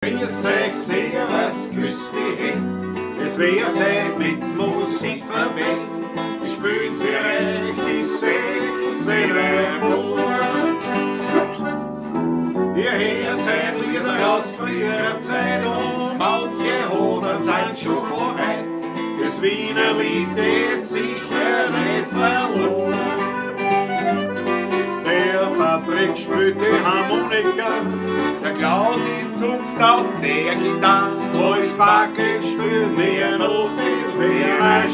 Grüß euch, servus, grüß die Hände. Es wird Zeit mit Musik verwendet. Wir spielen für euch die 16 Bund. Ihr hört seit Lieder aus früherer Zeit und manche hundert sind schon von heut. Das Wiener Lied geht sicher nicht verloren. Der Patrick spielt die Harmonika, Der Klaus in Zunft auf der Gitarre. als Backel spielen wir noch den Wiener.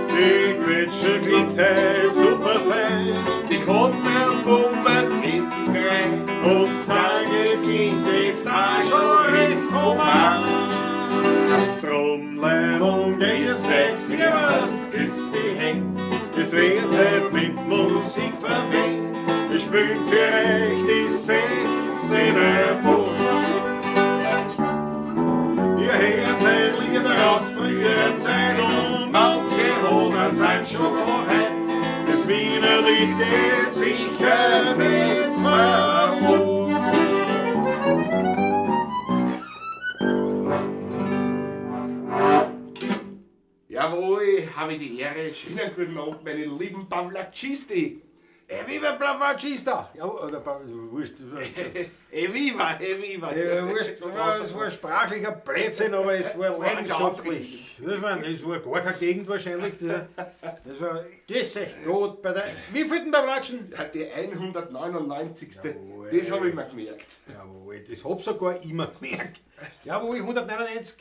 Die Quetsche klingt heut super fein Die Kontrapumpe hinten rein. und das Zange klingt jetzt auch schon recht human. Drum Leid grüß euch, servus, küss die Hände. Es wird Zeit mit Musik verwendet. Wir spielen für euch die 16 Bund. Ihr hört seit Lieder aus früherer Zeit und manche hundert sind schon von heut. Das Wiener Lied geht sicher nicht verloren. Jawohl, habe ich die Ehre. Schönen guten Abend, meine lieben Pavlacisti. Eviva Plavacista! Ja, oder wurscht. Eviva, eviva. Ja, wurscht, es war sprachlicher Blödsinn, aber es war leidenschaftlich. Das war gar keine Gegend wahrscheinlich. Das war, grüß euch Gott bei der. Wie viel denn beim Latschen? Ja, die 199. Jawohl. Das habe ich mir gemerkt. Jawohl, das hab sogar ich mir gemerkt. Jawohl, 199.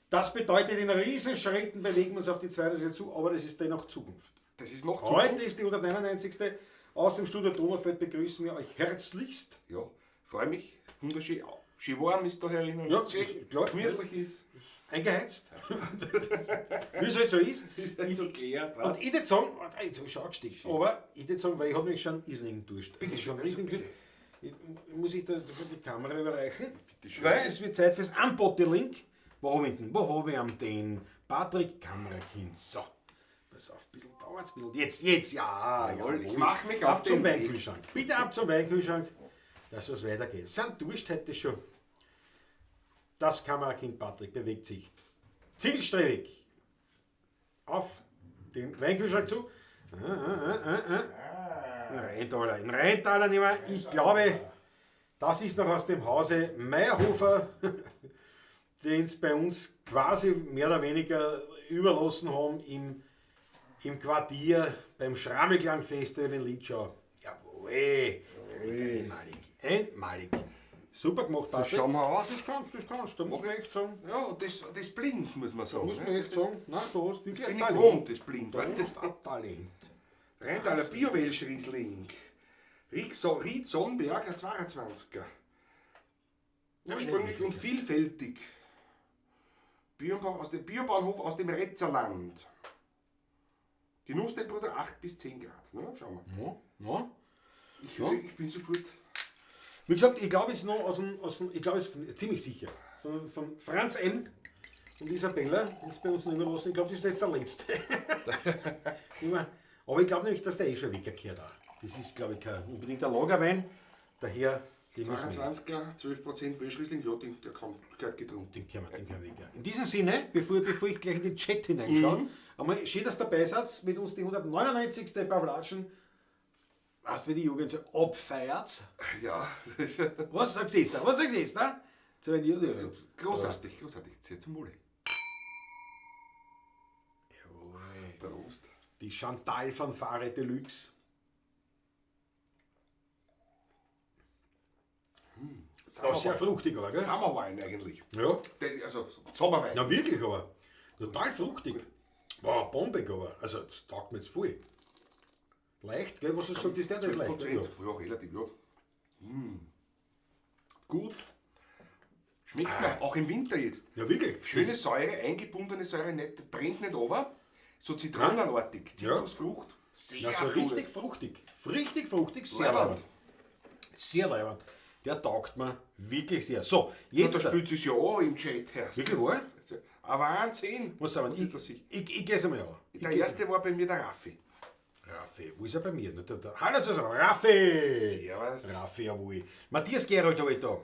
Das bedeutet, in Riesenschritten bewegen wir uns auf die 200 zu, aber das ist dennoch Zukunft. Das ist noch Heute Zukunft. ist die 199. Aus dem Studio Donaufeld begrüßen wir euch herzlichst. Ja, freue mich. Wunderschön. Schön warm ist da herinnen. Ja, schön ist klar. gemütlich ist. Eingeheizt. Wie es halt so ist. Ist so klar. Und ich würde sagen, oh, jetzt habe ich schon angesteckt, aber ich würde sagen, weil ich habe nämlich schon irrsinnigen Durst. Bitte schon richtig Durst. Muss ich das für die Kamera überreichen? Bitte schön. Weil es wird Zeit fürs Unbottling. Wo habe ich denn? Wo habe ich am den? Patrick Kamerakind. So. Pass auf, ein bisschen dauert es. Ein bisschen. Jetzt, jetzt, ja. Jawohl, ich jawohl. mach mich ab auf zum den Weg. Weinkühlschrank. Bitte ab zum Weinkühlschrank, dass es weitergeht. Sind Durst heute schon. Das Kamerakind Patrick bewegt sich zielstrebig auf den Weinkühlschrank zu. Ein Rheintaler, ein Rheintaler nehmen wir. Ich glaube, das ist noch aus dem Hause Meyerhofer, den es bei uns quasi mehr oder weniger überlassen haben im Quartier beim Schrammelklang-Festival in Litschau. Jawohl, einmalig, einmalig. Super gemacht, So Patrick. schauen wir aus. Das kannst du, da muss man echt sagen. Ja, und das blind, muss man sagen. Muss man ne? echt sagen. Nein, du hast wirklich Bin ein ich Talent. gewohnt, das blind. Du hast ein Talent. Rheintaler Bio-Welschriesling. Ried Sonnberg, ein 22er. Ursprünglich und vielfältig. Biobahnhof aus dem Retzerland. Genusstemperatur 8 bis 10 Grad. Ne? Schauen wir. Ja, ja. Ich bin sofort. Wie gesagt, ich glaube, es ist noch aus dem ich glaube, es ist ziemlich sicher. Von Franz M. und Isabella, den sie bei uns noch überlassen. Ich glaube, das ist jetzt der letzte. Aber ich glaube nämlich, dass der eh schon weggekehrt hat. Das ist, glaube ich, kein unbedingt ein Lagerwein. Daher, den müssen wir 22er, 12% Welschriesling, ja, den, der kann, gehört getrunken. Den können wir, den können wir weg. In diesem Sinne, bevor ich gleich in den Chat hineinschaue, einmal schön, dass dabei seid, mit uns die 199. Pavlatschen, weißt du, wie die Jugend so abfeiert. Ja, Was sagst du jetzt? Was sagst du jetzt? Ne? Zu den Jugend. großartig, großartig. Sehr zum Wohle. Jawohl. Prost. Die Chantal Fanfare Deluxe. Das ist sehr fruchtig, aber, gell? Sommerwein eigentlich. Ja. Also Sommerwein. Ja, wirklich, aber. Total fruchtig. War bombig, aber. Also, das taugt mir jetzt voll. Leicht, gell? Was du sagst, ist der, der ist leicht. 12%. Ja. Ja, relativ, ja. Mm. Gut. Schmeckt mir, auch im Winter jetzt. Ja, wirklich. Schöne Säure, eingebundene Säure, nicht, brennt nicht over. So zitronenartig, Ja. Zitrusfrucht. Sehr Ja, so gut. richtig fruchtig. Richtig fruchtig, sehr Leibend. leibend. Sehr leibend. Der taugt mir wirklich sehr. So, Ja, jetzt. da spielt sich ja auch im Chat, Herr. Wirklich wahr? Ein Wahnsinn. Was sagen Was wir? ist das? Ich geh's einmal an. Der erste war bei mir der Raffi. Raffi. Raffi, wo ist er bei mir? Hallo zusammen, Raffi! Servus. Raffi, jawohl. Matthias Gerold habe ich da.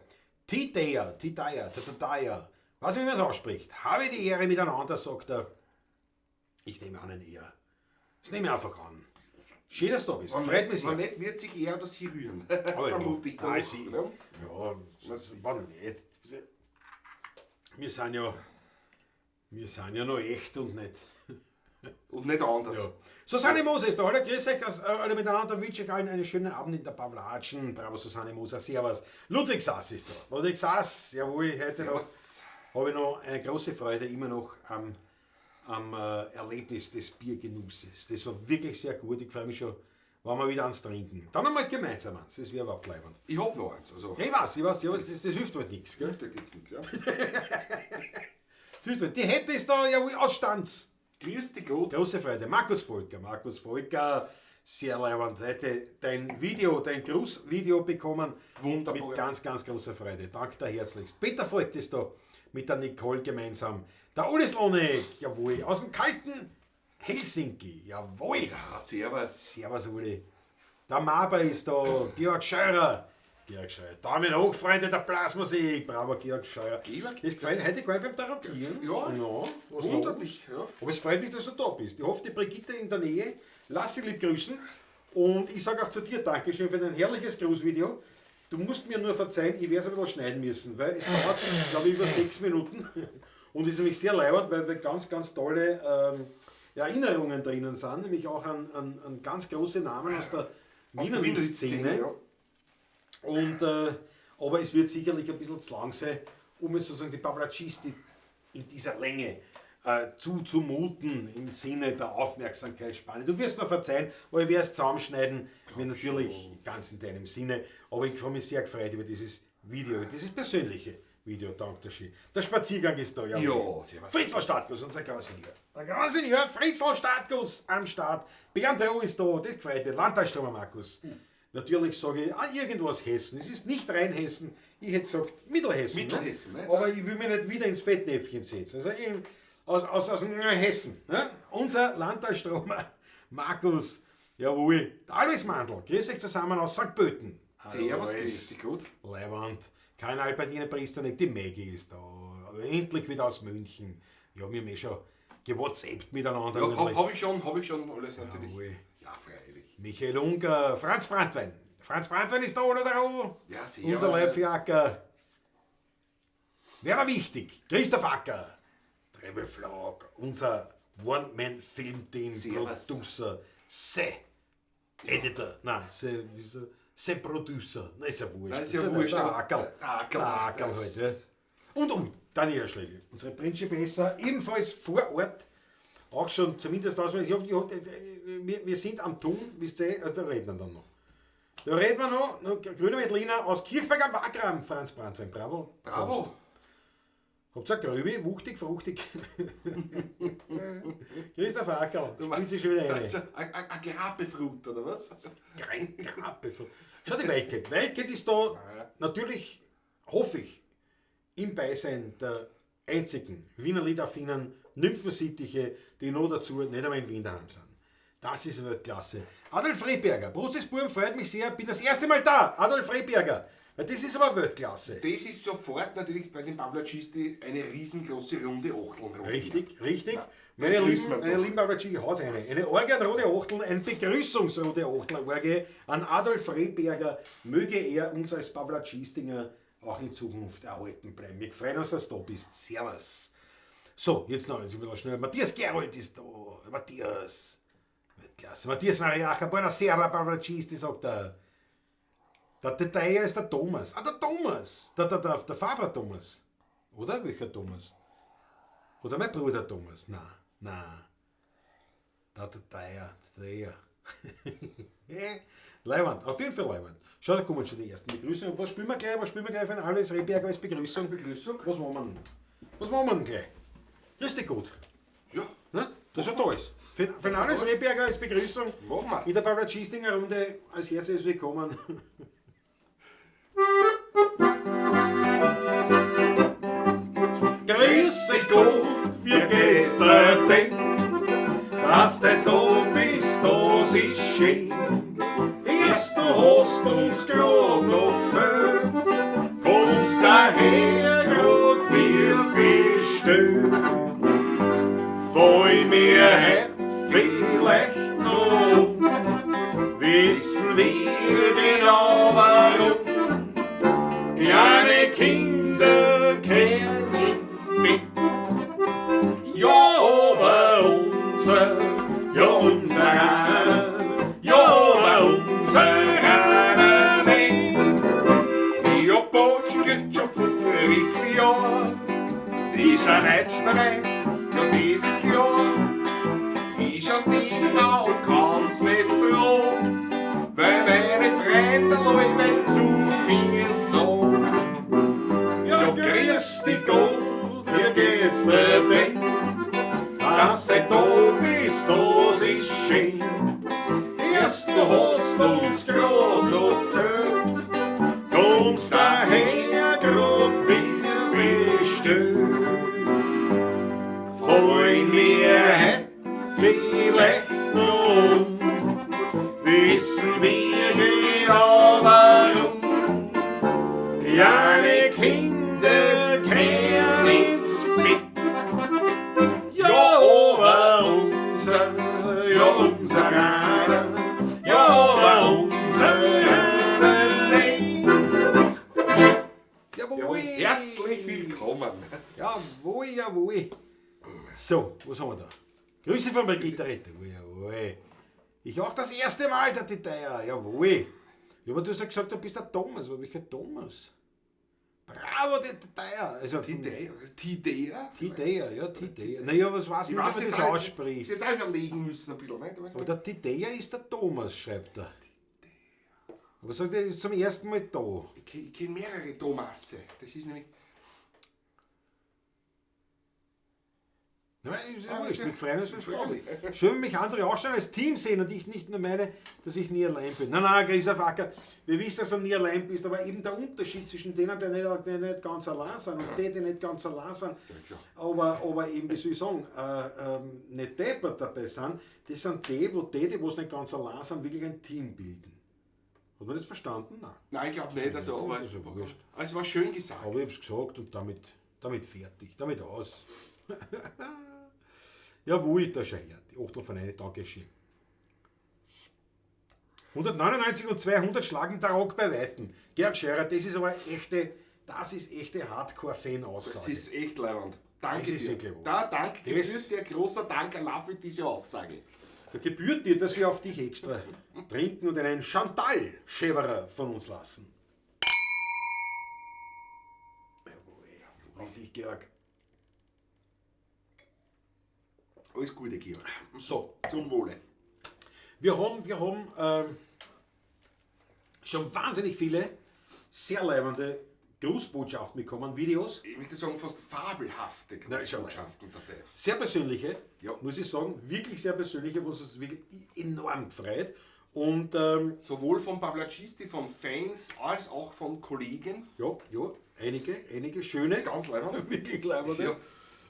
Titeia, Titeia, Titeia. Was, wie man es ausspricht. Habe die Ehre miteinander, sagt er. Ich nehme an, ein Er. Das nehme ich einfach an. Schön, dass du da bist. Freut mich sehr. Wenn nicht, wird sich er oder sie rühren. Aber ja. Vermute ich Nein, doch, sie, ne? ja, das war nicht. Wir sind ja noch echt und nicht. Und nicht anders. Ja. Susanne Moser ist da. Hallo, grüß euch alle miteinander. Wünsche ich allen einen schönen Abend in der Pavlatschen. Bravo, Susanne Moser. Servus. Ludwig Sass ist da. Ludwig Sass, jawohl, heute noch. Habe ich noch eine große Freude immer noch am Erlebnis des Biergenusses. Das war wirklich sehr gut. Ich freue mich schon, wenn wir wieder ans Trinken. Dann einmal gemeinsam eins. Das wäre überhaupt leibend. Ich hab noch eins. Also. Ja, ich weiß, ja, das hilft halt nichts. Gell? Hilft halt jetzt nichts, ja. Das hilft halt. Die Hätte ist da, jawohl, Ausstands. Grüß dich Gott. Große Freude. Markus Volker, sehr leibend. Heute dein Video, dein Grußvideo bekommen. Wunderbar. Mit ganz, ganz großer Freude. Danke dir herzlichst. Peter Voigt ist da mit der Nicole gemeinsam. Der Uli Slonek, jawohl, aus dem kalten Helsinki, jawohl. Ja, servus. Servus, Uli. Der Maber ist da, Georg Scheurer. Georg Scheurer. Daumen hoch, Freunde der Blasmusik. Bravo, Georg Scheurer. Georg. Das gefällt heute gar nicht beim Therapieren. Ja, ja, was wundert los? mich. Ja. Aber es freut mich, dass du da bist. Ich hoffe, die Brigitte in der Nähe. Lass sie lieb grüßen. Und ich sage auch zu dir Dankeschön für dein herrliches Grußvideo. Du musst mir nur verzeihen, ich werde es ein bisschen schneiden müssen, weil es dauert, glaube ich, über 6 Minuten. Und ist nämlich sehr leibend, weil wir ganz, ganz tolle Erinnerungen drinnen sind, nämlich auch an ganz große Namen aus der Wiener Szene. Ja. Und, aber es wird sicherlich ein bisschen zu lang sein, um es sozusagen die Pavlatschisti in dieser Länge zuzumuten im Sinne der Aufmerksamkeitsspanne. Du wirst mir verzeihen, aber ich werde es zusammenschneiden, mir natürlich ganz in deinem Sinne. Aber ich habe mich sehr gefreut über dieses Video, über dieses persönliche Video, danke schön. Der Spaziergang ist da, ja. Ja, servus. Fritzl Startguss, unser Grausingenieur. Der Grausingenieur Fritzl Startguss am Start. Bernd Roh ist da, das gefreut mich. Landtagstromer Markus. Natürlich sage ich, irgendwas Hessen. Es ist nicht Rheinhessen, ich hätte gesagt Mittelhessen. Mittelhessen, ne? ne? Aber ich will mich nicht wieder ins Fettnäpfchen setzen. Also aus Hessen. Ne? Unser Landtagstromer Markus, jawohl. Der Alois Mandl, grüß euch zusammen aus St. Pölten. Servus, grüß dich gut. Leiwand. Kein Albertine Pristerneck, die Maggie ist da. Endlich wieder aus München. Ja, wir haben eh schon gewhatsappt miteinander. Ja, hab ich schon alles natürlich. Jawohl. Ja, freilich. Michael Unger, Franz Brandwein. Franz Brandwein ist da, oder? Ja, servus. Unser Leibfiaker. Wäre wichtig. Christoph Acker. Treble Flag, unser One-Man-Film-Team, Producer, Se Editor, nein, Se, wieso? Se Producer, nein, ist ja wurscht. Nein, ist ja wurscht. Der Ackerl. Der Ackerl. Der Ackerl halt, ja. Und Daniela Schlegel, unsere Principessa, ebenfalls vor Ort, auch schon zumindest aus, wir sind am Tun, wisst ihr, also da reden wir dann noch. Da reden wir noch Grüne Veltliner aus Kirchberg am Wagram, Franz Brandwein, bravo. Bravo. Prost. Habt ihr Gröbi, wuchtig, fruchtig. Christoph Ackerl, spielt sich schon wieder rein. Also, ein Grapefruit, oder was? Kein Grapefruit. Schau, die Wildcat. Wildcat ist da natürlich, hoffe ich, im Beisein der einzigen Wiener Lied-affinen Nymphensittiche, die noch dazu nicht einmal in Wien daheim sind. Das ist Weltklasse. Adolf Rehberger, Prost Burm, freut mich sehr, bin das erste Mal da. Adolf Rehberger. Das ist aber Weltklasse. Das ist sofort natürlich bei den Pavlatschisti eine riesengroße runde Achteln. Richtig, richtig. Ja, meine lieben Pavlatschisti, haus eine. Eine Orgie an rote Achteln, ein Begrüßungsrote Achteln-Orgie an Adolf Rehberger. Möge er uns als Pavlatschistinger auch in Zukunft erhalten bleiben. Wir freuen uns, dass du da bist. Servus. So, jetzt noch, jetzt ein bisschen schnell. Matthias Gerold ist da. Matthias. Weltklasse. Matthias Mariacher, buonasera, Pavlatschisti, sagt er. Der Detail ist der Thomas. Ah, der Thomas. Der Faber Thomas. Oder? Welcher Thomas? Oder mein Bruder Thomas? Nein, nein. Der Detail, der. Leiwand, auf jeden Fall Leiwand. Schau, da kommen schon die ersten Begrüßungen. Was spielen wir gleich? Was spielen wir gleich für ein Alois Rehberger als Begrüßung? Begrüßung? Was machen wir denn? Was machen wir denn gleich? Grüß dich gut. Ja. Nicht? Das ist ja da ist. Für Alois Rehberger als Begrüßung. Machen wir. In der Pavlatschistinger Runde als herzliches Willkommen. Grüß dich Gott, wie geht's dir denn? Dass du da bist, da das ist schön. Erst du hast uns grad noch gefällt, kommst daher grad wie bestellt. Fall mir heut vielleicht noch um, wissen wir genau warum. Kleine Kinder kehren ins Bett. Ja, aber unser, ja, unser einer, ja, aber unser einer nicht. Ja, Botsch geht schon voriges Jahr. Die sind heute schon bereit, ja, das ist klar. Ich schau's nicht an und kann's nicht trauen, weil meine Freunde alle zu mir sagen. Ja, grüß dich Gott, wie geht's dir denn? Dass du da bist, das ist schön. Erst du hast uns grad noch gefällt, kommst daher grad wie bestellt. Fallen mir heut vielleicht noch um, wissen wir genau warum. Kleine Kinder kehren ins Bett. Ja, aber unser, ja, unser einer, ja, aber unser einer nicht. Jawohl. Jawohl. Herzlich willkommen. Jawohl, jawohl. So, was haben wir da? Grüße von Brigitte Rette. Jawohl. Ich auch das erste Mal, der Detail. Jawohl. Ja, aber du hast ja gesagt, du bist der Thomas. Aber welcher Thomas? Bravo, der Detail. Also, Tidea? Tidea? Tidea, ja, Tidea. Naja, was weiß ich Ich nicht, weiß wie man jetzt das auch, ausspricht. jetzt auch überlegen müssen ein bisschen, nicht? Aber der Tidea ist der Thomas, schreibt er. Aber sagt er, er ist zum ersten Mal da. Ich kenn mehrere Thomasse. Das ist nämlich. Nein, ist ja Ah, wurscht, ja. mich freuen uns schon. Freilich. Schön, wenn mich andere auch schon als Team sehen und ich nicht nur meine, dass ich nie allein bin. Nein, nein, Christoph Acker, wir wissen, dass du nie allein bist, aber eben der Unterschied zwischen denen, die nicht ganz allein sind und die, die nicht ganz allein sind, aber eben, wie soll ich sagen, nicht deppert dabei sind, das sind die, wo die, die was nicht ganz allein sind, wirklich ein Team bilden. Hat man das verstanden? Nein. Nein, ich glaube nicht. Also, aber Das ist ja wurscht. es war schön gesagt. Aber ich hab's gesagt und damit fertig, damit aus. Jawohl, da schau her. Die Achtel von einer, danke schön. 199 und 200 schlagen der Rock bei Weitem. Georg Scherer, das ist aber echte, das ist echte Hardcore-Fan-Aussage. Das ist echt leibend. Danke Das ist dir. wirklich wahr. Da, danke Das gebührt dir, großer Dank allein für diese Aussage. Da gebührt dir, dass wir auf dich extra trinken und einen Chantal-Schäberer von uns lassen. Jawohl. Auf dich, Georg. Alles Gute, Georg. So. Zum Wohle. Wir haben schon wahnsinnig viele sehr leibende Grußbotschaften bekommen, Videos. Ich möchte sagen, fast fabelhafte Nein, schon. Grußbotschaften dabei. Sehr persönliche, Ja. muss ich sagen, wirklich sehr persönliche, was uns wirklich enorm freut. Und sowohl von Pavlacisti, von Fans, als auch von Kollegen. Ja, ja, einige schöne. Ganz leibend. Wirklich leibende. Ja.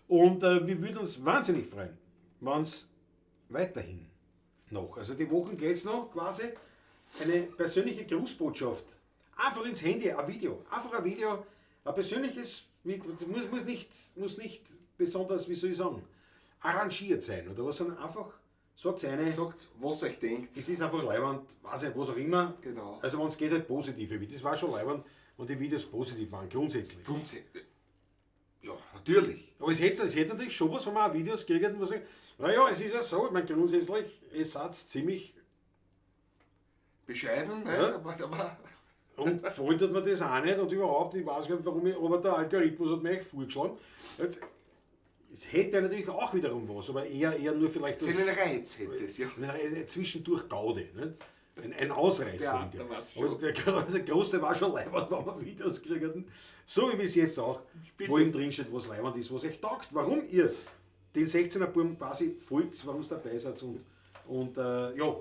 Und wir würden uns wahnsinnig freuen, wenn's weiterhin noch, also die Wochen geht's noch quasi, eine persönliche Grußbotschaft. Einfach ins Handy, ein Video. Einfach ein Video, ein persönliches, muss nicht besonders, wie soll ich sagen, arrangiert sein oder was, sondern einfach sagt eine. Sagt, was euch denkt. Es ist einfach leibend, weiß nicht, was auch immer. Genau. Also wenn's geht, halt positive Videos. Das war schon leibend, und die Videos positiv waren, grundsätzlich. Grundsätzlich. Ja, natürlich. Aber es hätte natürlich schon was, wenn man auch Videos kriegt und man sagt, naja, es ist ja so, ich meine, grundsätzlich, ihr seid ziemlich bescheiden, ne? Ja. Aber und gefallen hat mir das auch nicht und überhaupt, ich weiß gar nicht, warum ich, aber der Algorithmus hat mir echt vorgeschlagen. Und es hätte natürlich auch wiederum was, aber eher nur vielleicht das einen Reiz hätte es, ja. Nein, zwischendurch Gaude, ne? Ein Ausreißer. Ja, irgendwie. da war's schon. Aber der Großteil war schon leibend, wenn wir Videos kriegen. So wie bis jetzt auch, Bitte. wo eben drin steht, was leibend ist, was euch taugt, warum ihr den 16er Buben quasi folgt, warum ihr dabei seid und ja,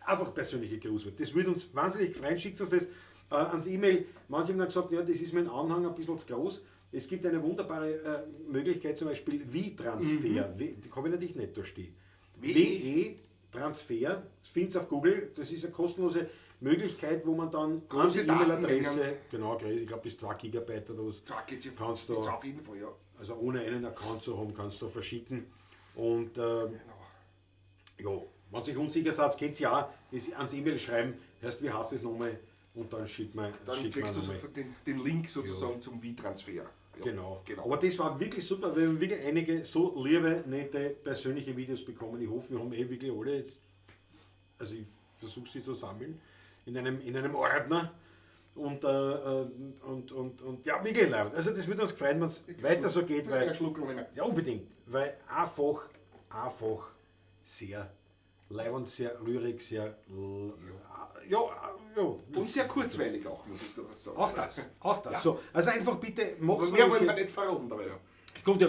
einfach persönliche Grußwort. Das würde uns wahnsinnig freuen. Schickt uns das ans E-Mail. Manche haben dann gesagt, ja, das ist mein Anhang ein bisschen zu groß. Es gibt eine wunderbare Möglichkeit, zum Beispiel W-Transfer. W, die kann ich natürlich nicht durchstehen. W W E WeTransfer, findet auf Google, das ist eine kostenlose Möglichkeit, wo man dann Große an die E-Mail-Adresse, Datenmengen. genau, ich glaube bis 2 Gigabyte oder was, Zack, geht's kannst du, ist auf jeden Fall, ja. also ohne einen Account zu haben, kannst du verschicken. Und Genau. ja, wenn sich unsicher seid, könnt ihr auch es ans E-Mail schreiben, heißt, wie heißt das nochmal? Und dann schickt man Dann schickt kriegst man du nochmal. sofort den Link sozusagen zum WeTransfer. Ja, Genau. genau. Aber das war wirklich super, wir haben wirklich einige so liebe, nette, persönliche Videos bekommen. Ich hoffe, wir haben eh wirklich alle jetzt, also ich versuche sie zu sammeln, in einem Ordner. Und ja, wirklich leid. Also das würde uns freuen, wenn es weiter so geht, weil Ein Schluck noch mehr. ja, unbedingt, weil einfach sehr leibend, sehr rührig, sehr ja, ja. Und sehr kurzweilig auch, muss ich durchaus sagen. Auch das, auch das. So, also einfach bitte macht's Aber mehr wollen wir noch. nicht verraten dabei. Ja.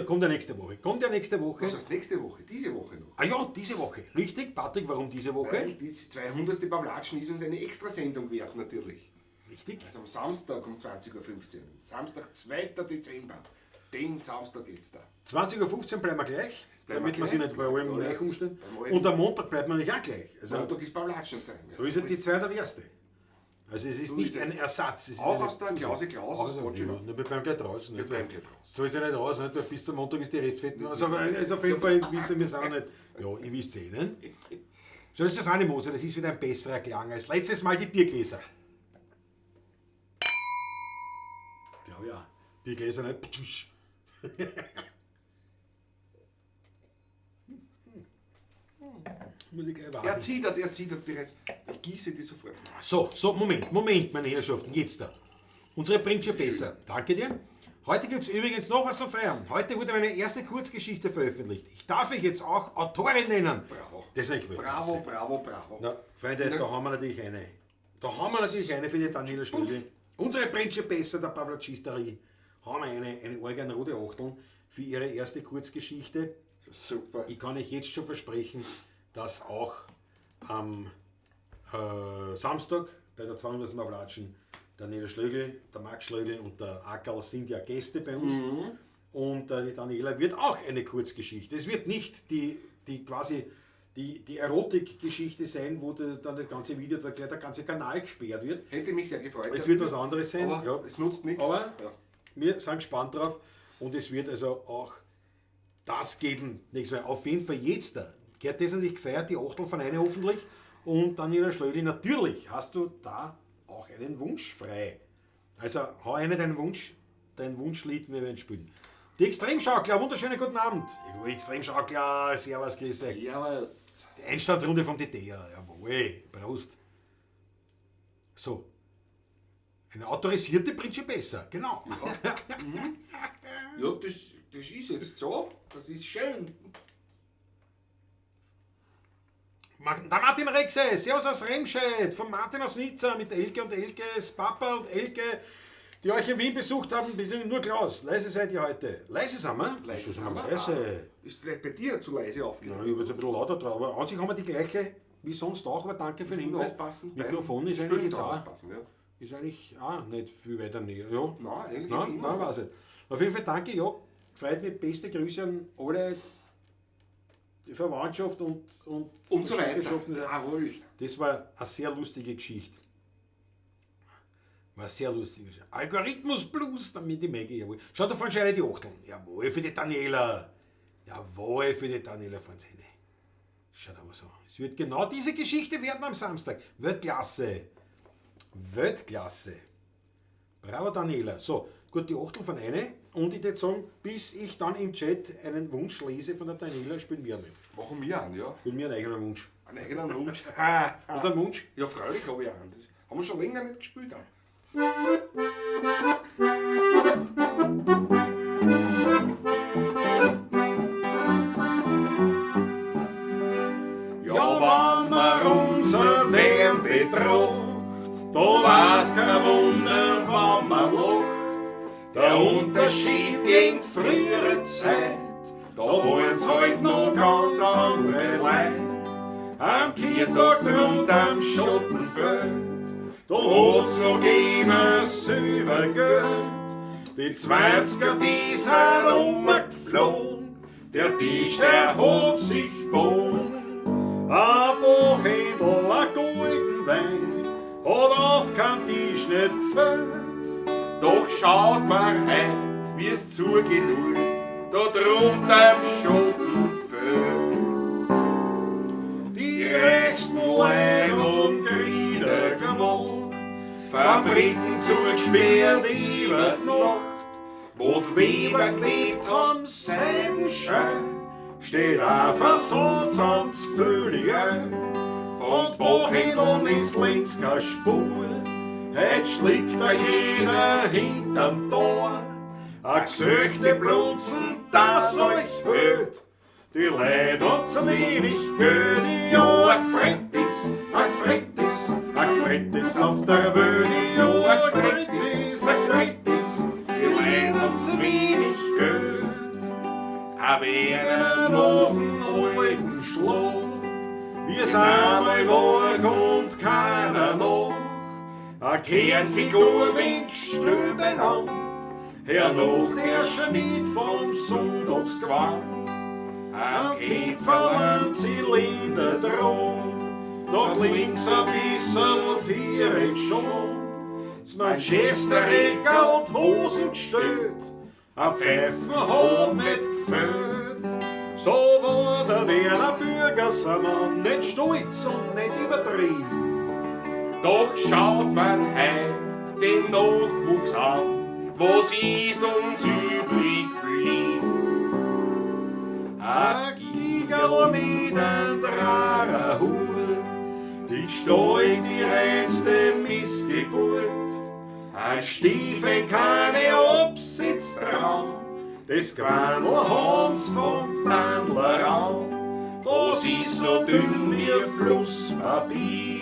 Kommt ja nächste Woche. Kommt ja nächste Woche. Was heißt nächste Woche? Diese Woche noch. Ah ja, diese Woche. Richtig, Patrick, warum diese Woche? Weil die 200. Pawlatschen ist uns eine Extrasendung wert, natürlich. Richtig. Also am Samstag um 20:15 Uhr. Samstag, 2. Dezember. Den Samstag geht's da. 20:15 Uhr bleiben wir gleich, Bleiben damit wir wir sich gleich, nicht bei allem bleibt neu alles umstellen. beim alten. Und am Montag bleibt man natürlich auch gleich. Also, Montag ist Pawlatschen-Time. so ist ja die 201. Also es ist So nicht ist es. ein Ersatz. Es ist Auch eine aus der Zusatz. Klause Klaus Auch aus aus der- Bocciano. Ja, wir bleiben gleich draußen. Wir nicht? bleiben gleich draußen. Soll ja nicht raus, nicht? Weil bis zum Montag ist die Restfetten. Also, also auf jeden Fall wisst ihr, wir sind noch nicht. Ja, ich wisst eh, ne? So, das ist das eine Mose, das ist wieder ein besserer Klang als letztes Mal die Biergläser. Glaube ja. Biergläser nicht. Muss ich gleich warten. Er zittert bereits. Ich gieße die sofort. So, Moment, meine Herrschaften, jetzt da. Unsere bringt schon besser. Danke dir. Heute gibt's übrigens noch was zum Feiern. Heute wurde meine erste Kurzgeschichte veröffentlicht. Ich darf mich jetzt auch Autorin nennen. Bravo. Das ist eigentlich Weltklasse. Bravo, bravo, bravo. Na, Freunde, da haben wir natürlich eine. Da haben wir natürlich eine für die Daniela Schlögl. Unsere brennt schon besser, der Pawlatschisterie. Haben wir eine Organ rote Achtung für ihre erste Kurzgeschichte. Super. Ich kann euch jetzt schon versprechen, dass auch am Samstag bei der 200. Pawlatschen Daniela Schlögl, der Max Schlögl und der Ackerl sind ja Gäste bei uns. Mhm. Und die Daniela wird auch eine Kurzgeschichte. Es wird nicht die Erotikgeschichte sein, wo dann das ganze Video, gleich der ganze Kanal gesperrt wird. Hätte mich sehr gefreut. Es wird was anderes sein. Aber ja. es nutzt nichts. Aber ja. wir sind gespannt drauf und es wird also auch das geben. Nächstes Mal. Auf jeden Fall jetzt da. Gehört das natürlich gefeiert, die Achtel von einer hoffentlich. Und Daniela Schlögl, natürlich hast du da auch einen Wunsch frei. Also hau eine deinen Wunsch, dein Wunschlied, wir werden spielen. Die Extremschaukler, wunderschönen guten Abend. Extremschaukler, servus, grüß dich. Servus. Die Einstandsrunde vom DT, ja, jawohl, Prost. So. Eine autorisierte bringt schon besser, genau. Ja, ja, das ist jetzt so, das ist schön. Der Martin Rexe, servus aus Remscheid, von Martin aus Nizza mit Elke und Elkes Papa und Elke, die euch in Wien besucht haben, beziehungsweise nur Klaus. Leise seid ihr heute. Leise sind wir? Leise sind wir. Leise. Ist vielleicht bei dir zu leise aufgenommen? Ja, ich habe jetzt ein bisschen lauter drauf, aber an sich haben wir die gleiche wie sonst auch, aber danke für den Hinweis. Aufpassen. Mikrofon ist eigentlich jetzt auch, aufpassen, ja. ist eigentlich auch nicht viel weiter näher. Ja. Nein, eigentlich Nein, immer. nein, weiß ich. Auf jeden Fall danke, ja. Freut mich, beste Grüße an alle die Verwandtschaft und so weiter. Jawohl. Das war eine sehr lustige Geschichte. War sehr lustig. Algorithmus Blues, damit die Maggie, jawohl. Schau, da fahren schon eine die Achteln. Jawohl, für die Daniela. Jawohl, für die Daniela fahren sie eine. Schaut aber so. Es wird genau diese Geschichte werden am Samstag. Weltklasse. Weltklasse. Bravo, Daniela. So, gut, die Achtel von eine. Und ich würde sagen, bis ich dann im Chat einen Wunsch lese von der Daniela, spielen wir nicht. Machen wir einen, ja. Spielen wir einen eigenen Wunsch. Einen eigenen Wunsch. Hast du einen Wunsch? Ja, freilich habe ich einen. Das haben wir schon länger nicht gespielt. Auch. Ja, wenn man unser Wärm betracht, da war's kein Wunder, wenn man lacht. Der Unterschied gegen frühere Zeit, da waren's halt noch ganz andere Leute. Am Kirtag und am Schottenfeld, da hat's noch immer Silbergeld. Die 20er, die sind umgeflogen, der Tisch, der hat sich gebogen. Ein Buchhändl, ein golden Wein, hat auf kein Tisch nicht gefällt. Doch schaut man heut, wie's zugeht, da drunter im Schuppen fällt. Die reichsten Leute und Grieder gemacht, Fabriken zugesperrt über die Nacht, wo die Weber gewebt haben, Seidenschein, steht auch versonst völlig ein. Von Buchhändeln ist links keine Spur, heut schlägt da jeder hinterm Tor. A Gesöchte blunzen, das alles hört, die Leid haben zu wenig Geld. Ja, a gfreit is, a gfreit is, a gfreit is auf der Welt. Ja, a gfreit is, a gfreit is, die Leid haben zu wenig Geld. A wer noch einen alten Schlag, wie's einmal war, kommt keiner nach. A Kernfigur winkt still benannt, hernach der Schmied vom Sonntagsgewand. Am Kipferl ein Zylinder dran, nach links ein bisserl Viereck schon. Das Manchester-Eckerl und Hosen gestellt, ein Pfeifen hat nicht gefehlt. So war der Werner Bürgersammann nicht stolz und nicht übertrieben. Doch schaut man heut den Nachwuchs an, was ist uns übrig blieb? A Gigerl mit ein Drarer Hut, die Gestalt die reinste Missgeburt. Ein Stiefel keine Obsitz dran, das Gewandl haben's vom Tandler an. Das ist so dünn wie Flusspapier,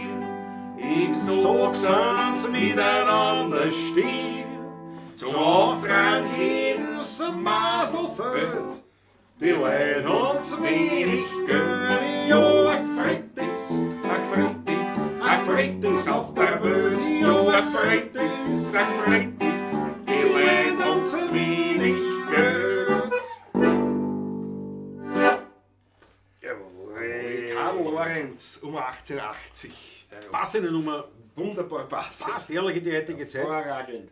Im so sind's miteinander stier. Zum Auftragen jedes Masel fällt, die Leute haben zu wenig Geld. Ja, a gfreit is, A gfreit is, a gfreit is auf der Welt. Ja, a gfreit is, a gfreit is, die Leute haben zu wenig Geld. Jawohl. Karl Lorenz um 1880. Passende Nummer, Wunderbar passend. passt herrlich in die heutige Zeit. Hervorragend.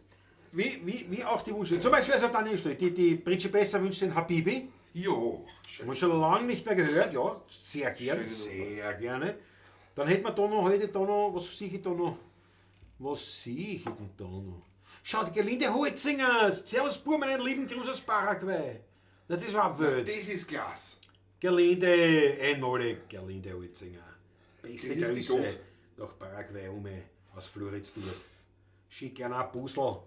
Wie auch die Wünsche. Zum Beispiel, also Daniel Stoll, die Principessa wünscht den Habibi. Jo, schön. Haben wir schon lange nicht mehr gehört, ja, sehr gerne, Schöne sehr gerne. Dann hätten wir da noch, heute da noch, was sehe ich da noch? Was sehe ich denn da noch? Schau, die Gerlinde Holzinger, servus Bub, meinen lieben Gruß aus Paraguay. Na, das war wild. Das ist klasse. Gerlinde, einmalig, Gerlinde Holzinger. Beste Grüß dich Grüße Gott. nach Paraguay um, aus Floridsdorf. Schick gerne ein Puzzle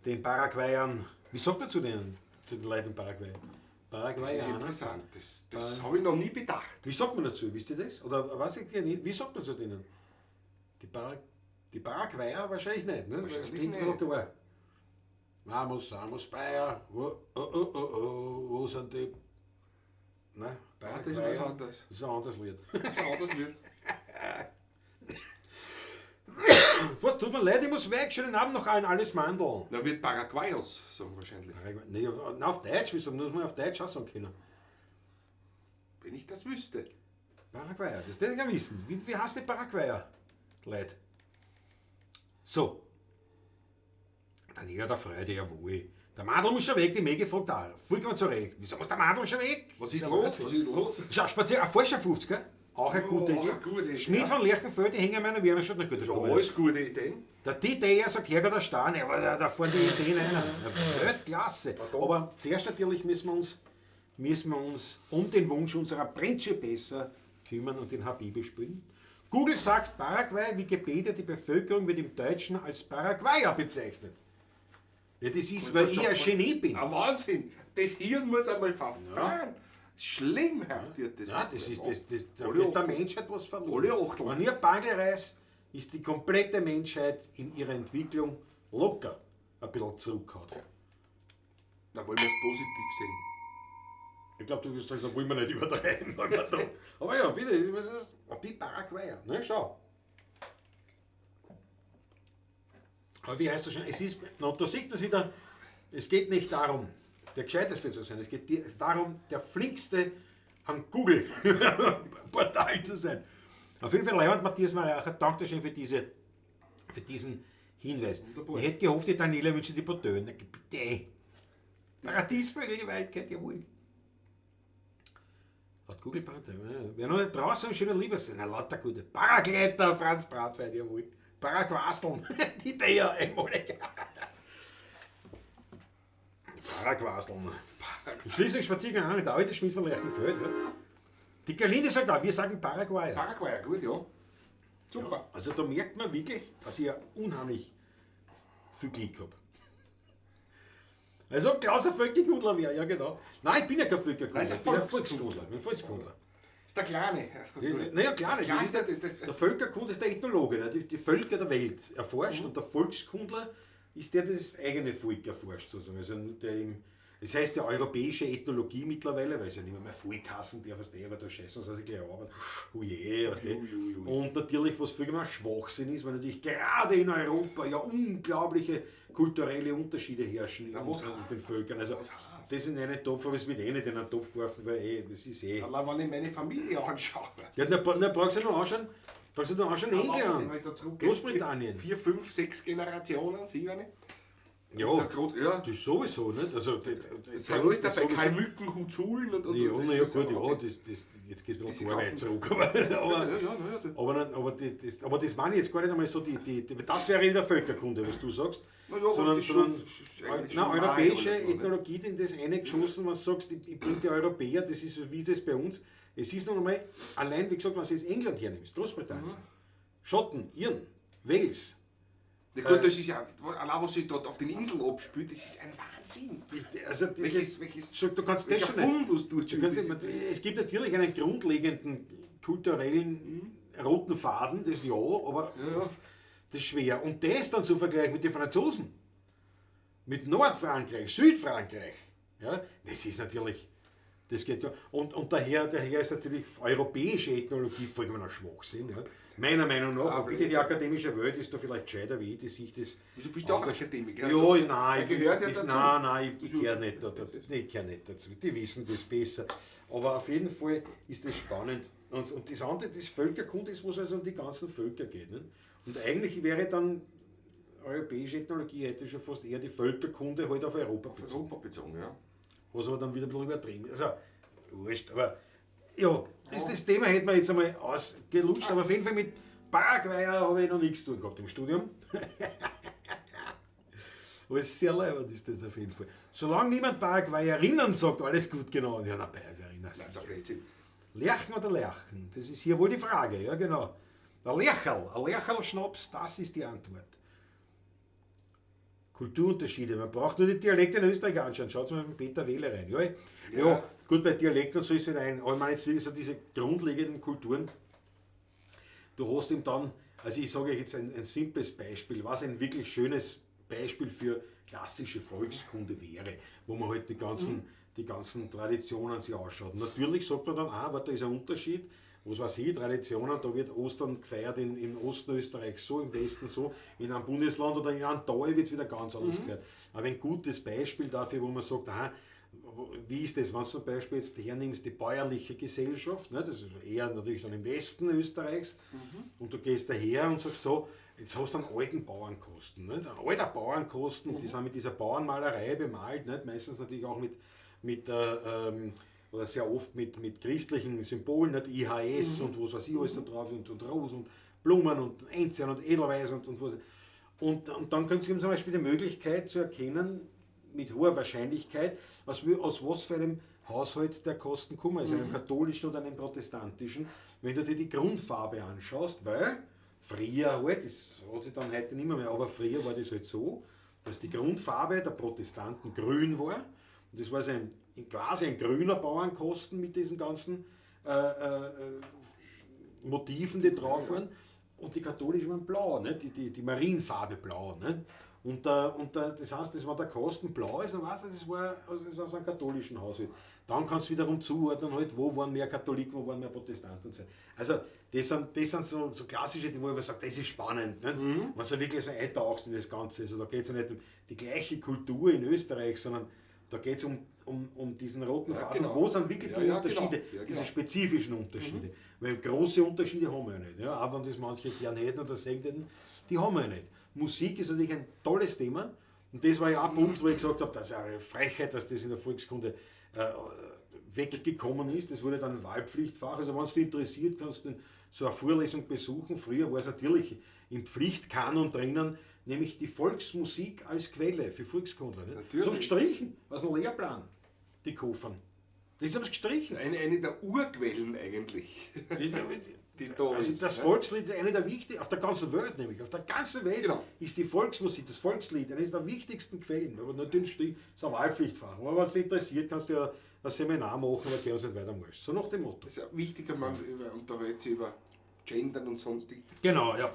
den Paraguayern. Wie sagt man zu den Leuten in Paraguay? Das ist Paraguayaner? interessant. Das habe ich noch nie bedacht. Wie sagt man dazu? Wisst ihr das? Oder weiß ich nicht. Wie sagt man zu denen? Die Paraguayer wahrscheinlich nicht, ne? Wahrscheinlich Das klingt nicht. nicht. Aber Vamos, vamos, Bayer. Oh, oh, oh, oh, oh, wo sind die? Nein, Ah, das ist was Paraguayer. anderes. Das ist ein anderes Lied. Das ist ein anderes Lied. Was, tut mir leid, ich muss weg. Schönen Abend noch allen, alles Mandel. Na, wird Paraguayos sagen wahrscheinlich. Paraguay. Nee, na, auf Deutsch, wieso muss man auf Deutsch auch sagen können? Wenn ich das wüsste. Paraguayer, das hätte ich gerne wissen. Wie heißt die Paraguayer? Leute. So. Dann jeder der Freude, jawohl. Der Mandel muss schon weg, die Megi fragt auch. Vollkommen zu Recht. Wieso muss der Mandel schon weg? Was ist los? Was ist los? Schau, spazier, ein falscher 50er. Auch eine Ja, gute auch Idee. eine gute Idee, Schmied ja. von Lerchenfeld, die hängen in meiner Wiener Stadt. Na gut, das Ja, kann man alles gute Ideen. Der DDR sagt, Herrgott, der Stein, aber da fahren die Ideen ein. Weltklasse. Aber zuerst natürlich müssen wir uns um den Wunsch unserer Principessa kümmern und den Habibi spielen. Google sagt Paraguay, Wikipedia, die Bevölkerung wird im Deutschen als Paraguayer bezeichnet. Ja, das ist, weil ich ein Genie bin. Ein Wahnsinn. Das Hirn muss einmal verfahren. Schlimm wird das. Nein, das ist, das, da Alle wird der Achtel. Menschheit was verloren. Alle Achtel. Wenn ich ein Bagel reiß, ist die komplette Menschheit in ihrer Entwicklung locker ein bisschen zurückgehauen. Da wollen wir es positiv sehen. Ich glaube, du wirst sagen, da wollen wir nicht übertreiben. sagen wir da. Aber ja, bitte. Die Paraguayer. Ne, schau. Aber wie heißt das schon? Es ist, na, da sieht man es wieder, es geht nicht darum, der Gescheiteste zu sein. Es geht darum, der Flinkste am Google-Portal zu sein. Auf jeden Fall, Leiband Matthias Mariacher, danke schön für diesen Hinweis. Wunderbar. Ich hätte gehofft, die Daniela wünscht die Portöne. Bitte. Paradiesvögel, die Wildcat, jawohl. Hat Google Party. Wer noch nicht draußen, schöner Liebes. Na, lauter gute. Paragleiter, Franz Bratwein, jawohl. Paraquasteln. Die Dea, einmalig. Paraquasteln. Schließlich Spaziergang an mit der alte Schmied von Lerchenfeld. Ja. Die Gerlinde sagt auch, wir sagen Paraguay. Paraguay, gut, ja. Super. Also da merkt man wirklich, dass ich ja unheimlich viel Glück habe. Also ob Klaus ein Völkerkundler wäre, ja genau. Nein, ich bin ja kein Völkerkundler, Nein, ist ein ich bin ein Volkskundler. Volkskundler. Ich bin Volkskundler. Ist der Kleine. Naja, klar, nicht. Klar, Das ist der, der Völkerkundler ist der Ethnologe, der die Völker der Welt erforscht und der Volkskundler ist der, der das eigene Volk erforscht sozusagen. Also der im, das heißt ja europäische Ethnologie mittlerweile, weil es ja nicht mehr Volk hassen darf, weißt du, aber da scheißen sie sich gleich an. Oh je, weißt du. Ui, ui, ui. Und natürlich, was vollkommen Schwachsinn ist, weil natürlich gerade in Europa ja unglaubliche kulturelle Unterschiede herrschen Na, was unter den Völkern. Also Was heißt? das in einen Topf, aber es wird eh nicht in einen Topf geworfen, weil eh, das ist eh. Allein wenn ich meine Familie anschaue. Ja, da brauchst du nur anschauen, brauchst du nur anschauen Wenn ich England, da zurückgehe, Großbritannien. 4, 5, 6 Generationen, 7. Ja, Der Grot, ja. das ist sowieso, nicht? Also, das, Das ist dabei sowieso- Kalmücken, Huzulen und Ja, und na ja, das ist gut, ja, Wahnsinn. das, jetzt geht es ein Diese bisschen zu weit ganzen- zurück. Aber, aber, Ja, ja, ja, ja. aber, nein, aber, das, aber das meine ich jetzt gar nicht einmal so, die, das wäre wieder Völkerkunde, was du sagst. Na ja, aber sondern, das sondern schon- das ist eigentlich na, schon europäische nahe alles noch, ne? Ethnologie, in das eine geschossen, was du sagst, ich bin der Europäer, das ist wie das bei uns. Es ist noch einmal, allein, wie gesagt, wenn du jetzt England hernimmst, Großbritannien, Schotten, Iren, Wales. Ja, gut, das ist ja, allein was sich dort auf den Inseln abspielt, das ist ein Wahnsinn. Also, Welches, schon, du kannst das welcher schon nicht. Fundus dort Du kannst nicht, es gibt natürlich einen grundlegenden kulturellen roten Faden, das ja, aber Ja, ja. das ist schwer. Und das dann zu vergleichen mit den Franzosen, mit Nordfrankreich, Südfrankreich, ja, das ist natürlich, das geht gar. Und daher ist natürlich europäische Ethnologie vollkommener Schwachsinn. Ja. Meiner Meinung nach, Ah, und bitte die Blödsinn. akademische Welt ist da vielleicht gescheiter wie ich, die sich das. Wieso bist du auch anders- Akademiker? Ja, Also, nein, der gehört ja das, dazu. nein, nein, ich Also- gehöre nicht, ich gehöre nicht dazu. Die wissen das besser. Aber auf jeden Fall ist das spannend. Und das andere, das Völkerkunde ist, wo es also um die ganzen Völker geht. Ne? Und eigentlich wäre dann europäische Ethnologie hätte schon fast eher die Völkerkunde halt auf Europa bezogen. Europa bezogen, ja. Was aber dann wieder ein bisschen übertrieben ist. Also, wurscht, aber ja, das Thema hätten wir jetzt einmal ausgelutscht, aber auf jeden Fall mit Paraguay habe ich noch nichts zu tun gehabt im Studium. Aber sehr leibend ist das auf jeden Fall. Solange niemand Paraguayerinnen sagt, alles gut, genau. Ja, na, Paraguayerinnen. Nein, das ist ein Blödsinn. Lerchen oder Lerchen? Das ist hier wohl die Frage, ja genau. Ein Lercherl, ein Lercherl-Schnaps, das ist die Antwort. Kulturunterschiede, man braucht nur die Dialekte in Österreich anschauen. Schaut mal mit Peter Wähler rein. Ja, ja. Ja. Gut, bei Dialekten und so ist es ein, aber ich meine jetzt wirklich so diese grundlegenden Kulturen. Du hast ihm dann, also ich sage euch jetzt ein simples Beispiel, was ein wirklich schönes Beispiel für klassische Volkskunde wäre, wo man halt die ganzen Traditionen sich anschaut. Natürlich sagt man dann, ah, aber da ist ein Unterschied, was weiß ich, Traditionen, da wird Ostern gefeiert im Osten Österreich so, im Westen so, in einem Bundesland oder in einem Tal wird es wieder ganz anders gefeiert. Aber ein gutes Beispiel dafür, wo man sagt, aha, wie ist das, wenn du zum Beispiel jetzt hernimmst, die bäuerliche Gesellschaft, ne, das ist eher natürlich dann im Westen Österreichs, und du gehst daher und sagst so, jetzt hast du einen alten Bauernkosten, ne, ein alter Bauernkosten, die sind mit dieser Bauernmalerei bemalt, nicht, meistens natürlich auch mit oder sehr oft mit christlichen Symbolen, nicht, IHS und was weiß ich alles da drauf und Rosen und Blumen und Enzian und Edelweiß und was. Und dann kommt es eben zum Beispiel die Möglichkeit zu erkennen, mit hoher Wahrscheinlichkeit, aus was für einem Haushalt der Kosten kommen, also einem katholischen oder einem protestantischen, wenn du dir die Grundfarbe anschaust, weil früher halt, das hat sich dann heute nicht mehr, aber früher war das halt so, dass die Grundfarbe der Protestanten grün war. Und das war so quasi ein grüner Bauernkosten mit diesen ganzen Motiven, die drauf waren. Und die katholischen waren blau, ne? Die Marienfarbe blau. Ne? Und das heißt, das war der Kosten blau ist, dann weißt du, das war aus einem katholischen Haushalt. Dann kannst du wiederum zuordnen, halt, wo waren mehr Katholiken, wo waren mehr Protestanten und so. Also das sind so klassische, die wo man sagt, das ist spannend. Ne? Wenn du wirklich so eintauchst in das Ganze. Also da geht es ja nicht um die gleiche Kultur in Österreich, sondern Da geht es um diesen roten Ja, Faden. genau. Wo sind wirklich Ja, die ja, Unterschiede, genau. Ja, genau. diese spezifischen Unterschiede? Weil große Unterschiede haben wir ja nicht. Ja? Auch wenn das manche gern hätten oder sehen hätten, die haben wir ja nicht. Musik ist natürlich ein tolles Thema. Und das war ja auch ein Punkt, wo ich gesagt habe, das ist ja eine Frechheit, dass das in der Volkskunde weggekommen ist. Das wurde dann Wahlpflichtfach. Also wenn es dich interessiert, kannst du so eine Vorlesung besuchen. Früher war es natürlich im Pflichtkanon drinnen, nämlich die Volksmusik als Quelle für Volkskundler. Nicht? Natürlich. Das haben sie gestrichen aus dem Lehrplan, die Kofern. Das haben sie gestrichen. Eine der Urquellen eigentlich. Die da Also ist, das ne? Volkslied ist eine der wichtigsten, auf der ganzen Welt nämlich, auf der ganzen Welt Genau. ist die Volksmusik, das Volkslied, eines der wichtigsten Quellen. Aber natürlich ist ein Wahlpflichtfach. Aber wenn es dich interessiert, kannst du ja ein Seminar machen, aber geh uns nicht weiter wurscht. So nach dem Motto. Das ist ja wichtig, man unterhält sich über Gendern und sonstig. Genau, ja.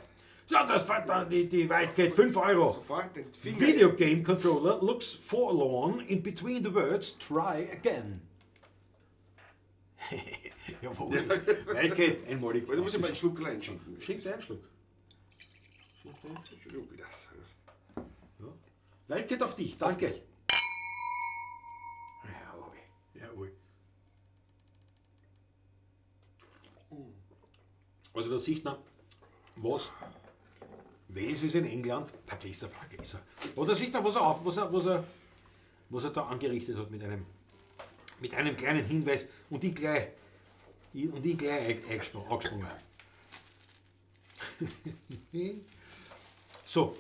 Ja, das war dann die Wildcat, 5 Euro. Sofort den Finger. Video Game Controller looks forlorn in between the words try again. Jawohl. Wildcat, einmalig. Weil du musst ja mal einen Schluck einschenken. Schenk dir einen Schluck. Schluck wieder. Ja. Wildcat auf dich, danke. Jawohl. Jawohl. Also da sieht man, was Wales ist in England, der Christopher ist er. Oder sieht man, was er, auf, was er, was er, was er da angerichtet hat mit einem kleinen Hinweis und ich gleich, angesprungen. So,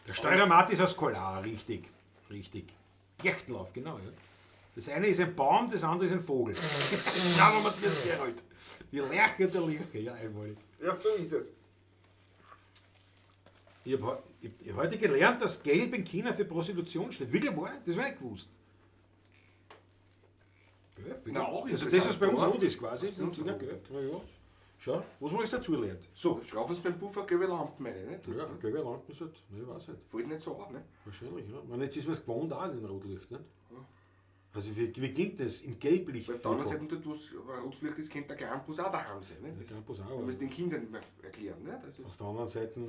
der Steiermark ist aus Kolar, richtig, richtig. Perchtenlauf, genau. Ja. Das eine ist ein Baum, das andere ist ein Vogel. Bravo, Matthias Gerold. Die Lerche der Lerche, ja, einmalig. Ja, so ist es. Ich habe ich hab heute gelernt, dass Gelb in China für Prostitution steht. Wirklich wahr? Das habe ich nicht gewusst. Gelb? Na, auch Also das, interessant, was bei uns oder? rot ist quasi. Was bei uns in China rot. gelb. Na ja. Schau, was man alles dazu lernt. So. Schrauf es beim Puffer gelbe Lampen rein, nicht? Ja, gelbe Lampen ist halt, ne, ich weiß nicht. Fällt nicht so auf, ne? Wahrscheinlich, ja. Ich meine, jetzt ist man es gewohnt auch in den Rotlicht, nicht? Also wie klingt das? Im Gelblicht. Weil auf der anderen Seite, dort, wo es Rotlicht ist, könnte der Krampus auch daheim sein, ne? Der Das Krampus auch, Wir aber- müssen den Kindern nicht mehr erklären, ne? Das ist, Auf der anderen Seite,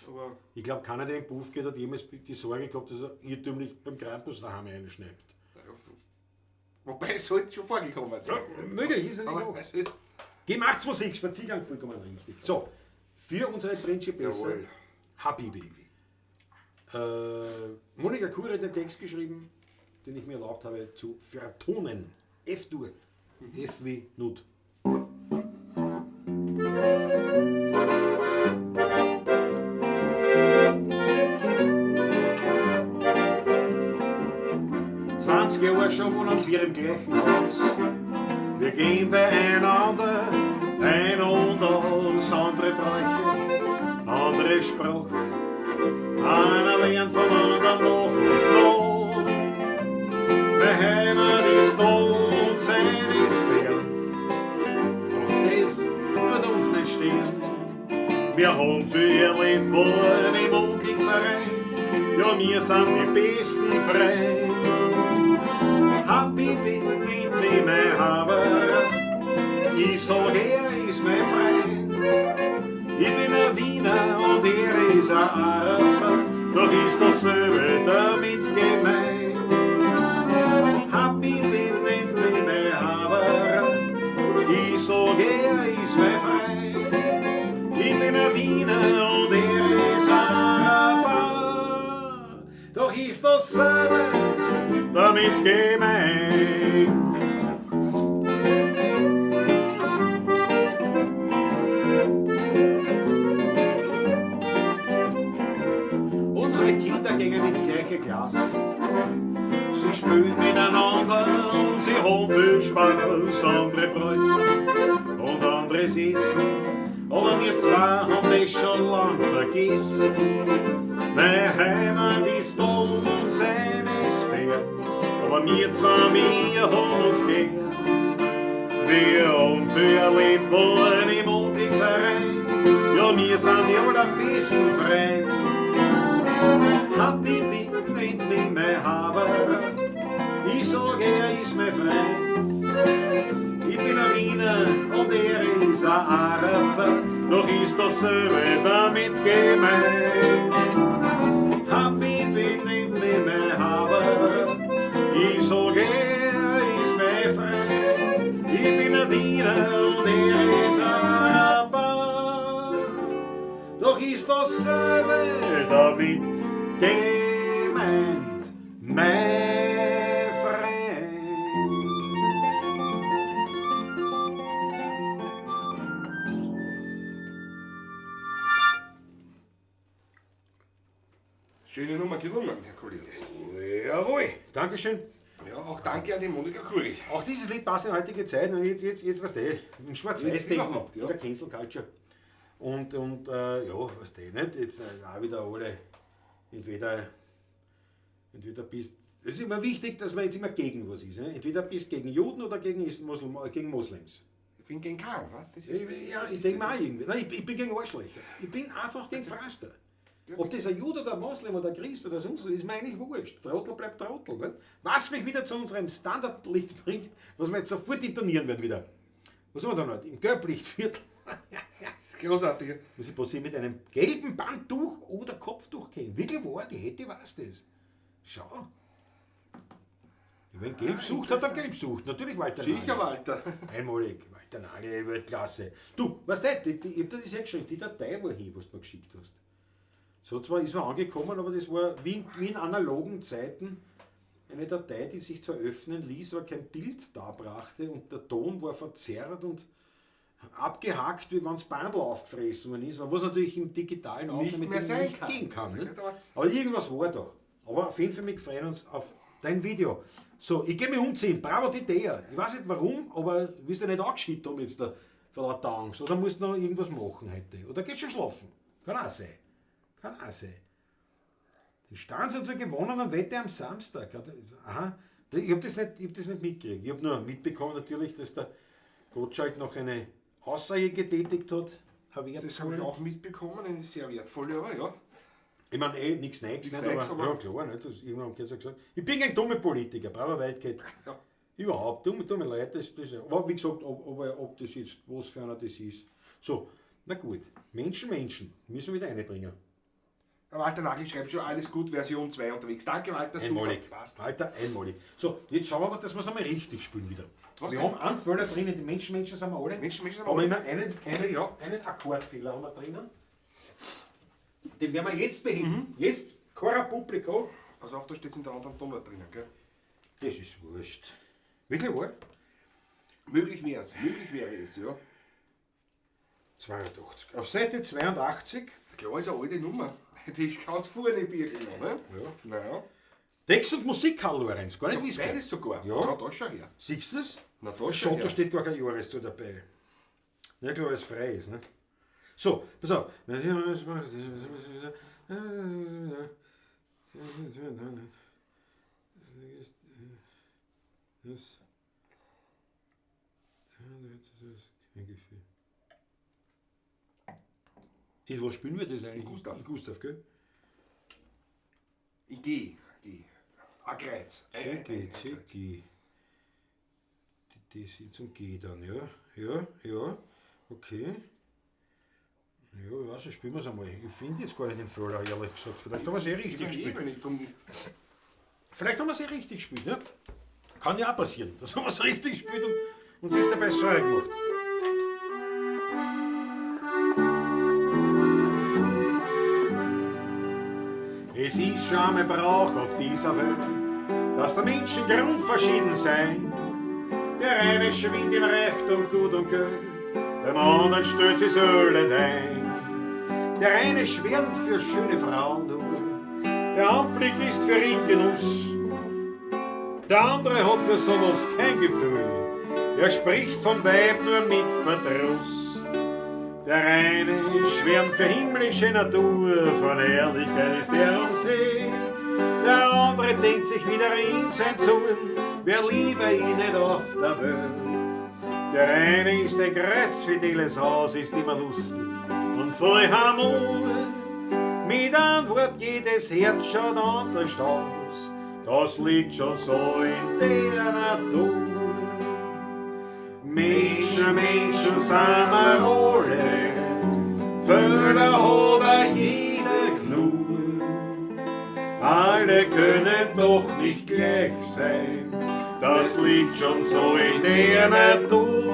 aber ich glaube, keiner, der in den Puff geht, hat jemals die Sorge gehabt, dass er irrtümlich beim Krampus daheim einschnappt. Wobei es sollte schon vorgekommen sein. Ja, möglich ist ja nicht Aber auch. es ist, Gemachtsmusik, Spaziergang vollkommen richtig. So, für unsere Principessa Jawohl. Habibi. Monika Kuhr hat den Text geschrieben, den ich mir erlaubt habe zu vertonen. F-Dur. F wie Nut. 20 Jahre schon wohnen wir im gleichen Haus. Wir gehen beieinander ein und aus, andere Bräuche, andere Sprache. Einer lernt vom anderen noch und noch. Meine Heimat ist da und sein ist fern. Doch das tut uns nicht stehen. Wir haben viel erlebt, wollen im Unglück Verein. Ja, wir sind die besten Freunde. Habibi nennt mich mein Haber. Ich sag, er ist mein Freund. Ich bin ein Wiener und er ist ein Araber. Doch ist dasselbe damit gemeint. Habibi nennt mich mein Haber. Ich sag, er ist mein Freund. Ich bin ein Wiener und er ist ein Araber. Doch ist dasselbe damit gemeint. Unsere Kinder gingen in die gleiche Klasse. Sie spielen miteinander und sie haben viel Spaß. Andere Bräuche und anderes Essen. Aber wir zwei haben das schon lang vergessen. Meine Heimat ist da und seine ist fern. Aber wir zwei, wir haben uns gern. Wir haben viel erlebt, wollen im Unglück Verein. Ja, wir sind die allerbesten Freunde. Habibi nennt mich mein Haber. Ich sag, er ist mein Freund. Ich bin ein Wiener und er ist ein Araber. Doch ist dasselbe damit gemeint. Habibi nennt mich mein Haber. Ich dasselbe damit gemeint, mein Freund. Schöne Nummer gelungen, Herr Kollege. Jawohl, Dankeschön. Ja, auch danke an die Monika Kuri. Auch dieses Lied passt in heutige Zeit. Und jetzt weißt du, im Schwarz-Weiß Jetzt überhaupt, ja. in der Cancel Culture. Und ja, weißt du, nicht? Jetzt auch wieder alle, entweder bist. Es ist immer wichtig, dass man jetzt immer gegen was ist. Ne? Entweder bist gegen Juden oder gegen Moslems. Ich bin gegen keinen, was? Das ist, ja, ich denke mal auch irgendwie. Nein, ich bin gegen Arschlöcher. Ich bin einfach gegen Fraster. Ob das ein Jude oder ein Moslem oder ein Christ oder sonst was, ist mir eigentlich wurscht. Trottel bleibt Trottel. Nicht? Was mich wieder zu unserem Standardlicht bringt, was wir jetzt sofort intonieren werden wieder. Was haben wir da noch? Im Gelblichtviertel. Das ist großartig. Muss ich plötzlich mit einem gelben Bandtuch oder Kopftuch gehen. Wirklich wahr, die hätte was das. Schau. Wenn gelb sucht, hat er gelb sucht. Natürlich Walter Nagel. Sicher Walter. Einmalig. Walter Nagel, Weltklasse. Du, weißt du, ich hab dir das ja geschrieben, die Datei war hin, was du mir geschickt hast. So zwar ist man angekommen, aber das war wie in analogen Zeiten eine Datei, die sich zwar öffnen ließ, aber kein Bild darbrachte und der Ton war verzerrt und abgehackt, wie wenn das Bandel aufgefressen worden ist, was natürlich im digitalen Aufnahme nicht gehen kann. Nicht? Aber irgendwas war da. Aber auf jeden Fall, wir freuen uns auf dein Video. So, ich gehe mich umziehen. Bravo, die Dea. Ich weiß nicht warum, aber wirst du nicht angeschickt um jetzt da vor lauter Angst. Oder musst du noch irgendwas machen heute? Oder gehst schon schlafen? Kann auch sein. Kann auch sein. Die Stanz hat so gewonnen und Wette am Samstag. Aha. Ich habe das nicht mitgekriegt. Ich habe nur mitbekommen natürlich, dass der Gottschalk noch eine Aussage getätigt hat. Das habe ich auch mitbekommen, eine sehr wertvolle, aber ja. Ich meine, nichts Neues, aber ja, klar, nicht, das, irgendwann haben sie gesagt. Ich bin kein dummer Politiker, bravo Waldkeit. Ja. Überhaupt, dumme Leute, das, aber wie gesagt, ob das jetzt, was für einer das ist. So, na gut, Menschen, müssen wir wieder reinbringen. Walter Nagel schreibt schon, alles gut, Version 2 unterwegs. Danke, Walter, einmalig. Super. Passt. Walter, einmalig. So, jetzt schauen wir mal, dass wir es einmal richtig spielen wieder. Was wir denn? haben einen Fehler drinnen, die Menschen sind wir alle. Menschen sind wir aber alle. immer einen Akkordfehler haben wir drinnen. Den werden wir jetzt beheben. Mhm. Jetzt, Cora Publico. Pass auf, da steht es in der anderen Tonart drinnen, gell? Das ist wurscht. Wirklich wahr? Möglich wäre es, möglich wäre es, ja. 82. Auf Seite 82. Klar ist eine alte Nummer. Die ist ganz vorne im Birgel noch, ne? Ja. Naja. Text und Musik, Karl Lorenz, gar nicht so, wissen. Beides sogar. Ja. Na, da schau her. Siehst du das? Na, da schau Schon, her. da steht gar kein Jahreszahl dabei. Ja, klar, weil es frei ist, ne? So, pass auf. In was spielen wir das eigentlich? In Gustav. In Gustav, gell? In G. G. A Kreuz. C, G, C, G. D sind zum G dann, ja. Ja, ja. Okay. Ja, ich weiß nicht, spielen wir es einmal. Ich finde jetzt gar nicht den Fehler, ehrlich gesagt. Vielleicht haben wir es eh richtig gespielt. Vielleicht haben wir es eh richtig gespielt, ne? Kann ja auch passieren, dass man was richtig spielt und sich dabei Sorgen macht. Es ist schon einmal Brauch auf dieser Welt, dass der Menschen grundverschieden sein. Der eine schwindt im Reichtum Gut und Geld, beim anderen stellt sich Elend ein. Der eine schwärmt für schöne Frauen nur, der Anblick ist für ihn Genuss. Der andere hat für sowas kein Gefühl, er spricht vom Weib nur mit Verdruss. Der eine schwärmt für himmlische Natur, von Ehrlichkeit ist er umseelt. Der andere denkt sich wieder in sein Zorn, wer lieber ihn nicht auf der Welt. Der eine ist ein kreuzfideles Haus, ist immer lustig und voll Harmonie. Mit Antwort jedes Herz schaut anders aus, das liegt schon so in der Natur. Menschen, Menschen sind wir alle, Völler hat jeder genug. Alle können doch nicht gleich sein, das liegt schon so in der Natur.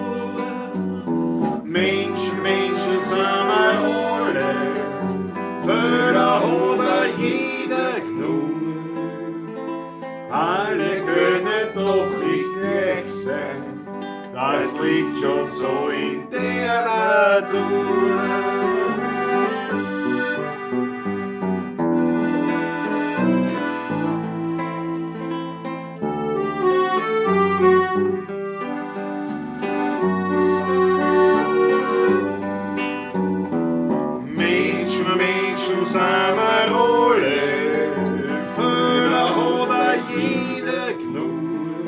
Menschen, Menschen sind wir alle, liegt schon so in der Natur. Menschen, Menschen sind wir alle, Fehler hat auch jeder genug.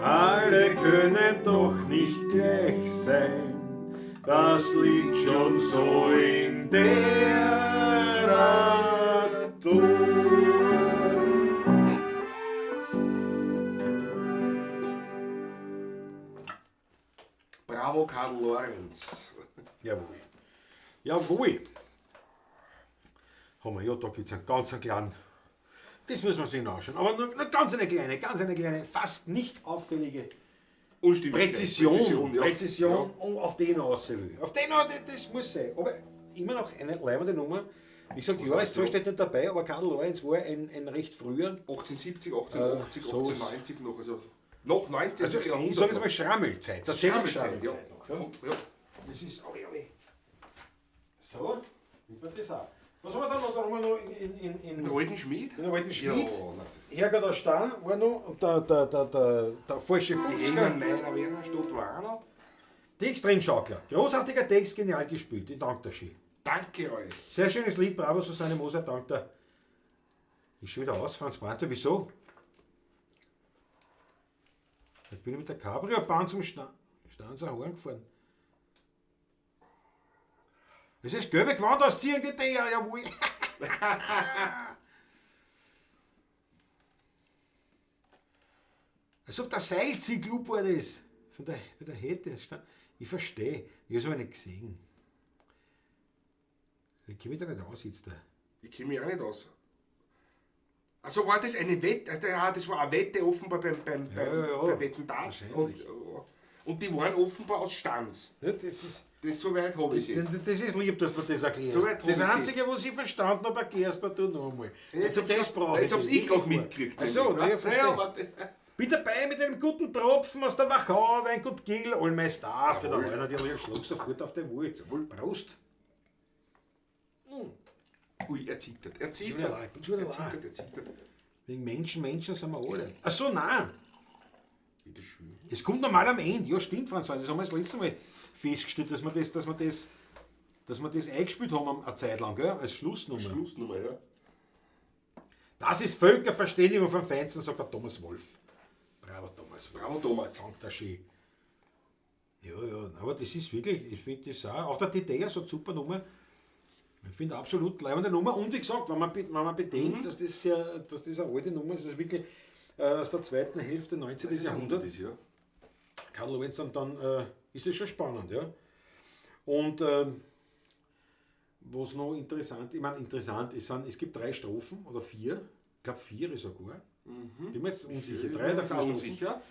Alle können doch nicht gleich sein, das liegt schon so in der Natur. Bravo, Karl Lorenz. Jawohl. Jawohl. Haben wir, ja, da gibt es einen ganz kleinen. Das müssen wir sich noch anschauen. Aber nur ganz eine kleine, fast nicht auffällige Unstimmigkeit. Präzision. ja. Präzision, und auf den raus will. Auf den, das muss sein. Aber immer noch eine leibende Nummer. Wie gesagt, die Was Jahreszahl heißt steht nicht dabei, aber Karl Lorenz war ein recht früher. 1870, 1880, So 1890 noch. Also noch 19. Also, Jahrhundert. ich sage jetzt mal Schrammelzeit. Tatsächlich Schrammelzeit, ja. Schrammelzeit noch, ja. Ja. Das ist. Alle, alle. So, nimmt man das auch. Was haben wir da noch? Da haben wir noch in Den alten Schmied? den alten Schmied. Ja, na, das Herger der Stein war noch und der falsche Die 50er. Engen meiner Werner Stadt war auch noch. Die Extremschaukler. Großartiger Text, genial gespielt. Ich danke dir schön. Danke euch. Sehr schönes Lied, bravo Susanne Moser, danke dir. Ist schon wieder aus, Franz Brandner, wieso? Jetzt bin ich mit der Cabrio-Bahn zum Stanser Horn gefahren. Das ist gelbe Gewand ausziehen, die Dinger, jawohl. Als ob der Seilziehclub war das. Von der, bei der Hette. Ich verstehe. Ich habe es aber nicht gesehen. Ich kenne mich da nicht aus jetzt. Da. Ich kenne mich auch nicht aus. Also war das eine Wette? Ja, das war eine Wette offenbar Ja. bei Wetten dass. Und die waren offenbar aus Stanz. Ja, das ist, Das soweit habe ich jetzt. das ist lieb, dass man das erklärt. So weit hab Das ich's Einzige, jetzt. was ich verstanden habe, erklärst du mir noch einmal. Jetzt Also hab's das brauche ich. Jetzt hab's ich gerade mitgekriegt. Ach so, nämlich, na, weißt ja, du? verstehe. Ja, warte. Bin dabei mit einem guten Tropfen aus der Wachau, Weingut Gill, all mein Star. Für der Jawohl. Heuer natürlich einen Schluck sofort auf den Wohl. Prost. Ui, er zittert. Er Schon zittert. wieder allein, bin schon wieder Er allein. zittert, er zittert. Wegen Menschen, Menschen sind wir alle. Ach so, nein. Bitte schön. Es kommt normal am Ende. Ja, stimmt, Franz. Das haben wir das letzte Mal festgestellt, dass wir das eingespielt haben eine Zeit lang, gell? Als Schlussnummer. Schlussnummer, ja. Das ist Völkerverständigung vom Feinsten, sagt der Thomas Wolf. Bravo, Thomas Wolf. Bravo, Thomas. Dank der schön. Ja, ja, aber das ist wirklich, ich finde das auch, auch der Titäer sagt super Nummer. Ich finde absolut leibende Nummer. Und wie gesagt, wenn man bedenkt, dass das ja, dass das eine alte Nummer ist, das ist wirklich aus der zweiten Hälfte 19. Jahrhundert. Ist, ja. Karl Lorenz, dann ist es schon spannend, ja. Und was noch interessant, ich meine, interessant ist, es gibt 3 Strophen oder 4, ich glaube 4 ist sogar. Bin mir jetzt unsicher. 3 oder 4 Strophen. Unsicher.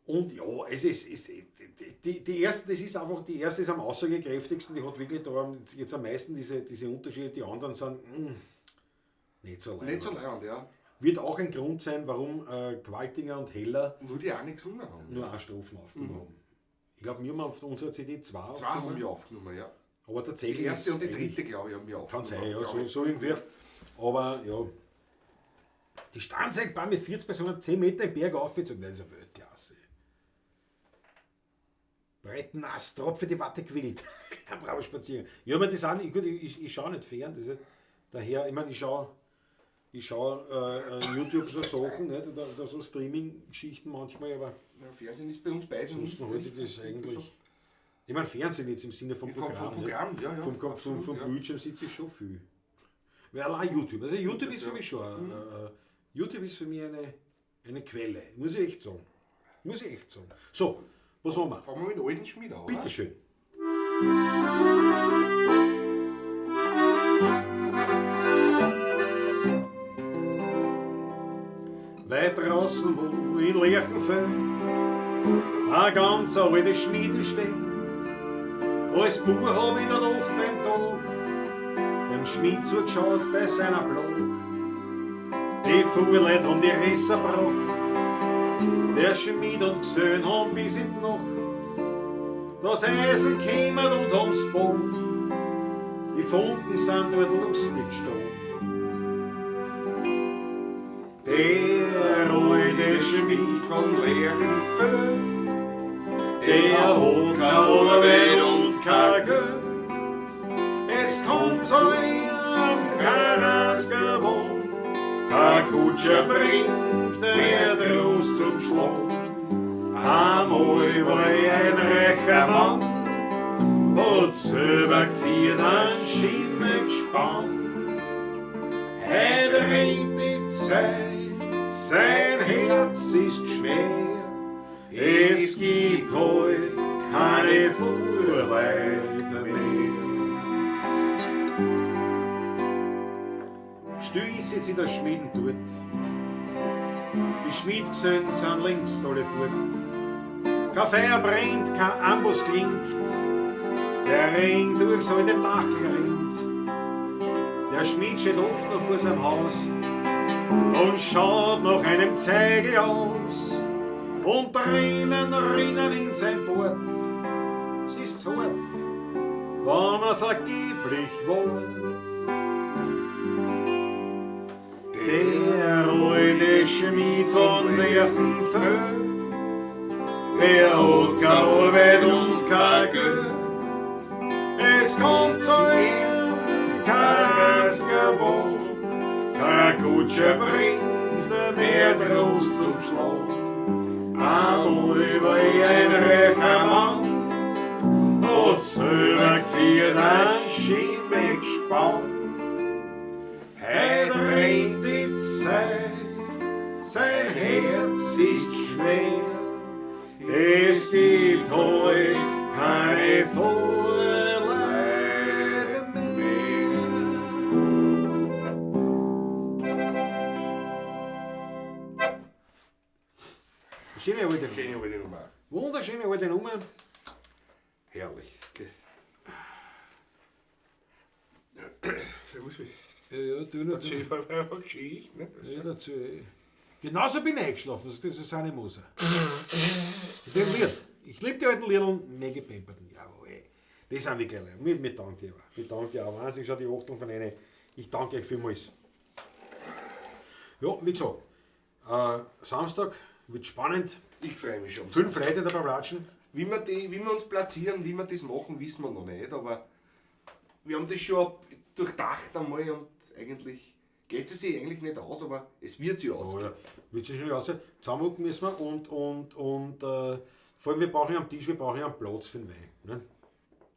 Und ja, es ist, die erste, das ist einfach, die erste ist am aussagekräftigsten, die hat wirklich da jetzt am meisten diese Unterschiede, die anderen sind nicht so leibend. Nicht so leibend, ja. Wird auch ein Grund sein, warum Qualtinger und Heller nur die eine gesungen haben. Nur eine Strophen aufgenommen haben. Ich glaube, wir haben auf unserer CD 2 2 aufgenommen. haben wir aufgenommen, ja. Aber tatsächlich. Die erste und die eigentlich dritte, glaube ich, haben wir Kann aufgenommen. sein, ja, glaub ich. so irgendwie. Aber ja. Die Standseilbahn mit 40 Personen 10 Meter im Berg aufgezogen, das ist ja Weltklasse. Breiten nass, Tropfe die Watte quillt. Da brauche ich spazieren. Ja, aber das auch nicht, gut, ich schaue nicht fern. Das ist, daher, ich meine, ich schaue YouTube so Sachen, nicht? Oder so Streaming-Geschichten manchmal, aber Ja, Fernsehen ist bei uns beiden nicht. sonst halte ich das eigentlich. Ich meine, Fernsehen jetzt im Sinne vom Programm. Vom Programm, nicht? ja, ja. Absolut, Vom ja. Bildschirm sitze ich schon viel. Weil allein YouTube. Also YouTube ist für mich schon. YouTube ist für mich eine Quelle, muss ich echt sagen. Muss ich echt sagen. So, was machen wir? Fangen wir mit dem alten Schmied an, oder? Bitte schön. Weit draußen, wo in Lerchenfeld ein ganz alte Schmieden steht, als Bub hab ich dort oft beim Tag dem Schmied zugeschaut bei seiner Plog. Die Fuhrleute haben die Risser gebracht, Der Schmied und Gsöhn haben bis in die Nacht das Eisen kämmert und haben's gebogen. Die Funken sind dort lustig gestohlen. Der alte Schmied von Lerchenfeld, der hat keine Arbeit und kein Geld. Es kommt zu ihm kein einziger Wort, kein Kutscher bringt der draus zum Schlag. Einmal war ich ein reicher Mann, hat selber geführt ein Schimmelgespann. Heut ringt die Zeit, sein Herz ist schwer, es gibt heut keine Fuhrleute mehr. Still ist jetzt in der Schmieden dort. Die Schmiedgesellen sind längst alle fort. Kein Feuer brennt, kein Amboss klingt, der Ring durchs alte Dachl rinnt. Der Schmied steht oft noch vor seinem Haus und schaut nach einem Zeigel aus. Und Tränen rinnen in sein Bord. Es ist hart, wenn man vergeblich wollt. Der alte Schmied von Lerchenfeld, der hat keine Arbeit und kein Geld. Es kommt zu ihm kein einziger Wort, kein Kutscher bringt er mehr Trost zum Schlag. Einmal war ich ein reicher Mann, hat selber geführt ein Schimmelgespann. Heut rennt die Zeit, sein Herz ist schwer, es gibt heut keine Vorleute mehr. Schöne alte Nummer. Schöne alte Nummer. Wunderschöne alte Nummer. Herrlich. Gell? Servus. Ja, ja, du noch. Erzähl mal eine Geschichte, ne? Ja, dazu, eh. Genauso bin ich eingeschlafen, das ist eine Mose. Dem Lied. Ich liebe die alten Lieder und Maggie Pemberton. Jawohl. Die sind wirklich alle. Mir danke ich auch. Mir danke ich auch. Wahnsinnig, schau die Achtung von einer. Ich danke euch vielmals. Ja, wie gesagt, Samstag wird spannend. Ich freue mich schon. 5 Leute in der Pavlatschen. Wie wir uns platzieren, wie wir das machen, wissen wir noch nicht. Aber wir haben das schon durchdacht einmal und eigentlich geht es sich eigentlich nicht aus, aber es wird sich ausgehen. Ja, wird sich nicht ausgehen. Zusammenrücken müssen wir und vor allem, wir brauchen ja am Tisch, wir brauchen ja einen Platz für den Wein. Ne?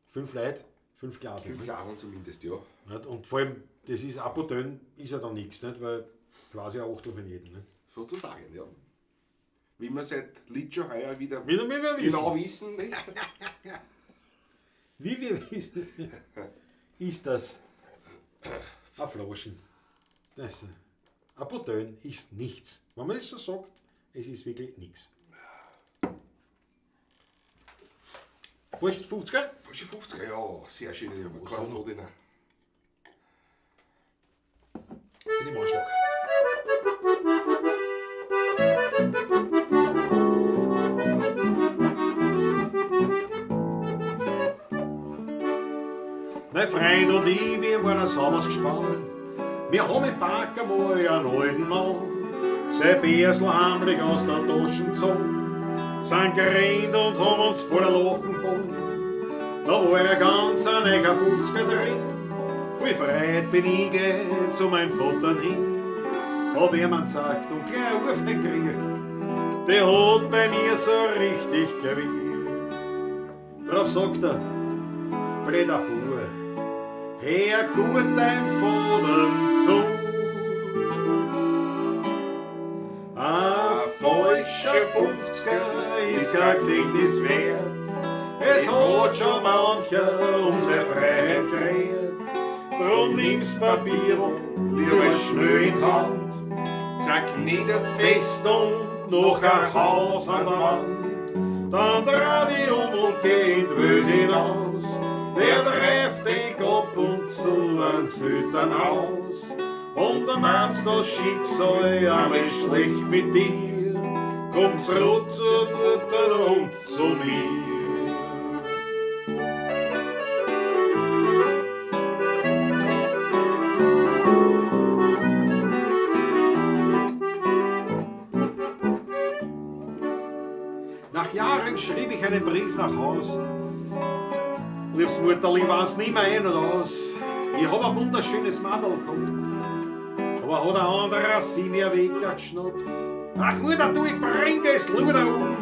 5 Leute, 5 Glasen. 5 Glasen zumindest, ja. Nicht? Und vor allem, das ist Apotön, ist ja dann nichts, nicht? Weil quasi ein Achtel von jedem. Ne? Sozusagen, ja. Wie wir seit Litscho heuer wieder Wieder wie wir wissen. genau wissen, nicht? Wie wir wissen, ist das ein Flaschen. Das ein Bouteille ist nichts. Wenn man das so sagt, es ist wirklich nichts. Falsche 50er? Falsche 50er, ja, sehr schön. Ja, Kein was haben wir? Not in der- Bin im Anschlag. Mein Freund und ich, wir waren ein sauberes Gespann. Wir haben im Park einmal einen alten Mann, sein Bärsel heimlich aus der Tasche gezogen, sind gerannt und haben uns voller Lachen gebogen. Da war er ganz ein neuer 50er drin, voll Freude bin ich gleich zu meinem Vater hin. Hab ihm einen gezeigt und gleich aufgekriegt, der hat bei mir so richtig gewirkt. Drauf sagt er, blöder Bub, hör gut dein Vater zu. Ein falscher 50er ist kein Gefängnis wert, es hat schon mancher um seine Freiheit geredet. Drum nimmst Papier lieber schnell in die Hand, zack, nie das Fest und noch ein Haus an der Wand. Dann dreh dich um und geh in die Welt hinaus, der trifft dich ab und zu ans Hüttenhaus. Und du meinst das Schicksal einmal schlecht mit dir, Komm zurück zur Mutter und zu mir. Nach Jahren schrieb ich einen Brief nach Haus. Liebes Mutterli, weiß nimmer ein und aus. Ich hab ein wunderschönes Madel gehabt, aber hat ein anderer sie mir weggeschnappt. Ach Mutter, du, ich bring das Luder um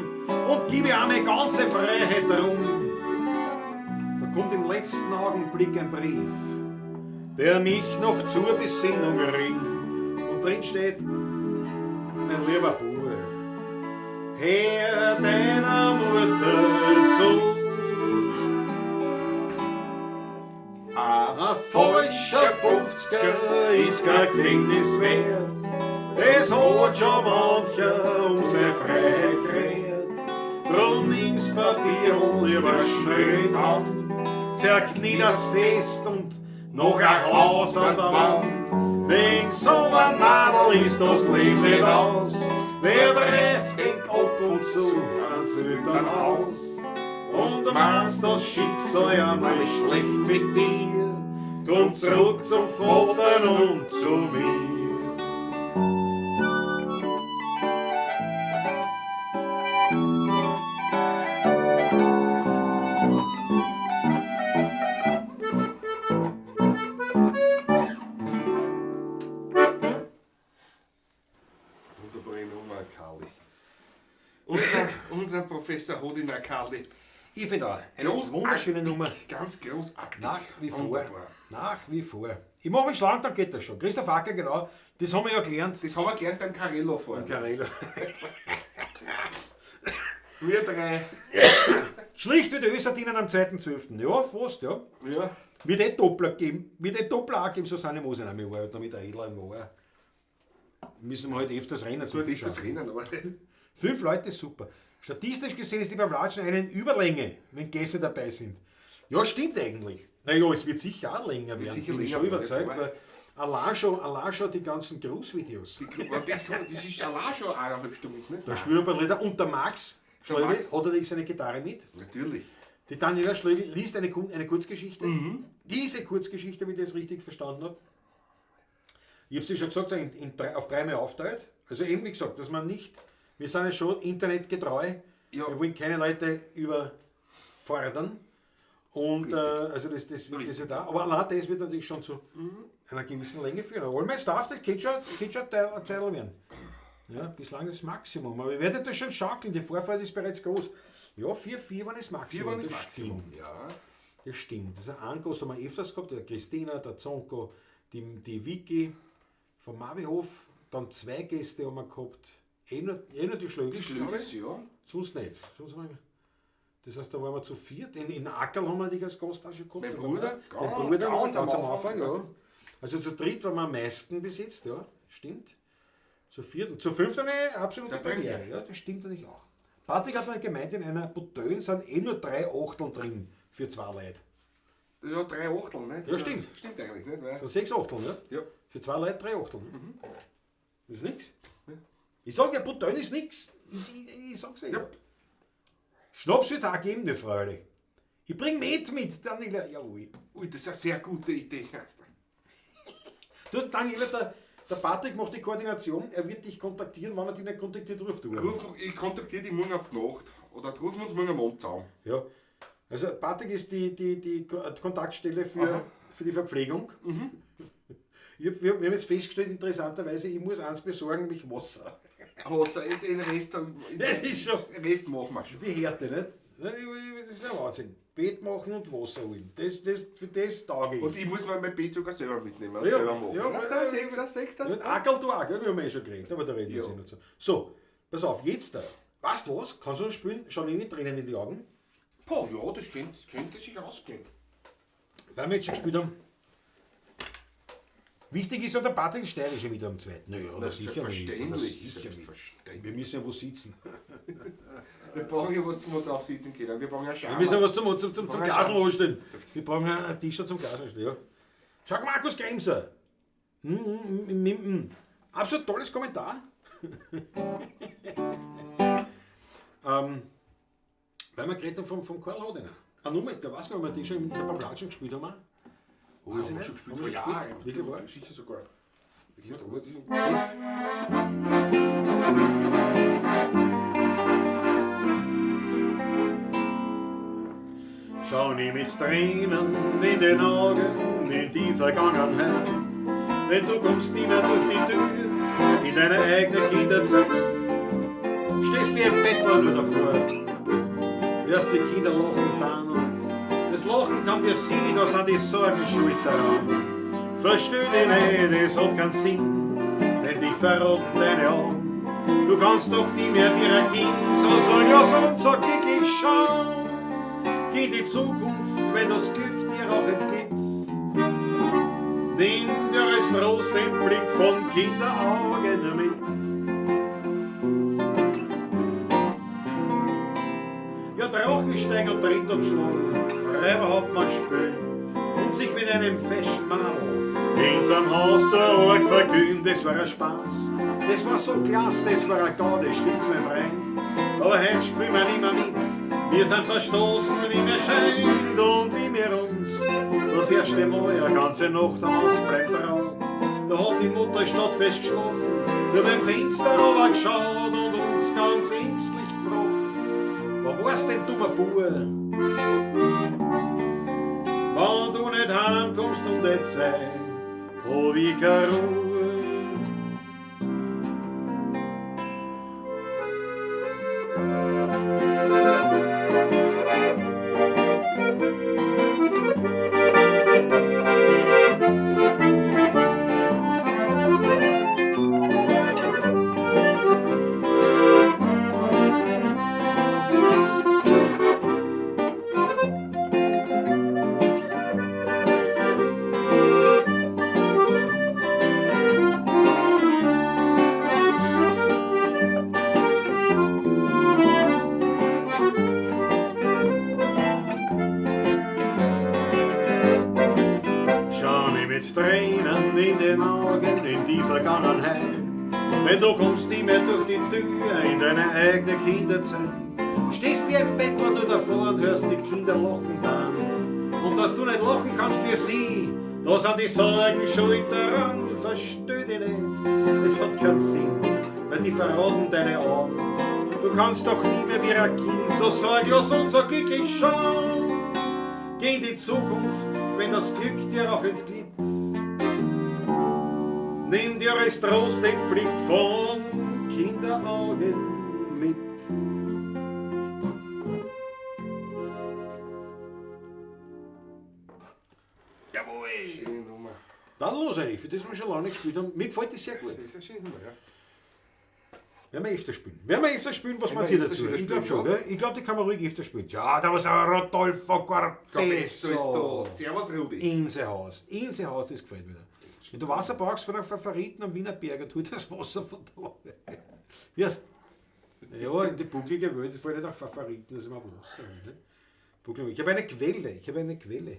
und gib ihr meine ganze Freiheit rum. Da kommt im letzten Augenblick ein Brief, der mich noch zur Besinnung rief. Und drin steht, mein lieber Bube, hör deiner Mutter zu. Ein falscher 50er ist kein Gefängnis wert, das hat schon mancher um seine Freiheit gerät. Drum nimm's Papier lieber schnell in die Hand, zerknie das fest und noch ein Haus an der Wand. Wenn so ein Nadel ist das Leben nicht aus, wer trifft den ab und zu ans Haus. Und meinst das Schicksal einmal schlecht mit dir, komm zurück zum Vater und zu mir. Wunderbare Nummer, Karli. Unser Professor Hodina Karli. Ich finde auch, eine Großartig. wunderschöne Nummer. Ganz großartig. Nach wie vor. Wunderbar. Nach wie vor. Ich mache mich schlank, dann geht das schon. Christoph Acker, genau. Das haben wir ja gelernt. Das haben wir gelernt beim Carello fahren. Carello. Wir drei. Schlicht wie die Ölsardinen am 2.12. Ja, fast, ja. Ja. Wird eh Doppler geben. Wird eh Doppler auch geben, Susanne muss ich nicht mehr arbeiten, damit der Edler im War. Müssen wir halt öfters rennen. Gut ist das Rennen, aber. 5 Leute ist super. Statistisch gesehen ist die beim Latschen eine Überlänge, wenn Gäste dabei sind. Ja, stimmt eigentlich. Naja, es wird sicher auch länger werden. sicher bin ich länger schon werden, überzeugt, ja, weil allein schon die ganzen Grußvideos. Das ist allein schon 1,5 Stunden, ne? Der Schwürberlieder und der Max Schlögl Max. hat natürlich seine Gitarre mit. Natürlich. Die Daniela Schlögl liest eine Kurzgeschichte. Diese Kurzgeschichte, wenn ich das richtig verstanden habe. Ich habe sie schon gesagt, so auf dreimal aufteilt. Also eben wie gesagt, dass man nicht, wir sind ja schon internetgetreu. Ja. Wir wollen keine Leute überfordern. Und also das wird da. Aber allein das wird natürlich schon zu einer gewissen Länge führen. Aber All my Stuff, das geht schon ein Teil werden. Ja, bislang das Maximum. Aber ihr werdet das schon schaukeln, die Vorfreude ist bereits groß. Ja, 4 waren das Maximum. 4 waren das das Maximum. Stimmt. Ja. Das stimmt. Das ist ein Angos haben wir öfters gehabt, der Christina, der Zonko, die Vicky vom Mavihof. Dann 2 Gäste haben wir gehabt. Eh nur die Schlögl, Die Schlögl, ja. Sonst nicht. Sonst haben wir, das heißt, da waren wir zu viert. In Ackerl haben wir dich als Gast auch schon gehabt. Mein Da Bruder, waren wir, ganz, den Bruder ganz ganz am am Anfang, Anfang, ja. Also zu dritt waren wir am meisten bis jetzt, ja. Stimmt. Zu viert und zu fünft eine absolute Ja, Premiere. Premiere. Ja, das stimmt natürlich auch. Patrick hat mal gemeint, in einer Bouteille sind eh nur 3 Achteln drin für 2 Leute. Ja, 3 Achteln, ne? Ja, stimmt. Stimmt eigentlich, nicht? Weil So 6 Achteln, ja? Ja. Für 2 Leute 3 Achteln. Das ist nix. Ich sag ja, Bouteille ist nix. Ich sag's eh. Ja. Schnaps wird's auch geben, ne Freude. Ich bring Met mit, Daniela. Jawohl. Ui, das ist eine sehr gute Idee. Du, Daniela, der Patrick macht die Koordination. Er wird dich kontaktieren. Wenn er dich nicht kontaktiert, ruft du. Ich kontaktiere dich morgen auf die Nacht. Oder rufen wir uns morgen am Abend zusammen. Ja. Also Patrick ist die Kontaktstelle für die Verpflegung. Wir haben jetzt festgestellt, interessanterweise, ich muss eins besorgen, nämlich Wasser. Wasser, den Rest, den Das ist schon Rest machen wir schon. Die Härte, nicht? Das ist ja Wahnsinn. Bett machen und Wasser holen. Für das tauge ich. Und ich muss mir mein Bett sogar selber mitnehmen und Ja, selber machen. ja, Na, ja, da ja, sechs, das, sechs, das. Und Ackerl du auch, gell? Wir haben eh schon geredet, aber da reden wir Ja. eh noch zu. So, pass auf, jetzt da. Weißt du was? Kannst du noch spielen? Schon irgendwie Tränen in die Augen? Boah, ja, das könnte sich ausgehen. Weil wir jetzt schon gespielt haben. Wichtig ist ja, der Patrick Steirische wieder am zweiten. Naja, das sicher nicht. Das Selbstverständlich. sicher nicht. Selbstverständlich. Wir müssen ja wo sitzen. Wir brauchen ja was zum drauf sitzen können. Wir brauchen ja Scham. Wir müssen ja was zum brauchen Glasl einen anstellen. Wir brauchen einen Tisch zum Glasl anstellen, ja. Schau, Markus Kremser. Absolut tolles Kommentar. Weil wir geredet haben vom Karl Hodener. Ah, nur mal, da weiß man, ob wir die schon in der Pavlatschen gespielt haben. Oh, haben wir schon gespielt, Haben wir vor schon Jahren. gespielt? Wirklich wahr? Sicher sogar. Ja, aber die- Schau nie mit Tränen in den Augen in die Vergangenheit, denn du kommst nie mehr durch die Tür in deine eigene Kinderzeit. Stehst wie ein Bettler nur davor, hörst die Kinder lachen dann und das Lachen kann wir sie, da sind die Sorgen schuld daran. Versteh dich nicht, es hat keinen Sinn, denn dich verraten deine Augen. Du kannst doch nie mehr wie ein Kind so sorglos und so glücklich schauen. Geh in die Zukunft, wenn das Glück dir auch entgeht. Nimm dir als Trost den Blick von Kinderaugen mit. Ja, Drachensteig und Ritterschlag, Räuberhauptmann spülen und sich mit einem feschen Madel hinterm Haus der Org verkühlen, das war ein Spaß. Das war so klasse, das war ein Gaude, stimmt's, mein Freund? Aber heute spielen wir nicht mehr mit. Wir sind verstoßen, wie mir scheint und wie wir uns das erste Mal eine ganze Nacht am Haus bleibt raut. Da hat die Mutter stadtfest geschlafen, nur beim Fenster runter geschaut und uns ganz ängstlich gefragt: Wo warst denn, dummer Bub? Wenn du nicht heimkommst um die Zeit, hab ich keine Ruhe. Schau mir mit Tränen in den Augen in die Vergangenheit, wenn du kommst nie mehr durch die Tür in deine eigene Kinderzeit. Stehst wie ein Bettler nur davor und hörst die Kinder lachen dann. Und dass du nicht lachen kannst wie sie, da sind die Sorgen schuld daran. Versteh dich nicht, es hat keinen Sinn, weil die verraten deine Augen. Du kannst doch nie mehr wie ein Kind so sorglos und so glücklich schauen. Geh in die Zukunft, wenn das Glück dir auch entglitt. Nimm dir als Trost den Blick von Kinderaugen mit. Jawohl! Schöne Nummer. Dann los eigentlich, für das wir schon lange nicht gespielt haben. Mir gefällt das sehr gut. Das ist eine schöne Nummer, ja. Werden wir öfter spielen. Werden wir öfter spielen, was Werden man wir sich öfter dazu? wieder Ich glaub spielen, schon, ja. gell? Ich glaub, die kann man ruhig öfter spielen. Ja, da war ein Rodolfo Corbesso ist da. Corbesso. Servus, Rudi. Insehaus. Insehaus, das gefällt mir. Wenn du Wasser brauchst von einem Favoriten am Wiener Berg, dann tut das Wasser von da. Ja, ja, in die bucklige Welt, das fällt nicht auf Favoriten, das ist immer Wasser. Ne? Bucklige. Ich habe eine Quelle, ich habe eine Quelle.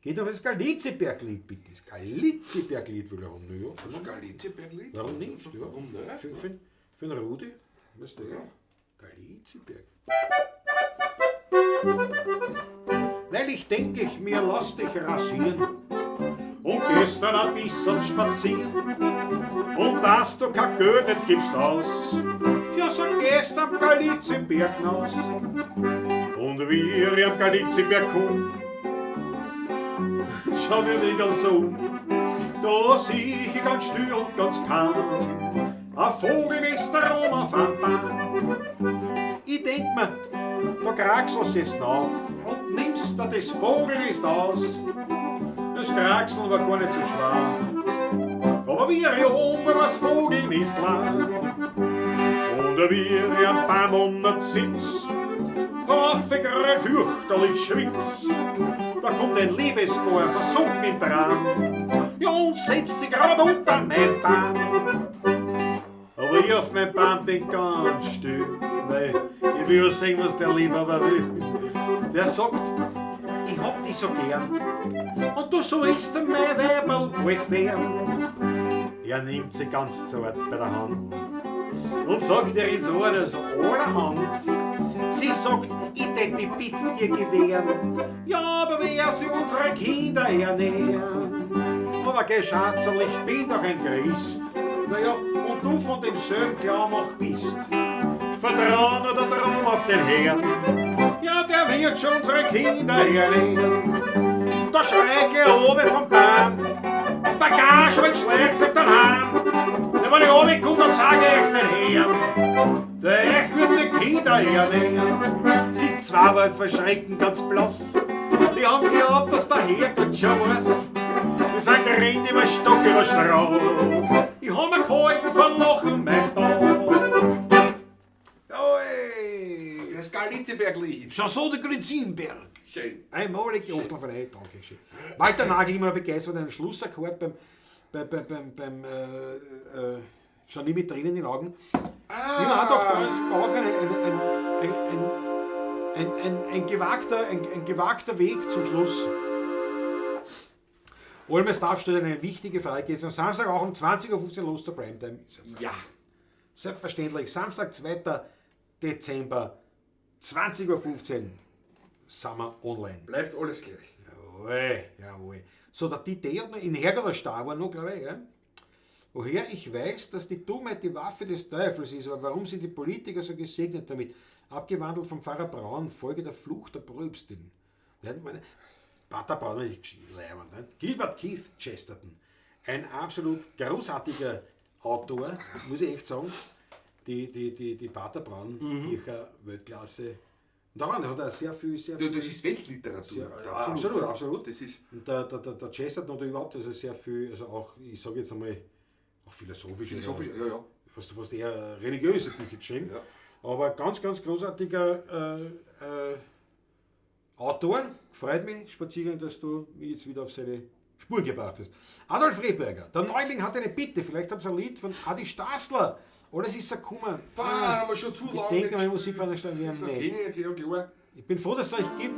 Geht doch das Galiziberglied, bitte. Das Galiziberglied will ich haben. Na ja, Das Galiziberglied? warum nicht? Ja. Warum nicht? Für den Rudi, weißt du, ja. Galiziberg. Neulich denk ich mir, lass dich rasieren und gehst dann ein bisschen spazieren. Und dass du kein Geld nicht gibst aus, ja, so gehst am Galiziberg hinaus. Und wie ich am Galiziberg komm, schau mir wieder so um. Da sieh ich ganz still und ganz kaum ein Vogelnest rum auf einem Baum. Ich denk mir, da kraxelst jetzt auf und nimmst da das Vogelnest aus. Das Kraxeln war gar nicht so schwer, aber wie ich oben das Vogelnest lag und wie ich am Baum unten sitz, da fürchterlich schwitz. Da kommt ein Liebespaar versunken in Tran, ja, und setzt sich grad unter mein Baum. Aber ich auf mein Baum bin ganz still, weil ich will ja sehen, was der Liebhaber will. Der sagt, ich hab dich so gern und du sollst mein Weiberl bald werden. Er nimmt sie ganz zart bei der Hand und sagt ihr ins Ohr so allerhand. Sie sagt, ich tät die Bitt dir gewähren. Ja, aber wer sie unsere Kinder ernähren? Aber geh, Schatzerl, ich bin doch ein Christ. Naja, und du von demselben Glauben auch bist. Vertrau nur der Traum auf den Herrn. Ja, der wird schon unsere Kinder ernähren. Da schreck ich oben vom Baum. Bagage, wenn schlecht, sagt dann heim. Ja, wenn ich runterkomme, dann sag ich den Herrn. Der ich wird die Kinder ernähren. Die zwei waren verschrecken ganz blass. Die haben geglaubt, dass der Herrgott schon weiß. Die sind gerannt über Stock über Stroh. Ich hab mir gehalten von Lachen, mein Bauch. Oi. Das Galitzberglied. Chanson de Grünzinberg. Schön. Einmalig die Ochtel von danke schön. Walter Nagel immer noch begeistert von einem Schlussakkord beim schon nie mit Tränen in den Augen. Ah. Ja, doch, da ist auch ein gewagter Weg zum Schluss. Olmer Staff stellt eine wichtige Frage. Geht es am Samstag auch um 20:15 Uhr los zur Primetime? Ja. Selbstverständlich. Samstag, 2. Dezember, 20:15 Uhr sind wir online. Bleibt alles gleich. Jawohl, jawohl. So, der Dieter hat noch in Herger Star war noch, glaube ich, gell? Woher ich weiß, dass die Dummheit die Waffe des Teufels ist, aber warum sind die Politiker so gesegnet damit? Abgewandelt vom Pfarrer Braun, Folge der Flucht der Pröpstin. Pater Braun ist leibend, nicht? Gilbert Keith Chesterton, ein absolut großartiger Autor, muss ich echt sagen. Die Pater Braun Bücher, Weltklasse. Und daran hat er sehr viel, sehr viel. Das ist Weltliteratur. Sehr, ja, absolut, absolut. Das ist und der Chesterton hat überhaupt also sehr viel, also auch, ich sage jetzt einmal, auch philosophische, philosophisch, ja, ja. Fast eher religiöse Bücher geschrieben. Ja. Aber ganz, ganz großartiger Autor. Freut mich, Spaziergang, dass du mich jetzt wieder auf seine Spuren gebracht hast. Adolf Rehberger, der Neuling hat eine Bitte. Vielleicht habt ihr ein Lied von Adi Stassler. Alles ist so gekommen. Bah, haben wir schon zu lange. Ich denke, meine Musikveranstaltung wäre nett. Ja, klar. Ich bin froh, dass es euch gibt.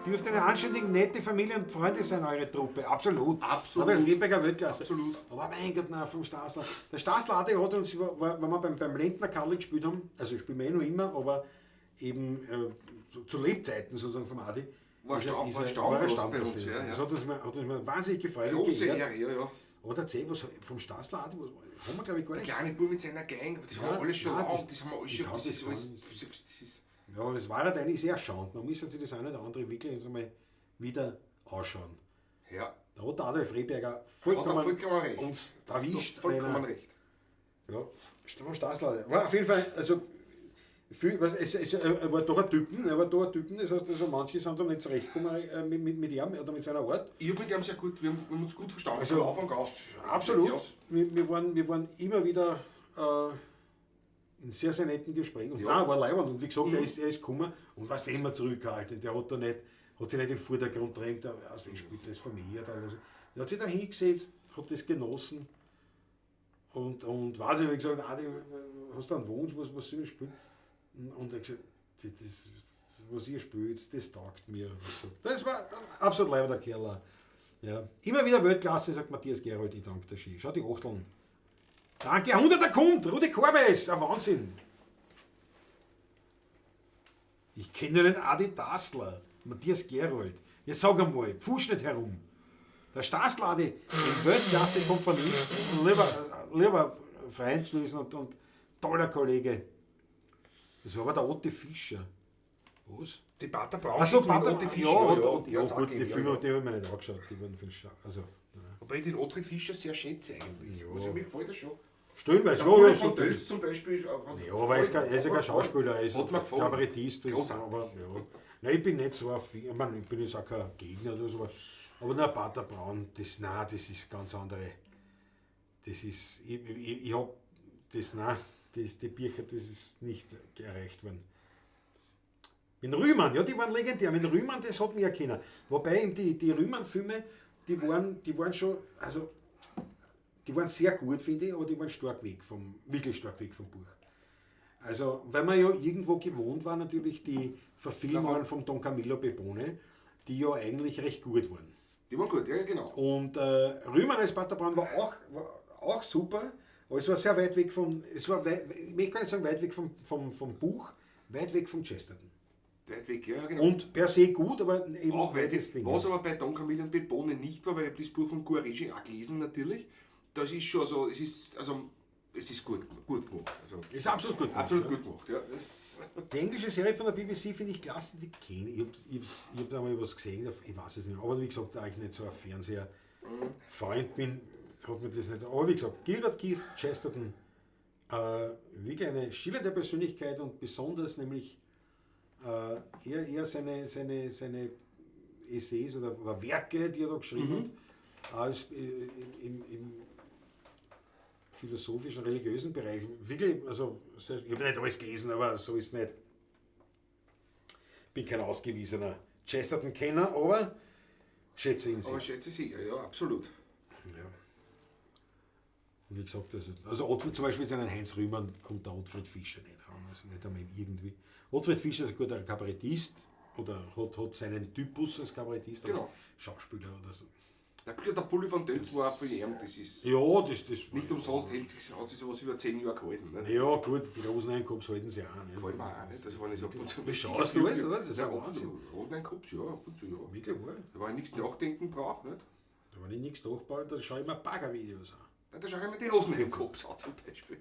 Dürft eine anständige, nette Familie und Freunde sein, eure Truppe. Absolut. Absolut. Adolf Rehberger, Weltklasse. Absolut. Aber mein Gott, nein, vom Stassler. Der Stassler Adi hat uns, wenn wir beim Lendner Karl gespielt haben, also spielen wir eh noch immer, aber eben zu Lebzeiten sozusagen vom Adi. War Stammgast bei uns, ja, ja. Das hat uns mal wahnsinnig gefreut. Große Ehre, ja, ja. Aber erzähl, was vom Stassler Adi, was haben wir, glaube ich, gar nicht. Der kleine Bub mit seiner Gang, aber das ja, haben wir alles schon nein, lang, das haben wir alles schon, das ist alles. Das ist ja, aber es war halt eigentlich sehr schade. Man muss sich das eine oder andere wirklich jetzt einmal wieder anschauen. Ja. Da hat der Adolf Rehberger vollkommen recht. uns erwischt. Vollkommen recht. Ja, vom Stassler. War auf jeden Fall, also, viel, was, es, er war doch ein Typen, das heißt, also manche sind da nicht zurechtgekommen mit ihm oder mit seiner Art. Ich habe mit ihm sehr gut, wir haben uns gut verstanden, also, von Anfang an. Absolut. Ja. Wir waren immer wieder in sehr, sehr netten Gesprächen. Und ja. nein, war leibend. Und wie gesagt, er ist gekommen und was immer zurückgehalten. Der hat da nicht, hat sich nicht in den Vordergrund gedrängt, der spielt das von mir. Der hat sich da hingesetzt, hat das genossen. Und weiß ich, wie gesagt, Adi, hast du einen Wunsch, was soll ich spielen? Und er hat gesagt, das, was ihr spielt, das taugt mir. Das war absolut leibender Kerl. Ja. Immer wieder Weltklasse, sagt Matthias Gerold, ich danke dir schön. Schau die Achteln. Danke, 100er kommt, Rudi Korbes, ein Wahnsinn. Ich kenne den Adi Dassler, Matthias Gerold. Jetzt sag einmal, pfusch nicht herum. Der Stassler Adi, ein Weltklasse-Komponist, lieber Freund gewesen und toller Kollege. Das war aber der Otti Fischer. Was? Die Pater Braun. Achso, Pater Otti Fischer. Ja, gut, die Filme die habe ich mir nicht angeschaut. Die waren viel also, ja. Wobei ich den Otti Fischer sehr schätze eigentlich. Ja. Also, mir gefällt das schon. Stellenweise, ja, ja, von Tölz zum Beispiel. Ja, aber er ist ja kein Schauspieler, er ist Kabarettist. Großartig. Aber, ja. Nein, ich bin nicht so auf, ich meine, ich bin jetzt auch kein Gegner oder sowas. Aber der Pater Braun, das, nein, das ist ganz andere. Das ist, ich hab, das, nein, das, die Bücher, das ist nicht erreicht worden. Mit Rühmann, ja, die waren legendär. Mit Rühmann, das hat mich ja keiner. Wobei eben die Rühmann-Filme, die waren schon, also, die waren sehr gut, finde ich, aber die waren stark weg vom, wirklich stark weg vom Buch. Also, weil man ja irgendwo gewohnt war, natürlich die Verfilmungen von Don Camillo Pepone, die ja eigentlich recht gut waren. Die waren gut, ja, genau. Und Rühmann als Pater Braun war auch super, aber es war sehr weit weg vom, es war, ich möchte gar nicht sagen weit weg vom Buch, Weit weg vom Chesterton. Weit weg, ja, genau. Und per se gut, aber eben auch weit das weg. Ding. Was aber bei Don Camillo und Peppone nicht war, weil ich habe das Buch von Guareschi auch gelesen natürlich. Das ist schon so, es ist, also, es ist gut, gut gemacht. Also, Ist absolut gut gemacht, Absolut ja. gut gemacht, ja. Das, Die englische Serie von der BBC finde ich klasse, die kenne ich. Ich hab da mal was gesehen, ich weiß es nicht. Aber wie gesagt, da ich nicht so ein Fernseher-Freund bin, hat mir das nicht. Aber wie gesagt, Gilbert Keith Chesterton, wirklich eine schillernde Persönlichkeit und besonders nämlich eher seine Essays oder Werke, die er da geschrieben hat, als, im philosophischen, religiösen Bereich. Wirklich, also sehr, ich habe nicht alles gelesen, aber so ist es nicht. Bin kein ausgewiesener Chesterton-Kenner, aber schätze ihn sehr. aber schätze sicher, ja, absolut. Ja. Und wie gesagt, also Ottfried, zum Beispiel seinen Heinz Rühmann kommt der Ottfried Fischer nicht ran. Also nicht einmal irgendwie. Ottfried Fischer ist ein guter Kabarettist oder hat seinen Typus als Kabarettist, aber Genau. Schauspieler oder so. Der Pulli von Tölz war auch von ihm, das ist Ja, das nicht umsonst, hat sich sowas über 10 Jahre gehalten. Ne? Ja, gut, die Rosenheim-Cops halten sich auch. Nicht? Gefällt mir auch nicht. Also wenn ich ab und zu. Wie schaust du es, oder? Das ist ja, ja ab und Wahnsinn. zu. Rosenheim-Cops, ja, ab und zu, ja. Wirklich wahr. Da war ich nichts nachdenken brauche, nicht? Da, wenn ich nichts nachbaue, dann schaue ich mir Bagger-Videos an. Na, da schaue ich mir die Rosenheim-Cops an zum Beispiel.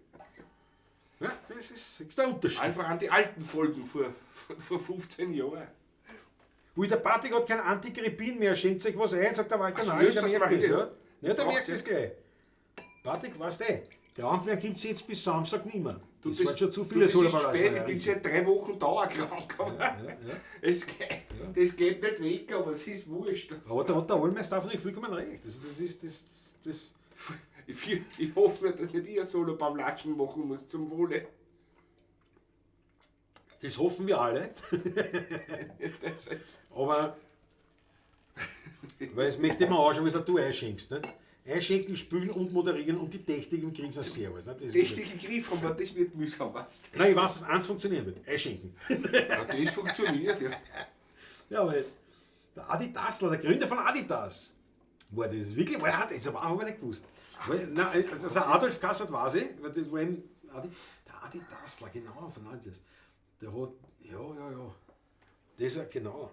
Ja, das ist der Unterschied. Einfach an die alten Folgen vor 15 Jahren. Ui, der Patrick hat kein Antigrippin mehr, schenkt sich was ein, sagt der Walter, Ach so, nein, ist der das merkt mal das, ja. hier? Ja, der Braucht's merkt das gleich. Patrick, weißt du, krank werden gibt's jetzt bis Samstag nicht mehr. Du, Das, waren schon zu du, viele das ist Solabalage. spät, ich bin seit 3 Wochen dauerkrank. Aber es, das geht nicht weg, aber es ist wurscht. Aber da hat der Allmeister einfach nicht vollkommen recht. Also das ist das. Ich hoffe mir, dass nicht ich ein Solo-Pavlatschen machen muss zum Wohle. Das hoffen wir alle. Aber weil es möchte ich mir anschauen, wie es du einschenkst. Nicht? Einschenken, spülen und moderieren und die Technik im Griff. Na, servus. Nicht? Das ist Technik im Griff haben wir, das wird mühsam, weißt Nein, ich weiß, dass eins funktionieren wird. Einschenken. du. Ja, das funktioniert, ja. Ja, weil der Adi Dassler, der Gründer von Adidas, war das wirklich, war das aber habe ich nicht gewusst. Weil, nein, also Adolf Kassert weiß ich, weil das war eben Adi, der Adi Dassler, genau, von Adidas. Der hat, ja, das ist genau.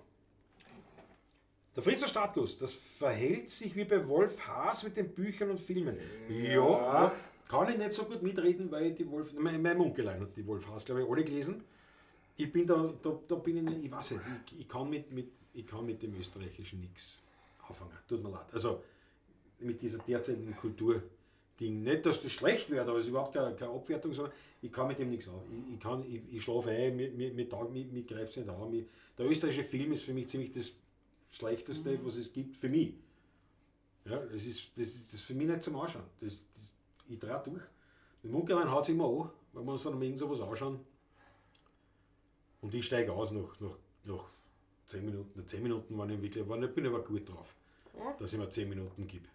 Der Fritzer Startguss, das verhält sich wie bei Wolf Haas mit den Büchern und Filmen. Ja, kann ich nicht so gut mitreden, weil ich die Wolf, mein Munkelein hat die Wolf Haas, glaube ich, alle gelesen. Ich bin da bin ich nicht, ich weiß nicht, ich kann mit dem Österreichischen nichts anfangen. Tut mir leid. Also mit dieser derzeitigen Kultur-Ding. Nicht, dass das schlecht wird, aber es ist überhaupt keine Abwertung, sondern ich kann mit dem nichts an. Ich schlafe ein, mir greift es nicht an. Der österreichische Film ist für mich ziemlich das Schlechteste, was es gibt, für mich. Ja, das ist für mich nicht zum Anschauen. Ich drehe durch. Mit Munkelein haut es immer an, weil wir uns dann irgend sowas anschauen. Und ich steige aus nach 10 Minuten. Nach 10 Minuten war ich wirklich, bin ich aber gut drauf, dass ich mir 10 Minuten gebe.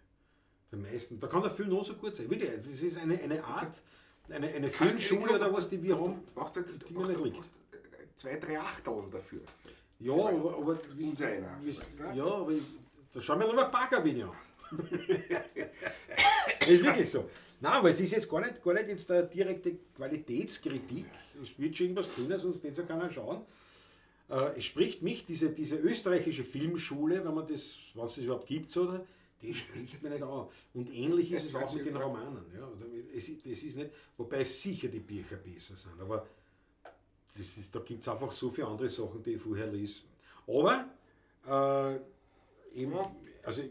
Die meisten, da kann der Film noch so gut sein. Wirklich, das ist eine Art, eine Filmschule oder was, die wir haben, die mir nicht liegt. 2, 3 Achteln dafür. Ja, aber unser einer. Ja, aber da schauen wir lieber Bagger-Video an. Das ist wirklich so. Nein, aber es ist jetzt gar nicht jetzt der direkte Qualitätskritik. Es wird schon irgendwas können, sonst nicht so keiner schauen. Es spricht mich, diese österreichische Filmschule, wenn man das, was es überhaupt gibt, so, oder? Die spricht mir nicht an. Und ähnlich ist es auch mit den Romanen. Ja. Das ist nicht, wobei sicher die Bücher besser sind, aber das ist, da gibt es einfach so viele andere Sachen, die ich vorher lese. Aber eben, also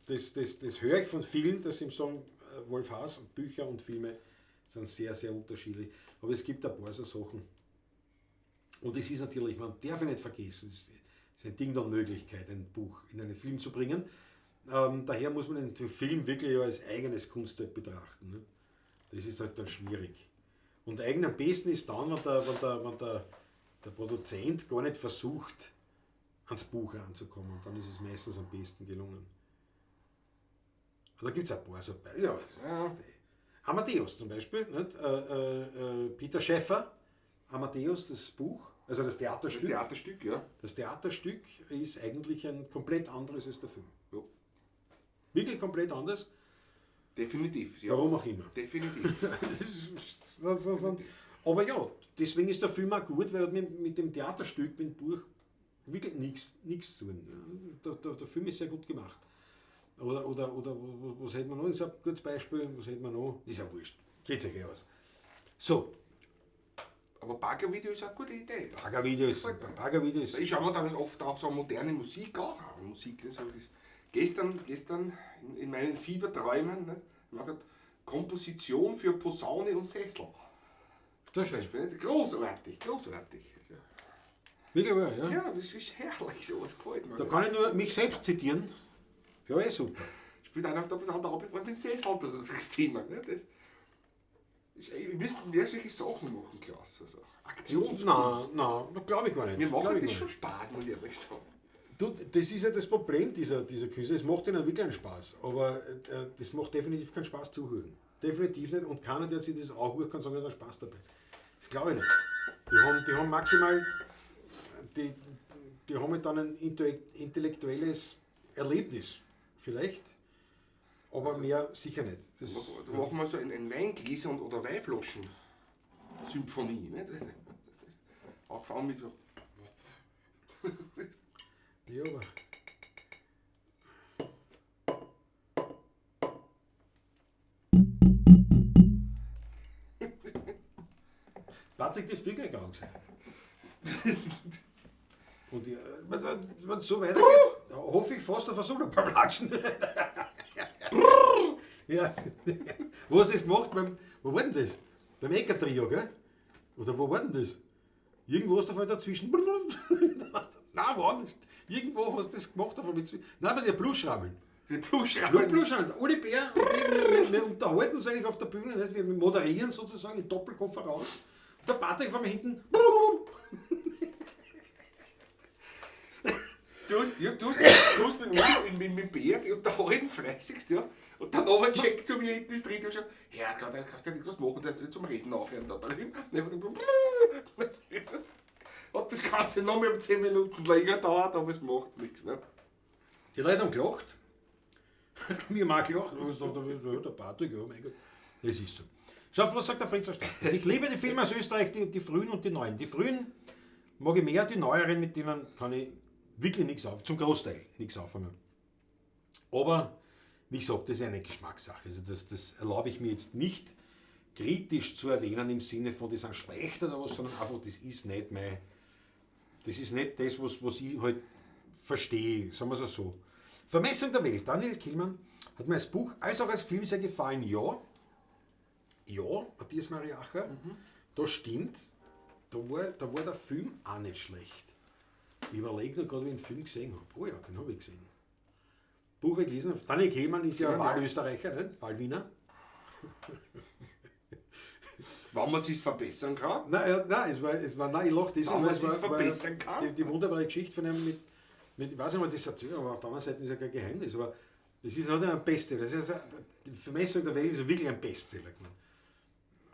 das höre ich von vielen, dass sie sagen, Wolf Haas, Bücher und Filme sind sehr, sehr unterschiedlich. Aber es gibt ein paar so Sachen. Und es ist natürlich, man darf ja nicht vergessen, es ist ein Ding der Unmöglichkeit, ein Buch in einen Film zu bringen. Daher muss man den Film wirklich als eigenes Kunstwerk betrachten. Ne? Das ist halt dann schwierig. Und eigentlich am besten ist dann, wenn der Produzent gar nicht versucht, ans Buch ranzukommen. Und dann ist es meistens am besten gelungen. Und da gibt es ein paar so. Ja, ja. Amadeus zum Beispiel, nicht? Peter Schäffer, Amadeus, das Buch, also das Theaterstück. Das Theaterstück, ja. Das Theaterstück ist eigentlich ein komplett anderes als der Film. Ja. Wirklich komplett anders. Definitiv, ja. Warum auch immer. Definitiv. Aber ja, deswegen ist der Film auch gut, weil er hat mit dem Theaterstück, mit dem Buch wirklich nichts zu tun. Der Film ist sehr gut gemacht. Oder was hätten wir noch? Ich sag, gutes Beispiel, was hätten wir noch? Ist ja wurscht. Geht sich eh aus. So. Aber Bagger-Video ist auch eine gute Idee. Bagger-Video ist. Bagger-Video ist. Ich schaue mir damals oft auch so moderne Musik auch an. Musik, so das. Gestern in meinen Fieberträumen, nicht? Ich hab gedacht, Komposition für Posaune und Sessel. Das ist schön. Großartig, großartig. Wirklich wahr, ja? Ja, das ist herrlich, sowas gefällt mir. Da kann ich nur mich selbst zitieren. Ja, eh super. Spielt einer auf der Posaune, der andere fährt mit dem Sessel durchs Zimmer. Ne? Das ist, wir müssen mehr solche Sachen machen, Klaus. Also, Aktionskunst. Nein, das glaube ich gar nicht. Mir macht das schon Spaß, muss ich ehrlich sagen. Du, das ist ja das Problem dieser Künstler. Es macht ihnen wirklich einen Spaß, aber das macht definitiv keinen Spaß zuhören. Definitiv nicht. Und keiner, der sich das auch hört, kann sagen, er hat Spaß dabei. Das glaube ich nicht. Die haben maximal, die haben halt dann ein intellektuelles Erlebnis, vielleicht, aber mehr sicher nicht. Das, da machen wir so ein Weingläser oder Weinflaschen-Symphonie. Nicht? Auch vor allem mit so. Ja, aber. Patrick dürfte wirklich krank sein. Und wenn es so weitergeht, hoffe ich fast auf ein Solo-Platschen. Ja. Wo hast du das gemacht? Wo war denn das? Beim Ecker-Trio, gell? Oder wo war denn das? Irgendwo hast du auf dazwischen. Nein, woanders. Irgendwo hast du das gemacht. Nein, bei den Bluschrammeln. Die Bluschrammeln. Bluschrammeln. Uli Bär und wir unterhalten uns eigentlich auf der Bühne, nicht? Wir moderieren sozusagen in Doppelkonferenz. Und der Patrick von mir hinten. Du hast mit Bär die unterhalten fleißigst, ja. Und dann aber checkt zu mir hinten das dritte und sagt, ja, da kannst du nicht was machen, dass du nicht zum Reden aufhören da drüben. Hat das Ganze noch mehr um 10 Minuten länger gedauert, aber es macht nichts. Ne? Die Leute haben gelacht. Mir haben auch gelacht. Der Patrick, ja, mein Gott. Das ist so. Schau, was sagt der Fritz Verstappen? Ich liebe die Filme aus Österreich, die frühen und die neuen. Die frühen mag ich mehr, die neueren, mit denen kann ich wirklich nichts auf, zum Großteil nichts anfangen. Aber, wie gesagt, das ist eine Geschmackssache. Also das erlaube ich mir jetzt nicht kritisch zu erwähnen im Sinne von, die sind schlecht oder was, sondern einfach, das ist nicht mein, das ist nicht das, was ich halt verstehe, sagen wir es auch so. Vermessung der Welt, Daniel Kehlmann hat mir als Buch als auch als Film sehr gefallen. Ja, ja, Matthias Mariacher, das stimmt, da war der Film auch nicht schlecht. Ich überlege noch gerade, wie ich den Film gesehen habe. Oh ja, den habe ich gesehen. Buch habe ich gelesen. Daniel Kehlmann ist ja Wahlösterreicher, nicht? Wahlwiener. Wenn man es verbessern kann? Nein, ja, nein, es war, ich lache das. Wenn man es verbessern kann? Die wunderbare Geschichte von einem mit ich weiß nicht, ob man das erzählt, aber auf der anderen Seite ist ja kein Geheimnis. Aber das ist nicht ein Bestseller. Das ist also, die Vermessung der Welt ist wirklich ein Bestseller.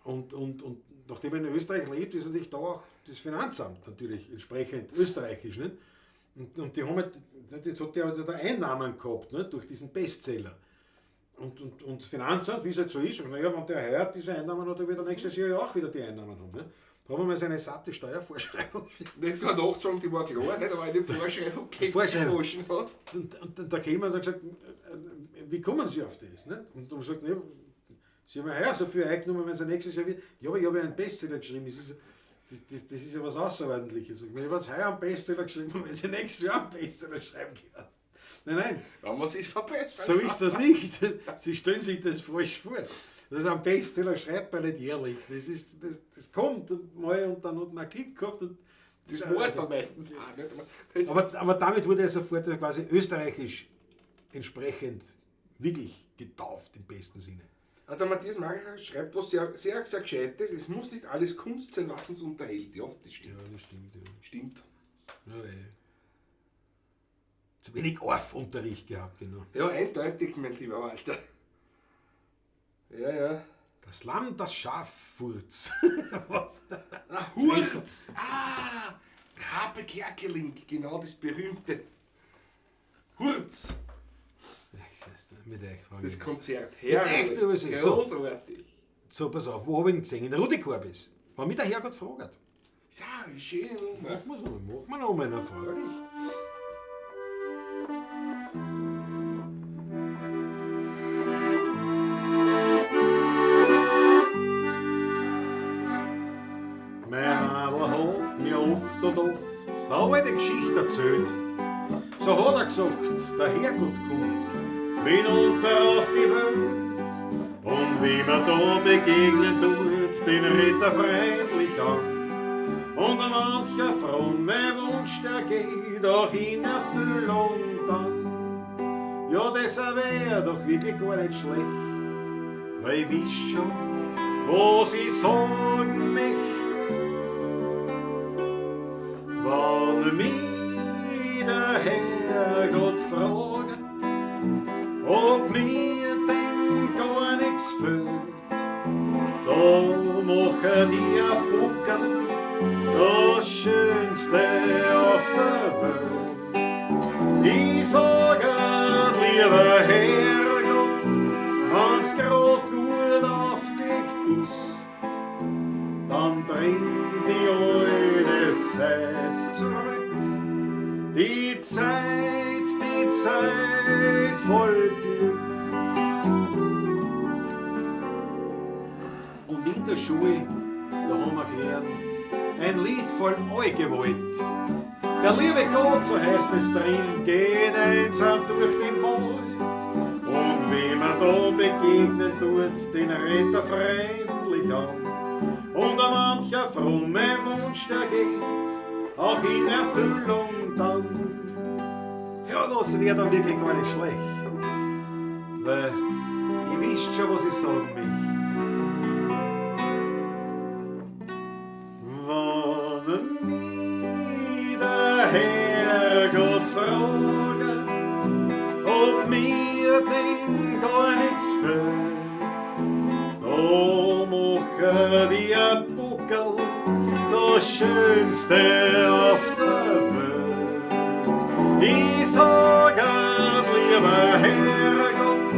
Und nachdem er in Österreich lebt, ist natürlich da auch das Finanzamt natürlich entsprechend österreichisch. Nicht? Und die haben halt, jetzt hat der halt da Einnahmen gehabt, nicht? Durch diesen Bestseller. Und Finanzamt, wie es halt so ist, und naja, wenn der heuer diese Einnahmen hat, dann wird er nächstes Jahr ja auch wieder die Einnahmen haben. Nicht? Da haben wir mal seine satte Steuervorschreibung. Nicht nur nachzusagen, die war klar, nicht? Aber eine Vorschreibung gegeben hat. Und da käme und hat gesagt, wie kommen Sie auf das? Nicht? Und dann gesagt, ne, Sie haben ja heuer so viel eingenommen, wenn Sie nächstes Jahr wieder. Ja, aber ich habe ja einen Bestseller geschrieben. Das ist, das ist ja was Außerordentliches. Ich habe jetzt heuer einen Bestseller geschrieben, wenn Sie nächstes Jahr einen Bestseller schreiben können. Nein, nein. Wenn man sich verbessert. So ist das nicht. Sie stellen sich das falsch vor. Das ist ein Bestseller, schreibt man nicht jährlich. Das kommt mal und dann hat man einen Klick gehabt. Und das war es dann meistens auch nicht. Aber damit wurde er sofort quasi österreichisch entsprechend wirklich getauft im besten Sinne. Der Matthias Mariacher schreibt was sehr, sehr, sehr Gescheites. Es muss nicht alles Kunst sein, was uns unterhält. Ja, das stimmt. Ja, das stimmt. Ja. Stimmt. Ja, ey. Zu wenig Orff-Unterricht gehabt, genau. Ja, eindeutig, mein lieber Walter. Ja, ja. Das Lamm, das Schaf, Furz. Was? Ah, Hurz! Ah! Hape Kerkeling, genau das berühmte. Hurz! Mit euch, das Konzert. Herrlich. Großartig. So, pass auf, wo habe ich ihn gesehen? In der Rudi Korbis. Wenn mich der Herrgott fragt. Ja, schön. Machen wir so, machen wir noch mal, na freilich. Mein Hadl hat mir oft und oft so eine Geschichte erzählt. So hat er gesagt, der Herrgott kommt mitunter auf die Welt. Und wie man da begegnen tut, den redet er freundlich an. Und mancher fromme Wunsch, der geht auch in Erfüllung dann. Ja, das wär doch wirklich gar nicht schlecht, weil ich wiss schon, was ich sagen möcht. Wenn mich der Herrgott fragt, ob mir denn gar nichts fehlt, da mache die ein Buckel, das Schönste auf der Welt. Ich sage, lieber Herrgott, wenn's grad gut aufgelegt bist, dann bring die alte Zeit zurück. Die Zeit voll Glück. Und in der Schule, da haben wir gelernt, ein Lied voll Allgewalt. Der liebe Gott, so heißt es drin, geht einsam durch den Wald. Und wem er da begegnen tut, den redet er freundlich an. Und mancher fromme Wunsch, der geht auch in Erfüllung dann. Ja, das wär dann wirklich gar nicht schlecht, weil ich wisst schon, was ich sagen möchte. Wenn mich der Herrgott fragt, ob mir denn gar nichts fehlt, da mache die ein Buckel, das Schönste auf der Welt. Ich sag, lieber Herrgott,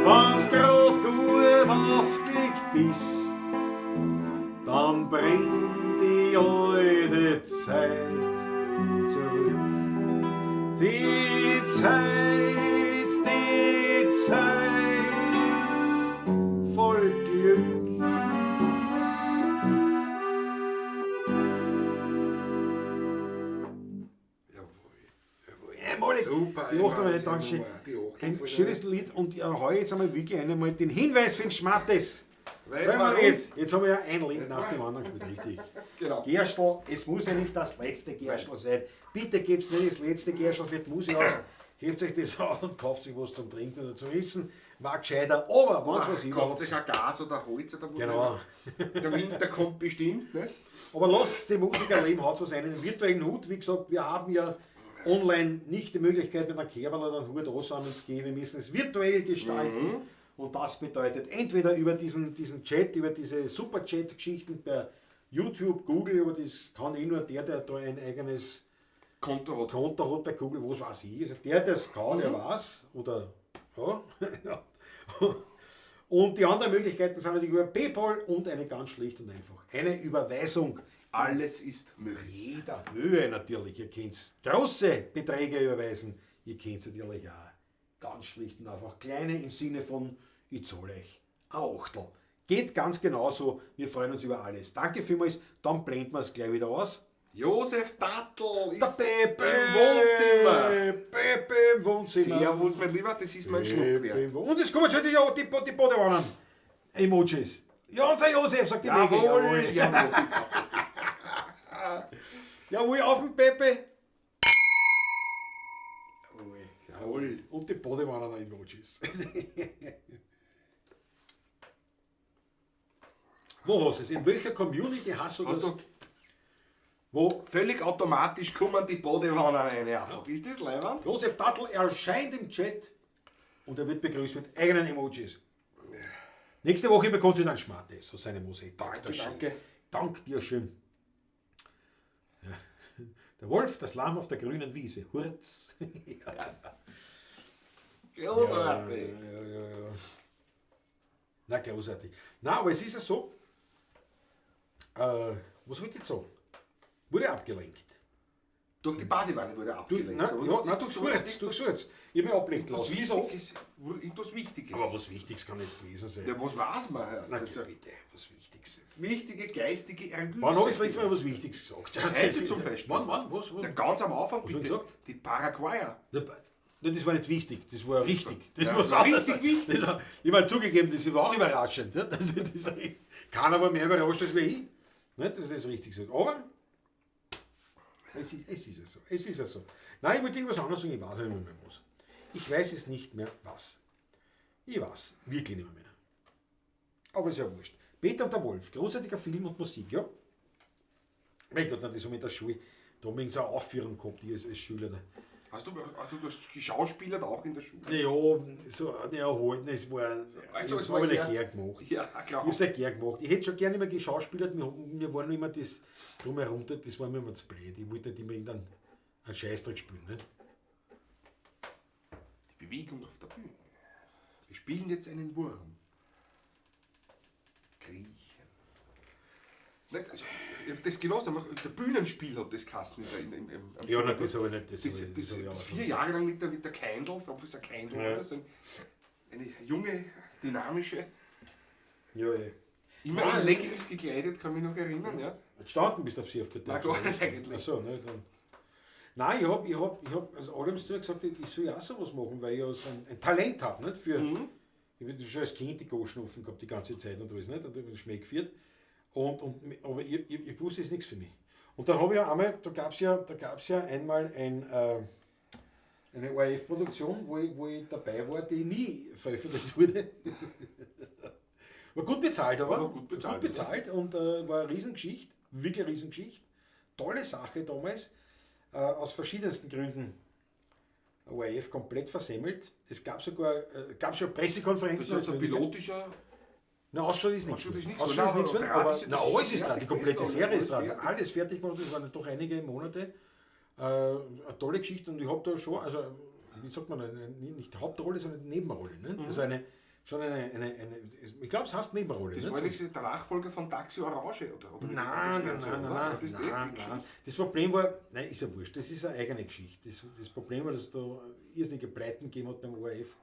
wenn's grad gut aufgelegt bist, dann bring die alte Zeit zurück. Die Zeit voll Glück. Jawohl. Super. Die Achtel, Dankeschön. Ein schönes Lied und ich hau jetzt einmal wirklich einmal den Hinweis für den Schmattes. Weil Weil wir jetzt haben wir ja ein Lied nach dem anderen gespielt, richtig. Genau. Gerstl, es muss ja nicht das letzte Gerstl sein. Bitte gebt nicht das letzte Gerstl für die Musik aus. Hebt euch das auf und kauft sich was zum Trinken oder zum Essen. War gescheiter, aber wenn's was Kauft überhaupt. sich ein Gas oder Holz oder was. Genau. Der Winter kommt bestimmt, ne? Aber lasst die Musiker leben, haut was einen virtuellen Hut. Wie gesagt, wir haben ja online nicht die Möglichkeit, mit einem Kerl oder einem Hut ansammeln zu gehen. Wir müssen es virtuell gestalten. Mhm. Und das bedeutet entweder über diesen Chat, über diese Super-Chat-Geschichten per YouTube, Google, aber das kann eh nur der, der da ein eigenes Konto hat. Konto hat bei Google, was weiß ich. Also der, der es kann, der weiß. Oder, ja. Und die anderen Möglichkeiten sind natürlich über PayPal und eine ganz schlicht und einfach. Eine Überweisung. Alles ist möglich. Jeder Höhe natürlich. Ihr könnt große Beträge überweisen. Ihr könnt natürlich auch ganz schlicht und einfach kleine im Sinne von, ich zahle euch ein Achtel. Geht ganz genauso. Wir freuen uns über alles. Danke vielmals. Dann blenden wir es gleich wieder aus. Josef Dattel Der ist Pepe im Wohnzimmer. Pepe im Wohnzimmer. Servus, mein Lieber, das ist mein Schluck wert. Und es kommen schon die Badewannen. Emojis. Ja, unser Josef, sagt die Maggie. Jawohl, jawohl. Jawohl, auf den Pepe. Jawohl. Jawohl. Und die Badewannen-Emojis. Wo hast du es? In welcher Community hast du Hast das? du Wo völlig automatisch kommen die Badewannen rein. Einfach. Ist das leiwand? Josef Dattel erscheint im Chat und er wird begrüßt mit eigenen Emojis. Nächste Woche bekommt sie dann Schmattes, so seine Musik. Danke, danke. Dank dir schön. Ja. Der Wolf, das Lamm auf der grünen Wiese. Hurz. Ja. Großartig. Ja. Na, großartig. Na, aber es ist ja so, Was wollte ich jetzt sagen? Wurde abgelenkt. Durch die Badewanne wurde abgelenkt. Nein, ja, nein, durch Salz, durch Salz. Ich habe mich ablenken Was lassen. Wie so oft. Wichtiges, irgendwas Wichtiges. Aber was Wichtiges kann es gewesen sein. Ja, was war's mal? Erst? Na, Das ist ja bitte, was Wichtiges. Wichtige geistige Ergüsse. Wann habe ich das letzte Mal was Wichtiges gesagt? Heute zum Beispiel. Wann, was? Ja, ganz am Anfang, Was hab ich bitte. gesagt? Die Paraguayer. Na, nein, das war nicht wichtig, das war richtig. Das Ja, war das war richtig wichtig. Das war, ich meine, zugegeben, das war auch überraschend. Ja? Keiner war mehr überrascht als ich. Nicht, dass ich das richtig sage. Aber es ist ja so. Es ist ja so. Nein, ich wollte irgendwas anderes sagen, ich weiß nicht mehr was. Ich weiß es nicht mehr was. Ich weiß wirklich nicht mehr. Aber ist ja wurscht. Peter und der Wolf, großartiger Film und Musik, ja. Mein Gott, nein, das haben wir in der Schule, da haben wir so eine Aufführung gehabt, ich als Schüler. Da. Hast du, also du hast geschauspielert auch in der Schule? Ja, so, ja, halt, es war, Also, ich es habe war nicht eher- gern gemacht. Ja, Ich klar. habe es nicht gern gemacht. Ich hätte schon gerne immer geschauspielert, mir waren immer das drumherum, das war mir immer zu blöd. Ich wollte nicht immer irgendeinen einen Scheißdreck spielen. Nicht? Die Bewegung auf der Bühne. Wir spielen jetzt einen Wurm. Kriechen. Nicht, also, ich hab das genossen, aber der Bühnenspiel hat das Kasten in, am Ja, nein, Schulhof. das habe ich nicht. Das, Das, habe ich, das, das habe ich das auch 4 nicht. Jahre lang mit der Keindl, Professor Keindl, Ja. war das eine junge, dynamische, Ja, eh. immer Nein. in Leggings gekleidet, kann mich noch erinnern. Ja. Gestanden bist auf sie auf der Nein, gar nicht eigentlich. Ach so, ne, dann. Nein, ich hab, also alle haben zu mir gesagt, ich soll ja auch sowas machen, weil ich ja so ein Talent habe, nicht? Für, Ich habe schon als Kind die Goschnupfen gehabt die ganze Zeit und alles, nicht? Und den Schmäh geführt. Aber ich wusste, es ist nichts für mich. Und dann habe ich ja einmal, da gab's ja einmal eine ORF-Produktion, wo ich dabei war, die nie veröffentlicht wurde. War gut bezahlt, aber. War gut bezahlt, Gut bezahlt und war eine Riesengeschichte, wirklich eine Riesengeschichte. Tolle Sache damals, aus verschiedensten Gründen. ORF komplett versemmelt. Es gab sogar gab schon Pressekonferenzen. Das heißt, der alles Mögliche. Pilot ist ja. Na, ausgeschaut ist nichts. Ausgeschaut ist nichts, Ausgeschaut ist oder? nichts mehr, Aber aber das ist na, alles ist dran, die fertig komplette gewesen, Serie ist alles dran. fertig. Alles fertig gemacht, das waren doch einige Monate. Eine tolle Geschichte und ich habe da schon, also wie sagt man, nicht Hauptrolle, sondern Nebenrolle. Ne? Mhm. Also eine, schon eine, ich glaube, es heißt Nebenrolle. Das ne? war nicht der Nachfolger von Taxi Orange, oder? Oder Nein, das nein, wär nein, so, nein, oder? nein, Das ist nein, die nein. Das Problem war, nein, ist ja wurscht, das ist eine eigene Geschichte. Das Problem war, dass es da irrsinnige Pleiten gegeben hat beim ORF.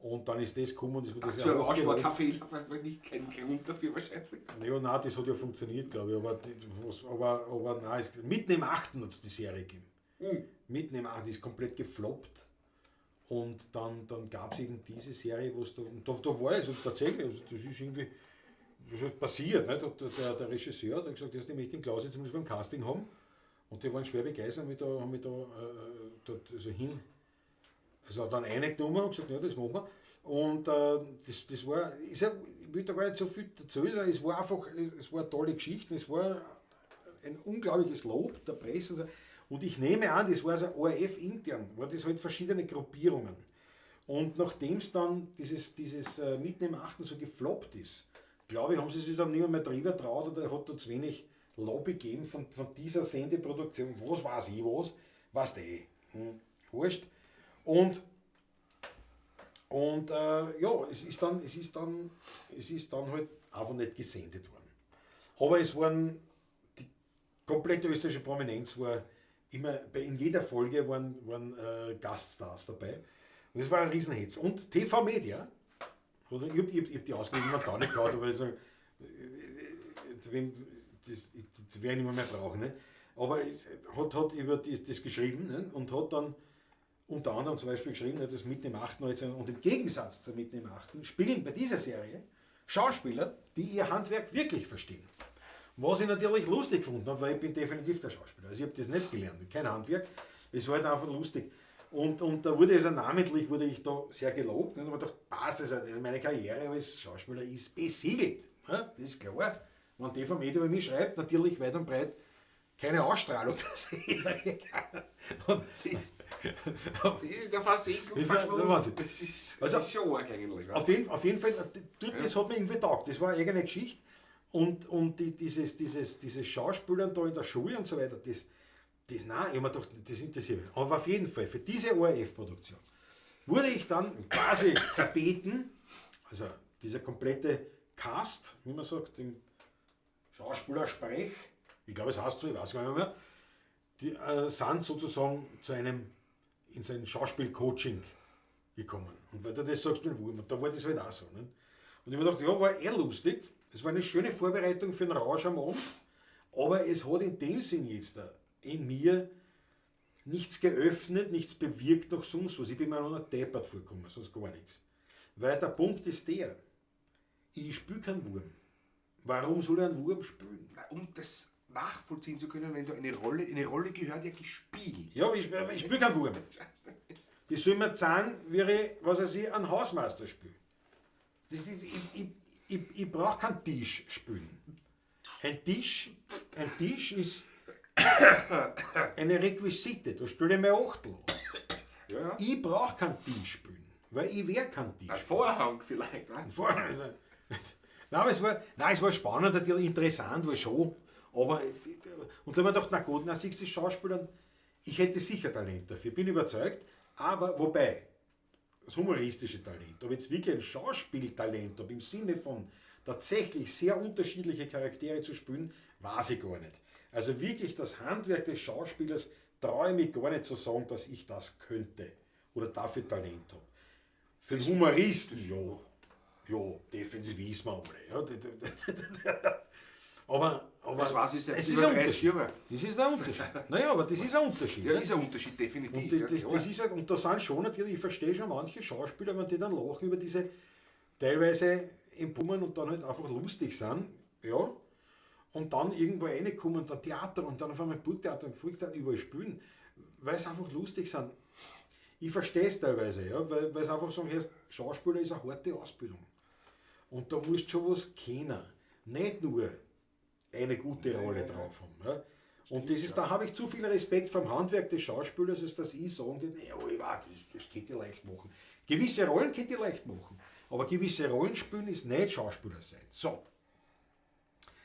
Und dann ist das gekommen und das wurde Taxi sehr Orange war hochgelobt. kein Fehler, war nicht kein Grund dafür wahrscheinlich. Ja, nein, das hat ja funktioniert, glaube ich. Aber, aber nein, mitten im 8. hat es die Serie gegeben. Mitten im 8. ist komplett gefloppt. Und dann gab es eben diese Serie, wo es da, und da war es also tatsächlich, also das ist irgendwie, das ist halt passiert. Nicht? Und der Regisseur hat gesagt, ich möchte den Klaus jetzt zumindest beim Casting haben. Und die waren schwer begeistert und haben mich da dort also hin, also dann eingenommen und gesagt, ja, das machen wir. Und das war, ist ja, ich will da gar nicht so viel dazu sagen, es war einfach, es war eine tolle Geschichte, es war ein unglaubliches Lob der Presse. Und so. Und ich nehme an, das war so ORF intern, war das halt verschiedene Gruppierungen. Und nachdem es dann dieses Mitten im Achten so gefloppt ist, glaube ich, haben sie sich dann nicht mehr drüber traut oder hat da zu wenig Lobby gegeben von dieser Sendeproduktion. Was weiß ich was, weiß der eh. Wurscht. Und ja, es ist dann halt einfach nicht gesendet worden. Aber es waren, die komplette österreichische Prominenz war immer, in jeder Folge waren Gaststars dabei. Und das war ein Riesenhetz. Und TV Media, oder, ich hab die Ausgabe immer da nicht gehabt, aber ich sag, das werde ich nicht mehr brauchen. Ne? Aber es hat über das geschrieben, ne? Und hat dann unter anderem zum Beispiel geschrieben, ne, dass Mitten im Achten und im Gegensatz zu Mitten im Achten spielen bei dieser Serie Schauspieler, die ihr Handwerk wirklich verstehen. Was ich natürlich lustig gefunden habe, weil ich bin definitiv kein Schauspieler. Also ich habe das nicht gelernt, kein Handwerk. Es war halt einfach lustig. Und da wurde also namentlich wurde ich da sehr gelobt. Ne? Und ich dachte, passt, also meine Karriere als Schauspieler ist besiegelt. Ne? Das ist klar. Wenn TV Media über mich schreibt, natürlich weit und breit keine Ausstrahlung der Serie. Und Der Versenkung Das war der Wahnsinn. Das Also, ist schon arg eigentlich. wa? auf jeden Fall, das hat mir irgendwie getaugt. Das war eine eigene Geschichte. Und dieses Schauspielern da in der Schule und so weiter, das, nein, ich hab mir gedacht, das interessiert mich. Aber auf jeden Fall, für diese ORF-Produktion wurde ich dann quasi gebeten, also dieser komplette Cast, wie man sagt, im Schauspieler-Sprech, ich glaube es heißt so, ich weiß gar nicht mehr, die sind sozusagen zu einem, in sein Schauspielcoaching gekommen. Und weil du das sagst mit dem Wurm, und da war das halt auch so. Ne? Und ich mir gedacht, ja, war eh lustig, es war eine schöne Vorbereitung für den Rausch am Abend, aber es hat in dem Sinn jetzt da in mir nichts geöffnet, nichts bewirkt, noch sonst was. Ich bin mir noch nicht deppert vorgekommen, sonst gar nichts. Weil der Punkt ist der, ich spüle keinen Wurm. Warum soll ich einen Wurm spülen? Na, um das nachvollziehen zu können, wenn du eine Rolle gehört ja gespielt. Ja, aber ich spüle keinen Wurm. Die soll mir zeigen, wie ich, was weiß ich, einen Hausmeister spiele. Das ist, ich brauche keinen Tisch spülen. Ein Tisch ist eine Requisite, da stelle ich mir Achtel an. Ja, ja. Ich brauche keinen Tisch spülen, weil ich wär kein Tisch. Ein Vorhang vielleicht, ne? Ein Vorhang. Nein, aber es war spannend, natürlich interessant, war schon. Aber, und da habe ich mir gedacht, na gut, na siehst du, Schauspielern, ich hätte sicher Talent dafür, bin überzeugt, aber wobei, das humoristische Talent, ob jetzt wirklich ein Schauspieltalent habe, im Sinne von tatsächlich sehr unterschiedliche Charaktere zu spielen, weiß ich gar nicht. Also wirklich das Handwerk des Schauspielers traue ich mich gar nicht zu sagen, dass ich das könnte oder dafür Talent habe. Für den Humoristen, ja, ja, definitiv wissen wir alle. Ja. Aber das weiß ich seit es ist über ein 30 Unterschied. Jahren. Das ist ein Unterschied. Naja, aber das ist ein Unterschied. Ja, ne? ist ein Unterschied, definitiv. Und, ja, das ist halt, und da sind schon natürlich, ich verstehe schon manche Schauspieler, wenn die dann lachen über diese teilweise Empummen und dann halt einfach lustig sind, ja, und dann irgendwo reinkommen und dann Theater und dann auf einmal Burgtheater und Volkstheater überall spielen, weil sie einfach lustig sind. Ich verstehe es teilweise, ja, weil sie einfach sagen, heißt, Schauspieler ist eine harte Ausbildung. Und da musst du schon was kennen. Nicht nur eine gute Rolle drauf haben. Ja. Und das ist, da habe ich zu viel Respekt vom Handwerk des Schauspielers, als dass ich sagen würde, naja, ich weiß, das könnt ihr leicht machen. Gewisse Rollen könnt ihr leicht machen, aber gewisse Rollen spielen ist nicht Schauspieler sein. So.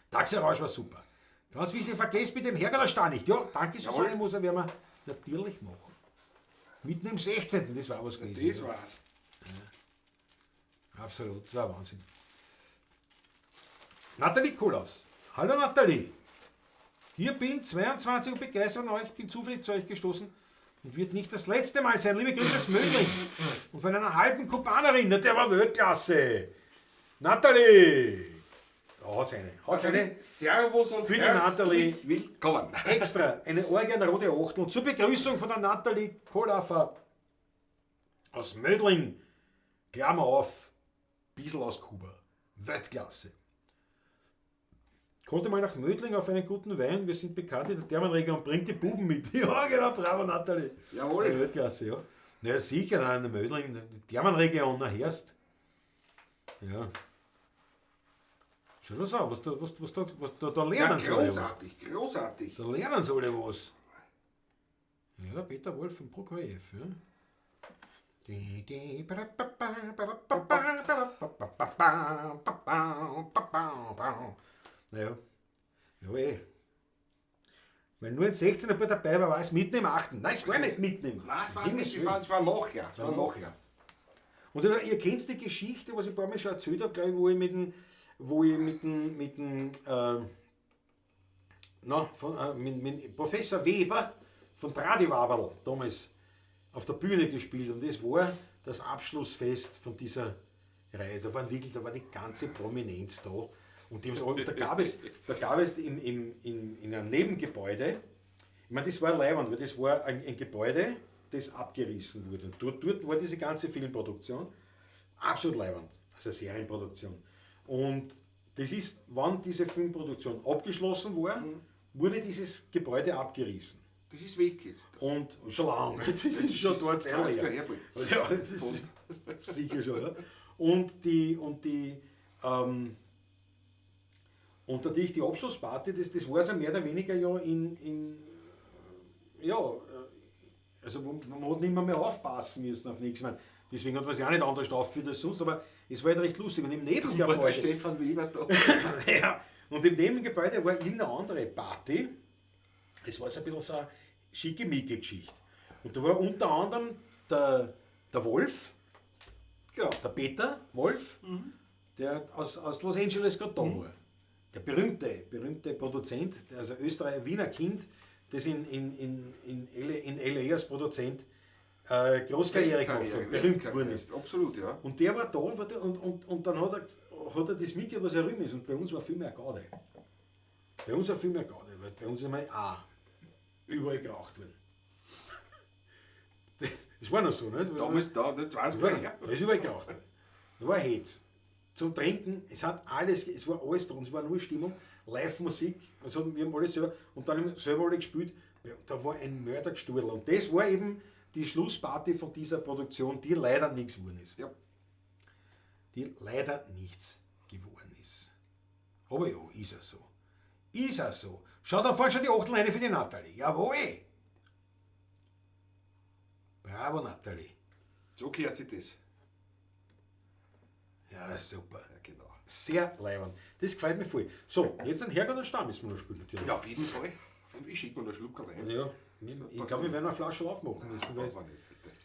Taxi Rausch war super. Ganz wichtig, vergesst mit dem Hergerlerstein nicht. Ja, danke, Susanne Moser, werden wir natürlich machen. Mitten im 16. Das war was gewesen. Das war's. Ja. Absolut, das war Wahnsinn. Nathalie Kohlaus. Hallo Nathalie. Hier bin 22 und begeistert von euch, bin zufällig zu euch gestoßen und wird nicht das letzte Mal sein. Liebe Grüße aus Mödling und von einer halben Kubanerin, der war Weltklasse. Nathalie! Da hat's eine. Hat's eine. Servus und für die Nathalie willkommen. Extra eine Orgel, eine rote Achtel zur Begrüßung von der Nathalie Kohlhafer aus Mödling. Klammer auf, bissl aus Kuba. Weltklasse. Konnte mal nach Mödling auf einen guten Wein, wir sind bekannt in der Thermenregion, bringt die Buben mit. Ja, genau, bravo Nathalie. Jawohl. Weltklasse, ja. Na sicher, nein, in Mödling, die Thermenregion, na herst. Ja. Schau das an, was da lernen ja, sie alle was. Großartig, großartig. Da lernen sie alle was. Ja, Peter Wolf von Bruck HF, ja. Naja, ja eh. Weil nur ein 16er Bub dabei war, war es mitten im 8. Nein, es war nicht mitten im 8. Nein, es war nicht, es war nachher. Es war nachher. Und ihr kennt die Geschichte, was ich ein paar Mal schon erzählt habe, glaube ich, wo ich mit Professor Weber von Tradiwaberl damals auf der Bühne gespielt. Und das war das Abschlussfest von dieser Reihe. Da waren wirklich, da war die ganze Prominenz da. Und da gab es in einem Nebengebäude, ich meine, das war leiwand, weil das war ein Gebäude, das abgerissen wurde. Und dort war diese ganze Filmproduktion absolut leiwand, also Serienproduktion. Und das ist, wann diese Filmproduktion abgeschlossen war, wurde dieses Gebäude abgerissen. Das ist weg jetzt. Und schon lange. Das ist schon dort 20 Jahre her. Ja, das ist sicher schon. Ja. Und und natürlich die Abschlussparty, das war so mehr oder weniger ja also man hat nicht mehr aufpassen müssen auf nichts. Ich meine, deswegen hat man sich auch nicht anders aufgeführt als sonst, aber es war halt recht lustig. Und im Nebengebäude. War der Stefan Weber da. Ja, und im Nebengebäude war irgendeine andere Party. Es war so ein bisschen so eine Schickimicki-Geschichte. Und da war unter anderem der Wolf, genau, der Peter Wolf, der aus Los Angeles gerade da war. Der berühmte Produzent, also Österreicher, Wiener Kind, das in L.A. als Produzent Großkarriere gemacht hat, berühmt geworden ist. Absolut, ja. Und der war da und dann hat er das mitgegeben, was herum ist. Und bei uns war viel mehr Garde. Bei uns war viel mehr Garde, weil bei uns ist einmal auch überall geraucht worden. Das war noch so, nicht? Damals, da, 20 Jahre her. Da ist überall geraucht worden. Da war Hetz. Zum Trinken, es hat alles, es war alles drin, es war nur Stimmung, Live-Musik, also wir haben alles selber, und dann haben wir selber alle gespielt, da war ein Mördergestudel. Und das war eben die Schlussparty von dieser Produktion, die leider nichts geworden ist. Ja. Die leider nichts geworden ist. Aber ja, ist er so. Ist er so. Schau, da fährt schon die Achtel rein für die Natalie. Jawohl! Bravo, Natalie. So gehört sich das. Ja, super. Ja, genau. Sehr leibend. Das gefällt mir voll. So, jetzt ein Herrgott und Stamm müssen wir noch spielen, natürlich. Ja, auf jeden Fall. Ich schicke mir noch einen Schluck rein. Ja, ich glaube, wir werden eine Flasche aufmachen müssen. Weil nicht, bitte.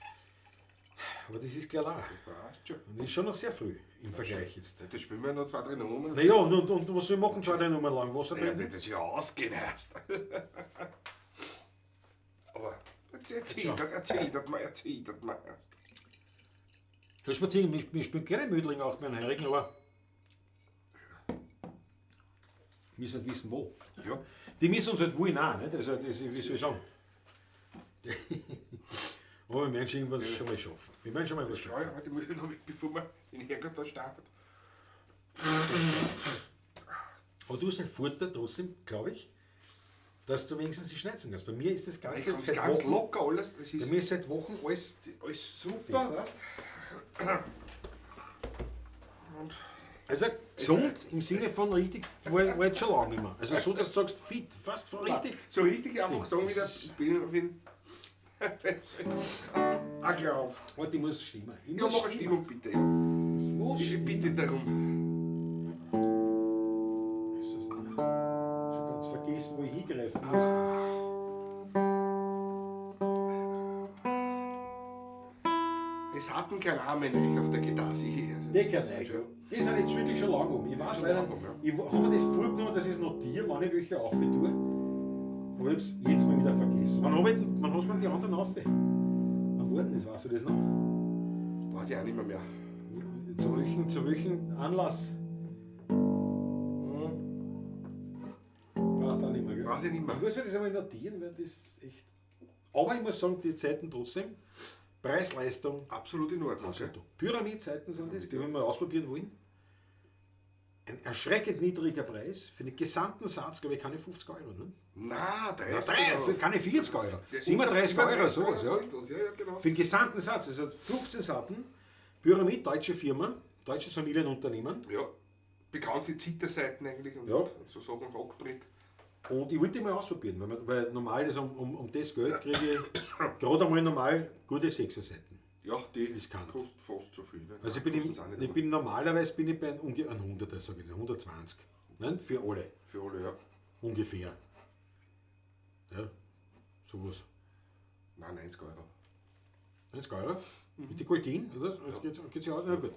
Aber das ist klar. Das passt schon. Und das ist schon noch sehr früh im Vergleich jetzt. Das spielen wir noch 2, 3 Nummern. Naja, und was soll ich machen? 2, 3 Nummern lang Wasser trinken? Ja, wird das ja ausgehen erst. Aber erzähl das mal erst. Du spazieren, wir spielen gerne Mödling auch mit einem Heurigen, aber wir müssen halt wissen, wo. Ja. Die müssen uns halt wollen auch, nicht? Also, das, wie soll ich sagen? Aber wir werden schon irgendwas schon mal schaffen. Wir werden schon mal was schaffen. Ja, warte, ich muss noch, bevor wir den Herrgott da starten. Aber du hast den Vorteil trotzdem, glaube ich, dass du wenigstens die Schneizen kannst. Bei mir ist das Ganze seit ganz Wochen, locker alles. Das ist bei mir ist seit Wochen alles super. Fest. Also gesund im Sinne von richtig, war jetzt schon lange nicht mehr. Also so, dass du sagst, fit, fast so richtig. So richtig einfach sagen wieder, bin auf. Warte, ich muss stimmen. Ich ja, mach eine Stimmung bitte. Ja. Ich muss ich bitte darum. Ist das nicht? Schon ganz vergessen, wo ich hingreifen muss. Es hatten keinen Arm mehr auf der Gitarre. Also, Die kein ja. Die sind jetzt wirklich schon lange um. Ich weiß leider, um, ja. Ich habe mir das vorgenommen, dass ich es notiere, wann ich welche auf tue. Aber ich habe es jetzt mal wieder vergessen. Wann hast man die anderen auf? Wann war denn das? Weißt du das noch? Weiß ich auch nicht mehr. Zu welchem Anlass? Weißt du auch nicht mehr, gell? Weiß ich nicht mehr. Ich muss mir das einmal notieren, weil das echt. Aber ich muss sagen, die Zeiten trotzdem. Preis-Leistung. Absolut in Ordnung. Absolut. Okay. Pyramid-Seiten sind das, die wir mal ausprobieren wollen. Ein erschreckend niedriger Preis für den gesamten Satz, glaube ich, keine 50 Euro. Ne? Nein, 30 Euro. Keine 40 Euro. 37 Euro, sowas. Ja. Ja, genau. Für den gesamten Satz, also 15 Seiten, Pyramid, deutsche Firma, deutsches Familienunternehmen. Ja, bekannt für Zitterseiten eigentlich und, ja. und so Sachen Rockbrett. Und ich wollte die mal ausprobieren, weil normal ist um das Geld kriege ich gerade einmal normal gute 6er Seiten. Ja, die Riskant. kostet fast so viel. Ne? Also ich bin normalerweise bin ich bei einem 100er, sage ich, 120. Ne? Für alle. Für alle, ja. Ungefähr. Ja, sowas. Nein, 90 Euro. 90 Euro? Mhm. Mit den Goldin, oder? Ja. Geht's ja aus? Ja, gut.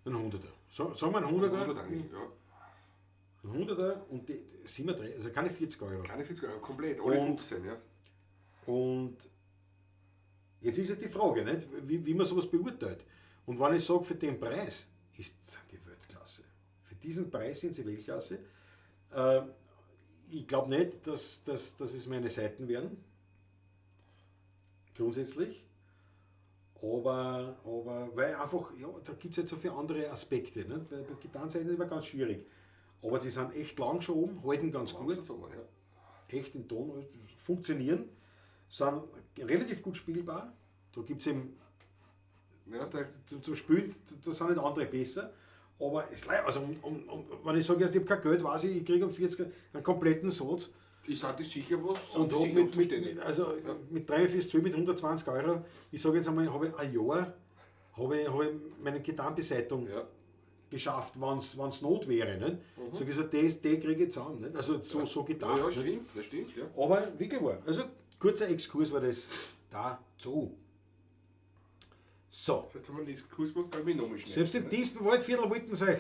Ein 100er. So, sagen wir ein 100er. Ein 100er eigentlich, ja. Ein 100er und die 37, also keine 40 Euro. Keine 40 Euro, komplett, alle 15, ja. Und jetzt ist ja die Frage, nicht? Wie man sowas beurteilt. Und wenn ich sage, für den Preis ist die Weltklasse. Für diesen Preis sind sie Weltklasse. Ich glaube nicht, dass es meine Seiten werden. Grundsätzlich. Aber weil einfach, ja, da gibt es jetzt so viele andere Aspekte. Ne? Bei Gitarrenseiten ist immer ganz schwierig. Aber sie sind echt lang schon oben, halten ganz gut. Sogar, ja. Echt im Ton, funktionieren, sind relativ gut spielbar. Da gibt es eben ja, zum Spielen, da sind nicht andere besser. Aber es, also wenn ich sage, ich habe kein Geld, weiß ich, ich kriege um 40 einen kompletten Satz. Ich sage sicher was. Und hab mit 43, mit 120 Euro, ich sage jetzt einmal, habe ich ein Jahr, habe ich meine Gitarrenbeseitigung ja. geschafft, wenn es Not wäre. Nicht? Mhm. So gesagt, das kriege ich zusammen. Nicht? Also so, ja. so gedacht. Ja, ja, stimmt, das stimmt. Ja. Aber wirklich war. Also kurzer Exkurs war das dazu. So. Jetzt haben wir den Exkurs gemacht, glaube ich, nochmal schnell. Selbst im tiefsten Waldviertel wollten sie euch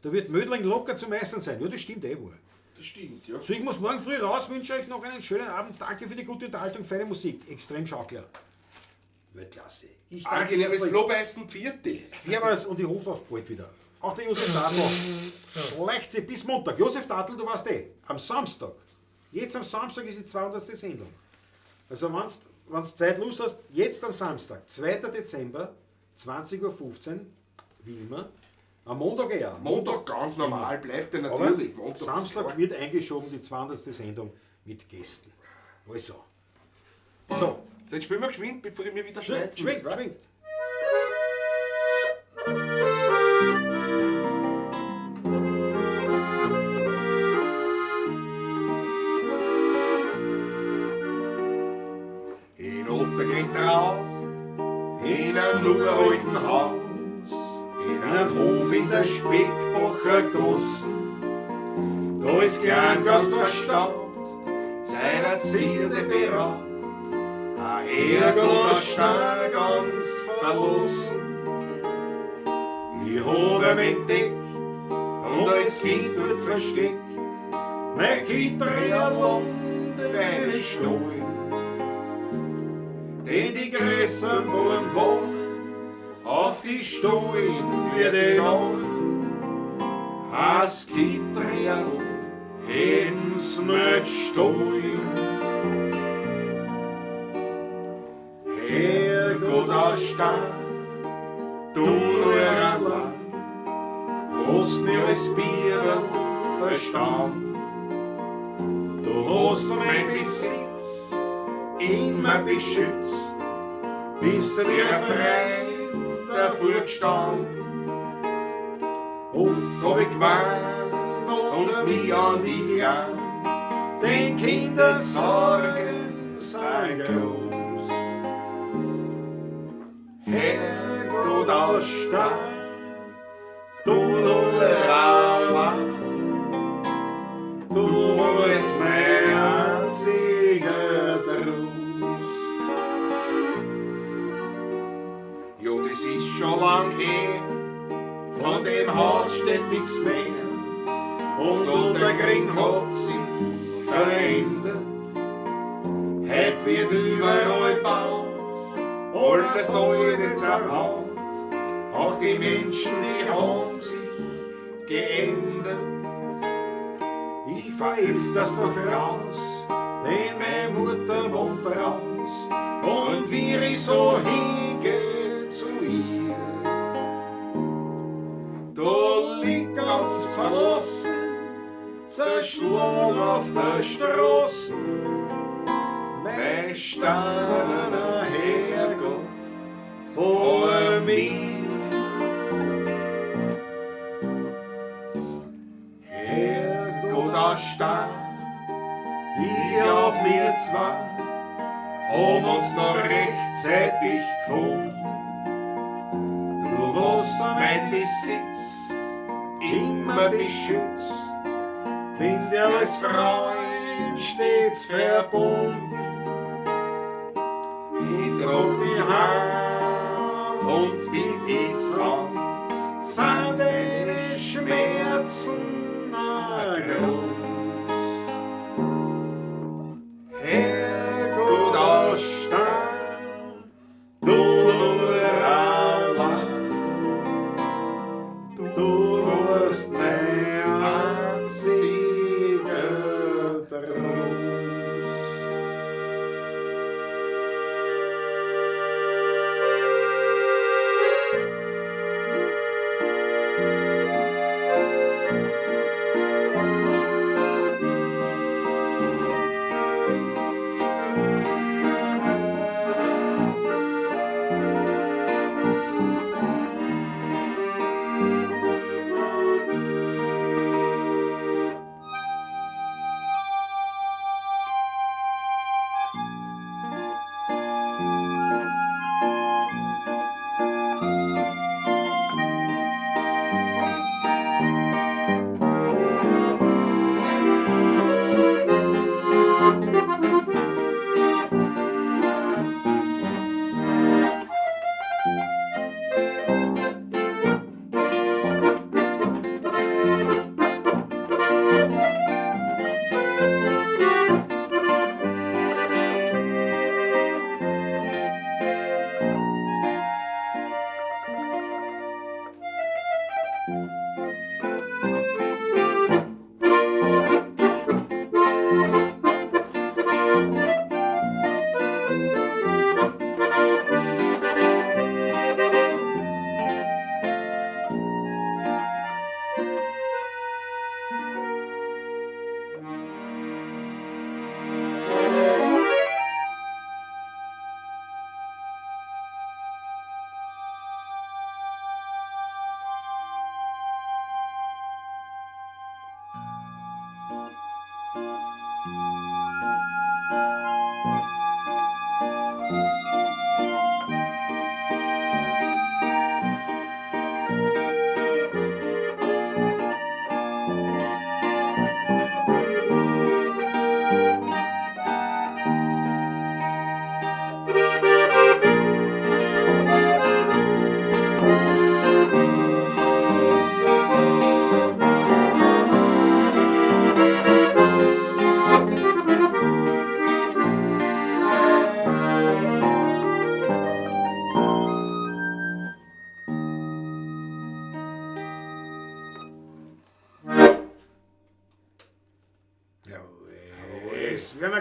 Da wird Mödling locker zum Essen sein. Ja, das stimmt eh wohl. Das stimmt, ja. So, ich muss morgen früh raus, wünsche euch noch einen schönen Abend. Danke für die gute Unterhaltung, feine Musik. Extrem Schaukler. Weltklasse. Ich danke Angenehmes herzlichst. Flohbeißen, Pfiat. Servus und ich hoffe auf bald wieder. Auch der Josef Datl. Schleicht sich bis Montag. Josef Datl, du weißt eh, am Samstag. Jetzt am Samstag ist die 200. Sendung. Also wenn du Zeit Lust hast, jetzt am Samstag, 2. Dezember, 20:15 Uhr, wie immer. Am Montag eher. Montag ganz normal, bleibt er Aber natürlich. Montag ist Samstag klar. wird eingeschoben die 200. Sendung mit Gästen. Also. So. So, jetzt spielen wir geschwind, bevor ich mir wieder schneide. Schwingt, schwingt. In Ottergrind raus, in einem uralten Haus, in einem Hof in der Speckbacher Gassen. Da ist klein ganz verstaubt, seiner Zierde beraubt, ein Herrgott, ein Stein ganz verlassen. Ich hab ihn entdeckt und als Kind dort versteckt, mein Kinder und deine Stollen. Denn die Gräser wollen wollen, auf die Stollen wir den Allen. Has Kitrial, hätten's nicht stollen. Herrgott aus Stein, du nur allein, hast mir als Bierl verstanden. Du hast mein Besitz immer beschützt, bist du mir ein Freund dafür gestanden. Oft hab ich geweint und mich an die gelernt, denn Kindersorgen sind groß. Herrgott aus Stein, du nur allein, du warst mein einziger Trost. Ja, das ist schon lang her, von dem Haus steht nichts mehr. Und Ottergring hat sich verändert. Heut wird überall gebaut, alles alte zerhaut. Auch die Menschen, die haben sich geändert. Ich fahr öfters noch raus, denn meine Mutter wohnt raus. Und wie ich so hingehe zu ihr, da liegt ganz verlassen, zerschlagen auf der Straße, mein steinerner Herrgott vor mir. Herrgott aus Stein, ich hab mir zwar, haben uns noch rechtzeitig gefunden. Du hast mein Besitz immer beschützt, bin dir als Freund stets verbunden. Ich trag dich heim und bild dich zusammen, sind deine Schmerzen auch groß. Herrgott aus Stein, du nur allein, du warst mein einziger Trost.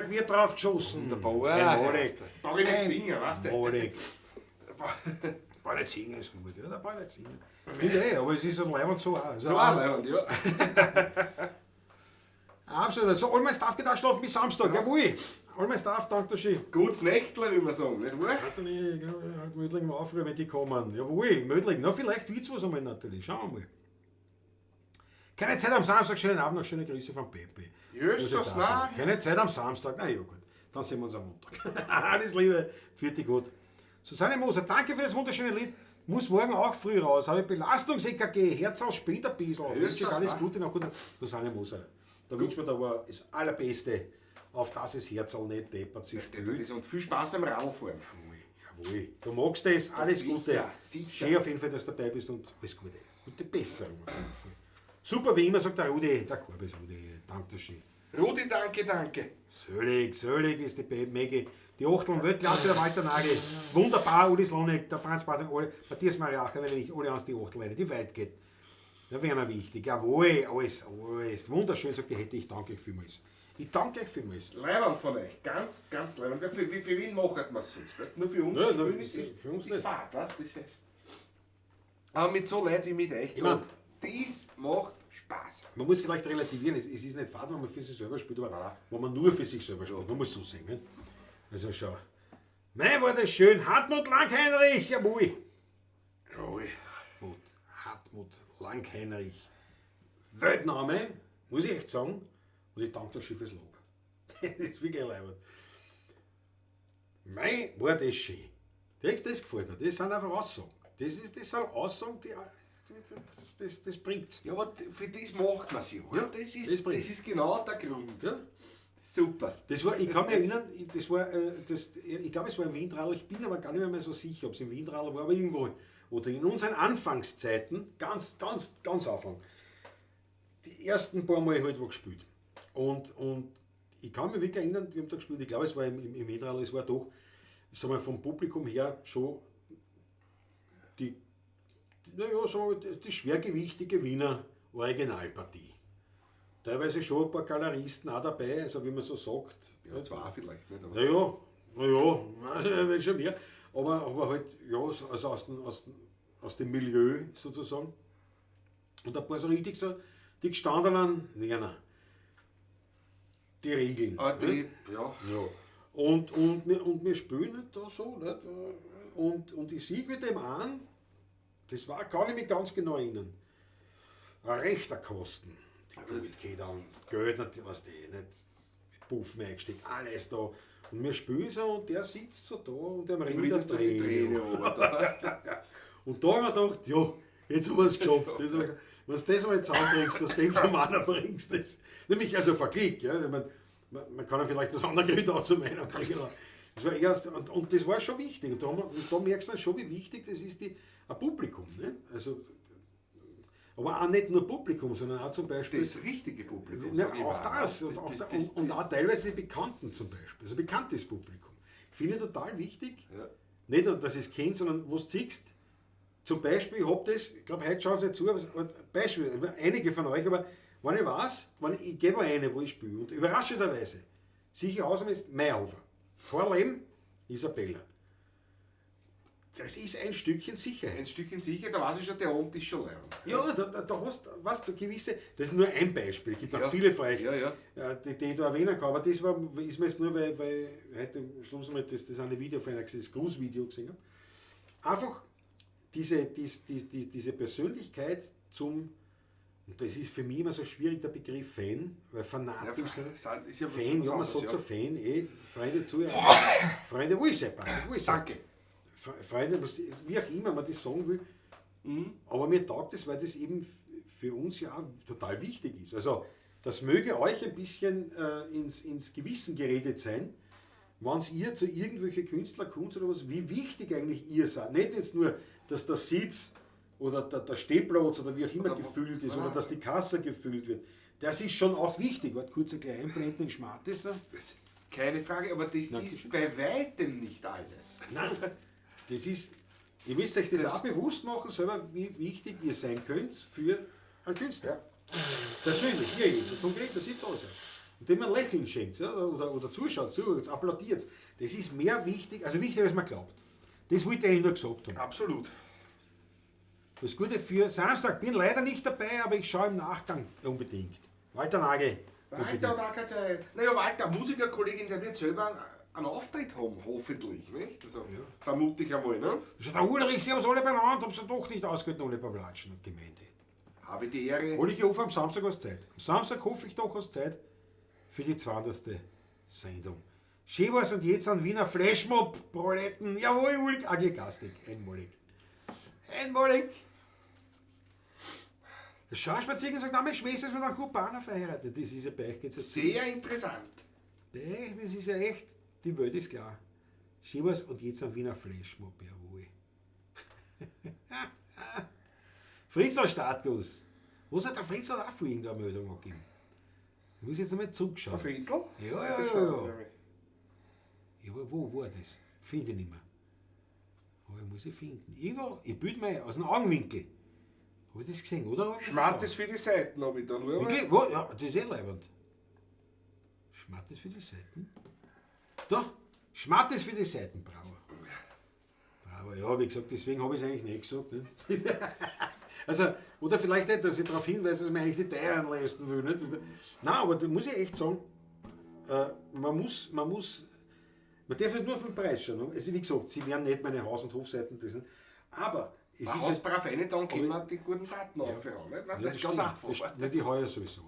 Samstag wird drauf geschossen. Wunderbar. Einmalig. Brauch ich nicht singen, weißt du? Einmalig. Brauch nicht singen ist gut. Ja, da brauch ich nicht singen. Stimmt eh, aber es ist so leibend so auch. Also So auch leibend, ja. Absolut. So, all mein Staff geht auch schlafen bis Samstag. Jawohl. All mein Staff, danke schön. Gutes Nächtle, wie wir sagen, nicht wahr? Anthony, Mödling mal aufrühren, wenn die kommen. Jawohl, Mödling. Na, vielleicht wird's was einmal natürlich. Schauen wir mal. Keine Zeit am Samstag, schönen Abend noch, schöne Grüße von Pepe. Jesus, Josef nein. Keine Zeit am Samstag. Na ja, gut. Dann sehen wir uns am Montag. Alles Liebe, vierte gut. Susanne Moser, danke für das wunderschöne Lied. Muss morgen auch früh raus. Habe Belastungs-EKG, Herz aus spinnt ein bisschen. Jesus, Wünsche ich alles nein. Gute noch gut. Susanne Moser, da wünschen wir da aber das Allerbeste, auf das es Herzl nicht deppert sich spült. Und viel Spaß beim Radlfahren. Jawohl, jawohl. Du magst das, alles Sicher, Gute. sicher. Schön auf jeden Fall, dass du dabei bist und alles Gute. Gute Besserung auf jeden Fall. Super, wie immer, sagt der Rudi, der Korbis Rudi, danke schön. Rudi, danke, danke. Söllig, Söllig ist die Maggie. Die Achteln Weltklasse, der Walter Nagel. Wunderbar, Uli Slonek, der Franz Bartek, alle, Matthias Mariacher, wenn ich nicht alle ans die Achtel die weit geht. Da wäre mir wichtig. Jawohl, alles, alles. Wunderschön, sagt die Hätte, ich danke euch vielmals. Ich danke euch vielmals. Leibend von euch, ganz, ganz leibend. Für wen macht man es sonst? Weißt, nur für uns? Nein, nein, für für uns ist nicht. Fahrt, weißt, das ist. Aber mit so Leuten wie mit euch, Ich mein- das macht Spaß. Man muss vielleicht relativieren, es ist nicht fad, wenn man für sich selber spielt, aber wenn man nur für sich selber spielt, man muss so sehen. Nicht? Also schau. Nein, war das schön. Hartmut Langheinrich, jawohl. Jawohl. Hartmut, Hartmut Langheinrich. Weltname, muss ich echt sagen. Und ich danke dir schon fürs Lob. Das ist wirklich leibend. Mei, war das schön. Das gefällt mir. Das sind einfach Aussagen. Das sind Aussagen, die, das bringt's. Ja, aber für das macht man sich, oder? Ja, das, das ist, bringt's. das ist genau der Grund. Ja. Super. Das war, ich kann mich erinnern, das war, ich glaube, es war im Windradl, ich bin aber gar nicht mehr so sicher, ob es im Windradl war, aber irgendwo. Oder in unseren Anfangszeiten, ganz, ganz, ganz Anfang, die ersten paar Mal halt wo gespielt. Und ich kann mich wirklich erinnern, wir haben da gespielt, ich glaube, es war im Windradl, es war doch, sagen wir, vom Publikum her schon die, naja, sagen wir, die schwergewichtige Wiener Originalpartie. Teilweise schon ein paar Galeristen auch dabei, also wie man so sagt. Ja, zwei vielleicht, nicht? Aber Naja, naja, wenn schon mehr. Aber halt, ja, also aus dem Milieu sozusagen. Und ein paar so richtig so, die gestandenen Werner. Die Regeln. Ah, die, ne? ja. Ja. Und wir spielen halt da so. Nicht? Und ich sehe mit dem an, das war, kann ich mich ganz genau erinnern. Ein rechter Kosten. Die geht an, Geld natürlich, was die, nicht? Die Puffen eingesteckt, alles da. Und wir spielen so und der sitzt so da und dem rinnt der Rinnt so die Träne. Träne runter, weißt du? Und da haben wir gedacht, ja, jetzt haben wir es geschafft. Das haben wir, wenn du das einmal zusammenbringst, dass du den zum anderen bringst, das, nämlich also Vergleich, ja, ich mein, man kann ja vielleicht das andere Geld auch zu meiner bringen. Das war erst, und das war schon wichtig. Und da merkst du dann schon, wie wichtig das ist, ein Publikum. Ne? Also, aber auch nicht nur Publikum, sondern auch zum Beispiel... Das richtige Publikum. Ja, sag ich auch mal. das. Und auch teilweise die Bekannten zum Beispiel. Also bekanntes Publikum. Finde ich total wichtig. Ja. Nicht nur, dass ich es kenne, sondern wo du siehst, zum Beispiel, ich hab das, ich glaube, heute schauen sie nicht zu, aber Beispiel, einige von euch, aber wenn ich weiß, wenn ich gehe wo eine, wo ich spiele, und überraschenderweise, sicher außer ist Mayrhofer, Torlem, Isabella. Das ist ein Stückchen Sicherheit. Ein Stückchen Sicherheit, da weiß ich schon, der Abend ist schon leer. Ja, da hast du, weißt du, gewisse, das ist nur ein Beispiel, es gibt noch Ja. viele von euch, Ja, ja. die ich da erwähnen kann, aber das war, ist mir jetzt nur, weil heute am Schluss einmal das eine Video von einer gesehen, das Grußvideo gesehen habe. Einfach diese Persönlichkeit zum, und das ist für mich immer so schwierig, der Begriff Fan, weil fanatisch Ja, sind. ist ja was Fan, ja, man anderes, sagt ja. so Fan, Freunde zu, Freunde, wo ist er, Patrick, wo ist er? Danke. Freunde, was, wie auch immer man das sagen will, aber mir taugt es, weil das eben für uns ja auch total wichtig ist. Also, das möge euch ein bisschen ins Gewissen geredet sein, wenn ihr zu irgendwelchen Künstler kommt oder was, wie wichtig eigentlich ihr seid. Nicht jetzt nur, dass der Sitz oder der Stehplatz oder wie auch immer Oder gefüllt ist oder Nein. dass die Kasse gefüllt wird. Das ist schon auch wichtig. Warte, kurz ein klein einblenden, den Schmartes da. Keine Frage, aber das Na, ist bei weitem nicht alles. Nein, das ist, ihr müsst euch das, Das- auch bewusst machen, selber, wie wichtig ihr sein könnt für einen Künstler. Ja. Persönlich, ihr jetzt, konkret, das sieht aus. Und dem ein Lächeln schenkt, ja, oder zuschaut, zuhört, applaudiert. Das ist mehr wichtig, also wichtiger, als man glaubt. Das wollte ich eigentlich nur gesagt haben. Absolut. Das Gute für Samstag, bin leider nicht dabei, aber ich schaue im Nachgang unbedingt. Walter Nagel. Walter hat auch keine Zeit. Naja, Walter, Musikerkollegin, der wird selber einen Auftritt haben, hoffentlich. Nicht? Also, vermute ich einmal, ne? Schon der Ulrich, sie haben es alle beieinander, haben sie doch nicht ausgehalten, alle Pawlatschen und Gemeinde. Habe ich die Ehre. Hol ich hoffe am Samstag aus Zeit. Am Samstag hoffe ich doch aus Zeit für die 200. Sendung. Schön war's und jetzt an Wiener Flashmob-Proletten. Jawohl, Ulrich, Agli Gastig. Einmalig. Einmalig. Der Schauspaziergang sagt, meine Schwester ist mit einem Kubaner verheiratet. Das ist ja bei euch geht's ja Sehr interessant. Bei euch, das ist ja echt, die Welt ist klar. Schön war's und jetzt am Wiener Flashmob, jawohl. Fritzl Startguss. Was hat der Fritzl auch vorhin irgendeine Meldung angegeben? Ich muss jetzt einmal zurückschauen. Der Fritzl? Ja, ja, ja, ja. Ja, aber wo war das? Finde ich nicht mehr. Aber ich muss ich finden. Irgendwo, ich bilde mir aus dem Augenwinkel. Habe ich das gesehen, oder? Schmattes für die Seiten habe ich da nur. Wirklich? Wo? Ja, das ist eh leibend. Schmattes für die Seiten? Doch, Schmattes für die Seiten, Brauer. Brauer, ja, wie gesagt, deswegen habe ich es eigentlich nicht gesagt. Ne? Also, oder vielleicht nicht, dass ich darauf hinweise, dass man eigentlich die Teuren leisten will. Nicht? Nein, aber da muss ich echt sagen, man darf nicht nur auf den Preis schauen. Also, wie gesagt, sie werden nicht meine Haus- und Hofseiten, das sind, aber es ist halt, brav rein, dann können wir die guten Seiten aufhören. Nicht? Ja, Das das ist ganz stimmt. einfach. Das, nein, die hau ich sowieso auf.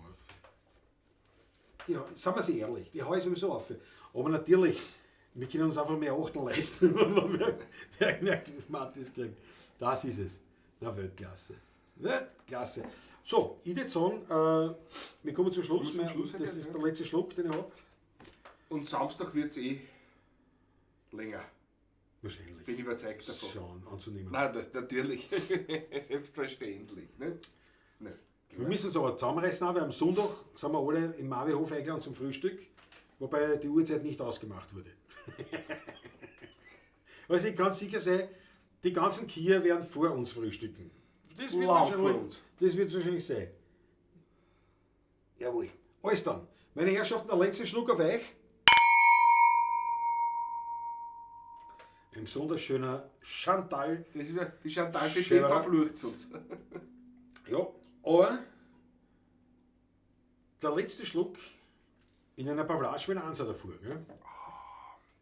Die, sagen wir sie ehrlich, die hau ich sowieso auf. Aber natürlich, wir können uns einfach mehr Achtel leisten, wenn wir mehr Mathis kriegen. Das ist es. Na, Weltklasse. Weltklasse. So, ich würde sagen, wir kommen zum Schluss. Zum Schluss, Das ist der letzte Schluck, den ich habe. Und Samstag wird es eh länger. Wahrscheinlich. Bin ich überzeugt davon. Schon anzunehmen. Nein, das, natürlich. Selbstverständlich. Ne? Ne. Wir müssen uns aber zusammenreißen, weil am Sonntag sind wir alle im Mavihof eingeladen zum Frühstück, wobei die Uhrzeit nicht ausgemacht wurde. Also ich kann sicher sein, die ganzen Kier werden vor uns frühstücken. Das wird Lang wahrscheinlich, vor uns. Das wird wahrscheinlich sein. Jawohl. Alles dann. Meine Herrschaften, der letzte Schluck auf euch. Ein besonders schöner Chantal. Das ist, die Chantal, die Schön, verflucht uns. Ja, aber der letzte Schluck in einer Pavlage mit einer Ansa davor. Gell?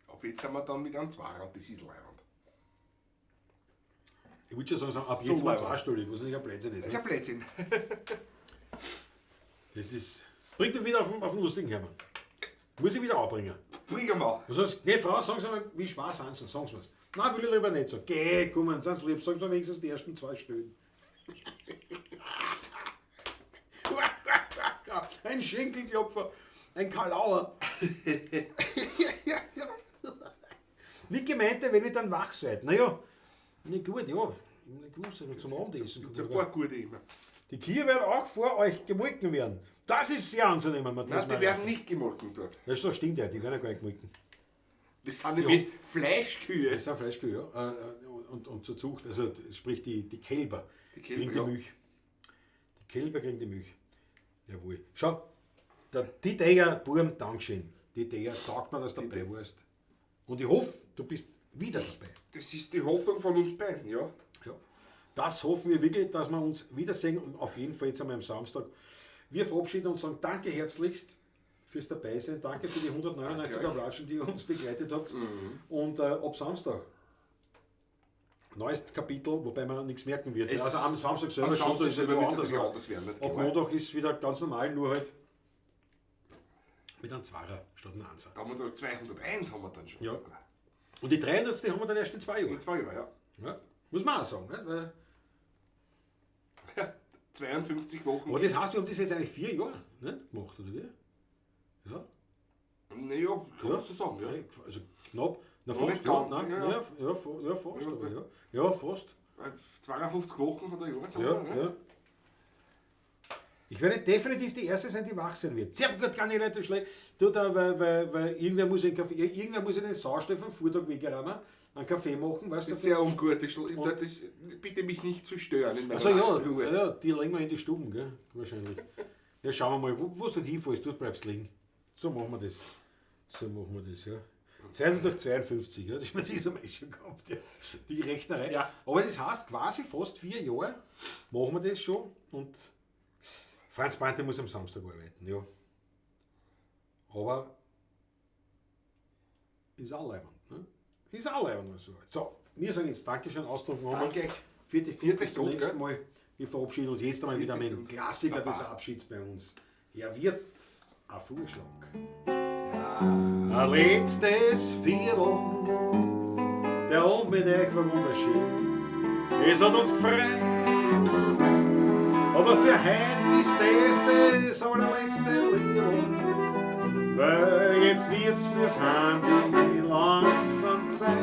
Ab jetzt sind wir dann mit einem Zweier und das ist leibend. Ich würde schon sagen, ab So jetzt mal leibend. zweistellig, was nicht ein Blödsinn ist. Das ist ein Blödsinn. Das ist, bringt mich wieder auf den lustigen Hermann. Muss ich wieder anbringen. Bring ihn mal. Und sonst, nee, Frau, sagen Sie mal, wie schwer sind Sie? Sagen Sie mir's. Nein, will ich lieber nicht sagen. Geh, komm, sind Sie lieb, sagen Sie mir wenigstens die ersten zwei Stellen. Ein Schenkelklopfer, ein Kalauer. Wie gemeinte, wenn ich dann wach seid. Naja, nicht gut, ja. Ich hab nicht gewusst, aber zum Abendessen. Gibt's ein paar gute immer. Die Kühe werden auch vor euch gemolken werden. Das ist sehr anzunehmen, Matthias. Nein, die werden nicht gemolken dort. Das stimmt ja, die werden ja gar nicht gemolken. Das sind nämlich Fleischkühe. Das sind Fleischkühe, ja. Und zur Zucht, also sprich die Kälber, Die Kälber, kriegen die ja. Milch. Die Kälber kriegen die Milch. Jawohl. Schau, der Dieter Burm, Dankeschön. Dieter, taugt mir, dass du dabei warst. Und ich hoffe, du bist wieder dabei. Das ist die Hoffnung von uns beiden, ja. Ja. Das hoffen wir wirklich, dass wir uns wiedersehen und auf jeden Fall jetzt einmal am Samstag. Wir verabschieden uns und sagen danke herzlichst fürs Dabeisein. Danke für die 199 Danke euch. Applautschen, die ihr uns begleitet habt. Und ab Samstag. Neues Kapitel, wobei man nichts merken wird. Es also am Samstag selber am schon, Samstag da ist selber wieder wird's anders. natürlich anders werden, nicht Ab klar. Montag ist wieder ganz normal, nur halt mit einem Zwarer statt einem Einser. Da haben wir da 201 haben wir dann schon Ja. sogar. Und die 300. haben wir dann erst in 2 Jahren. In 2 Jahren, ja. Ja, muss man auch sagen. Nicht? Weil, 52 Wochen. aber das heißt, wir haben das jetzt eigentlich 4 Jahre nicht gemacht, oder wie? Ja. Naja, kann man so sagen, ja. Ja, also knapp. Na, Noch fast, nicht ganz, ja, nein, ja, ja, ja, ja, fast, Ja, aber ja. Ja, fast. 52 Wochen von der Jahre, Ja, ne? ja. Ich werde definitiv die Erste sein, die wach sein wird. Sehr gut, kann ich nicht schlecht. Du, da, weil irgendwer muss einen Kaffee, irgendwer muss einen Saustall vom Vortag wegräumen, einen Kaffee machen, weißt du? Das ist sehr ungut. Das, bitte mich nicht zu stören in meiner Also ja, Nachtruhe. ja, die legen wir in die Stuben, gell? Wahrscheinlich. Ja, schauen wir mal, wo du hinfällst, dort bleibst du liegen. So machen wir das. So machen wir das, ja. 252, ja, das haben wir eh schon gehabt, ja. Die Rechnerei. Ja. Aber das heißt, quasi fast 4 Jahre machen wir das schon und Franz Brandl muss am Samstag arbeiten, ja. Aber ist auch leibend, ne? Ist auch leibend, was so. So, wir sagen jetzt Dankeschön, Ausdruck nochmal. Danke. Viert euch gut, Viert bis euch zum gut, nächsten gell? Mal. Wir verabschieden uns jetzt einmal wieder mit dem gut. Klassiker des Baba. Abschieds bei uns. Er wird ein Vorschlag. Ein letztes Viertel, der Abend mit euch war wunderschön. Es hat uns gefreut, aber für heute ist das das allerletzte Liedl. Weil jetzt wird's fürs Heimgehen langsam Zeit.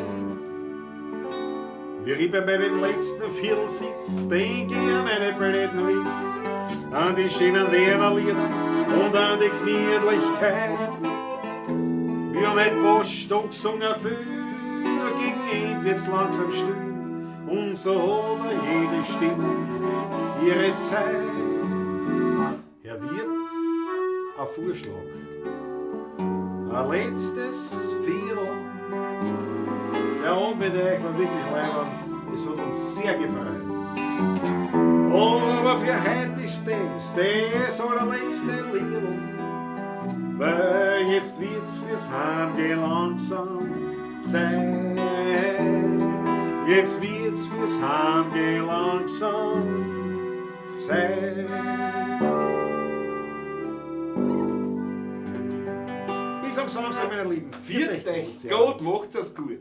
Wie ich bei meinem letzten Viertel sitz, denk ich an meine blöden Witz, an die schönen Werner Lieder und an die Gemütlichkeit. Wir haben heute Post und gesungen viel, gegen End wird's langsam still, und so hat jede Stimme ihre Zeit. Er wird ein Vorschlag, ein letztes Viertel. Der Abend mit euch war wirklich leibend, es hat uns sehr gefreut. Aber für heute ist das das allerletzte Liedl, weil jetzt wird's fürs Heimgehen langsam Zeit. Jetzt wird's fürs Heimgehen langsam Zeit. Bis am Samstag, meine Lieben. Viert euch gut, macht's es gut.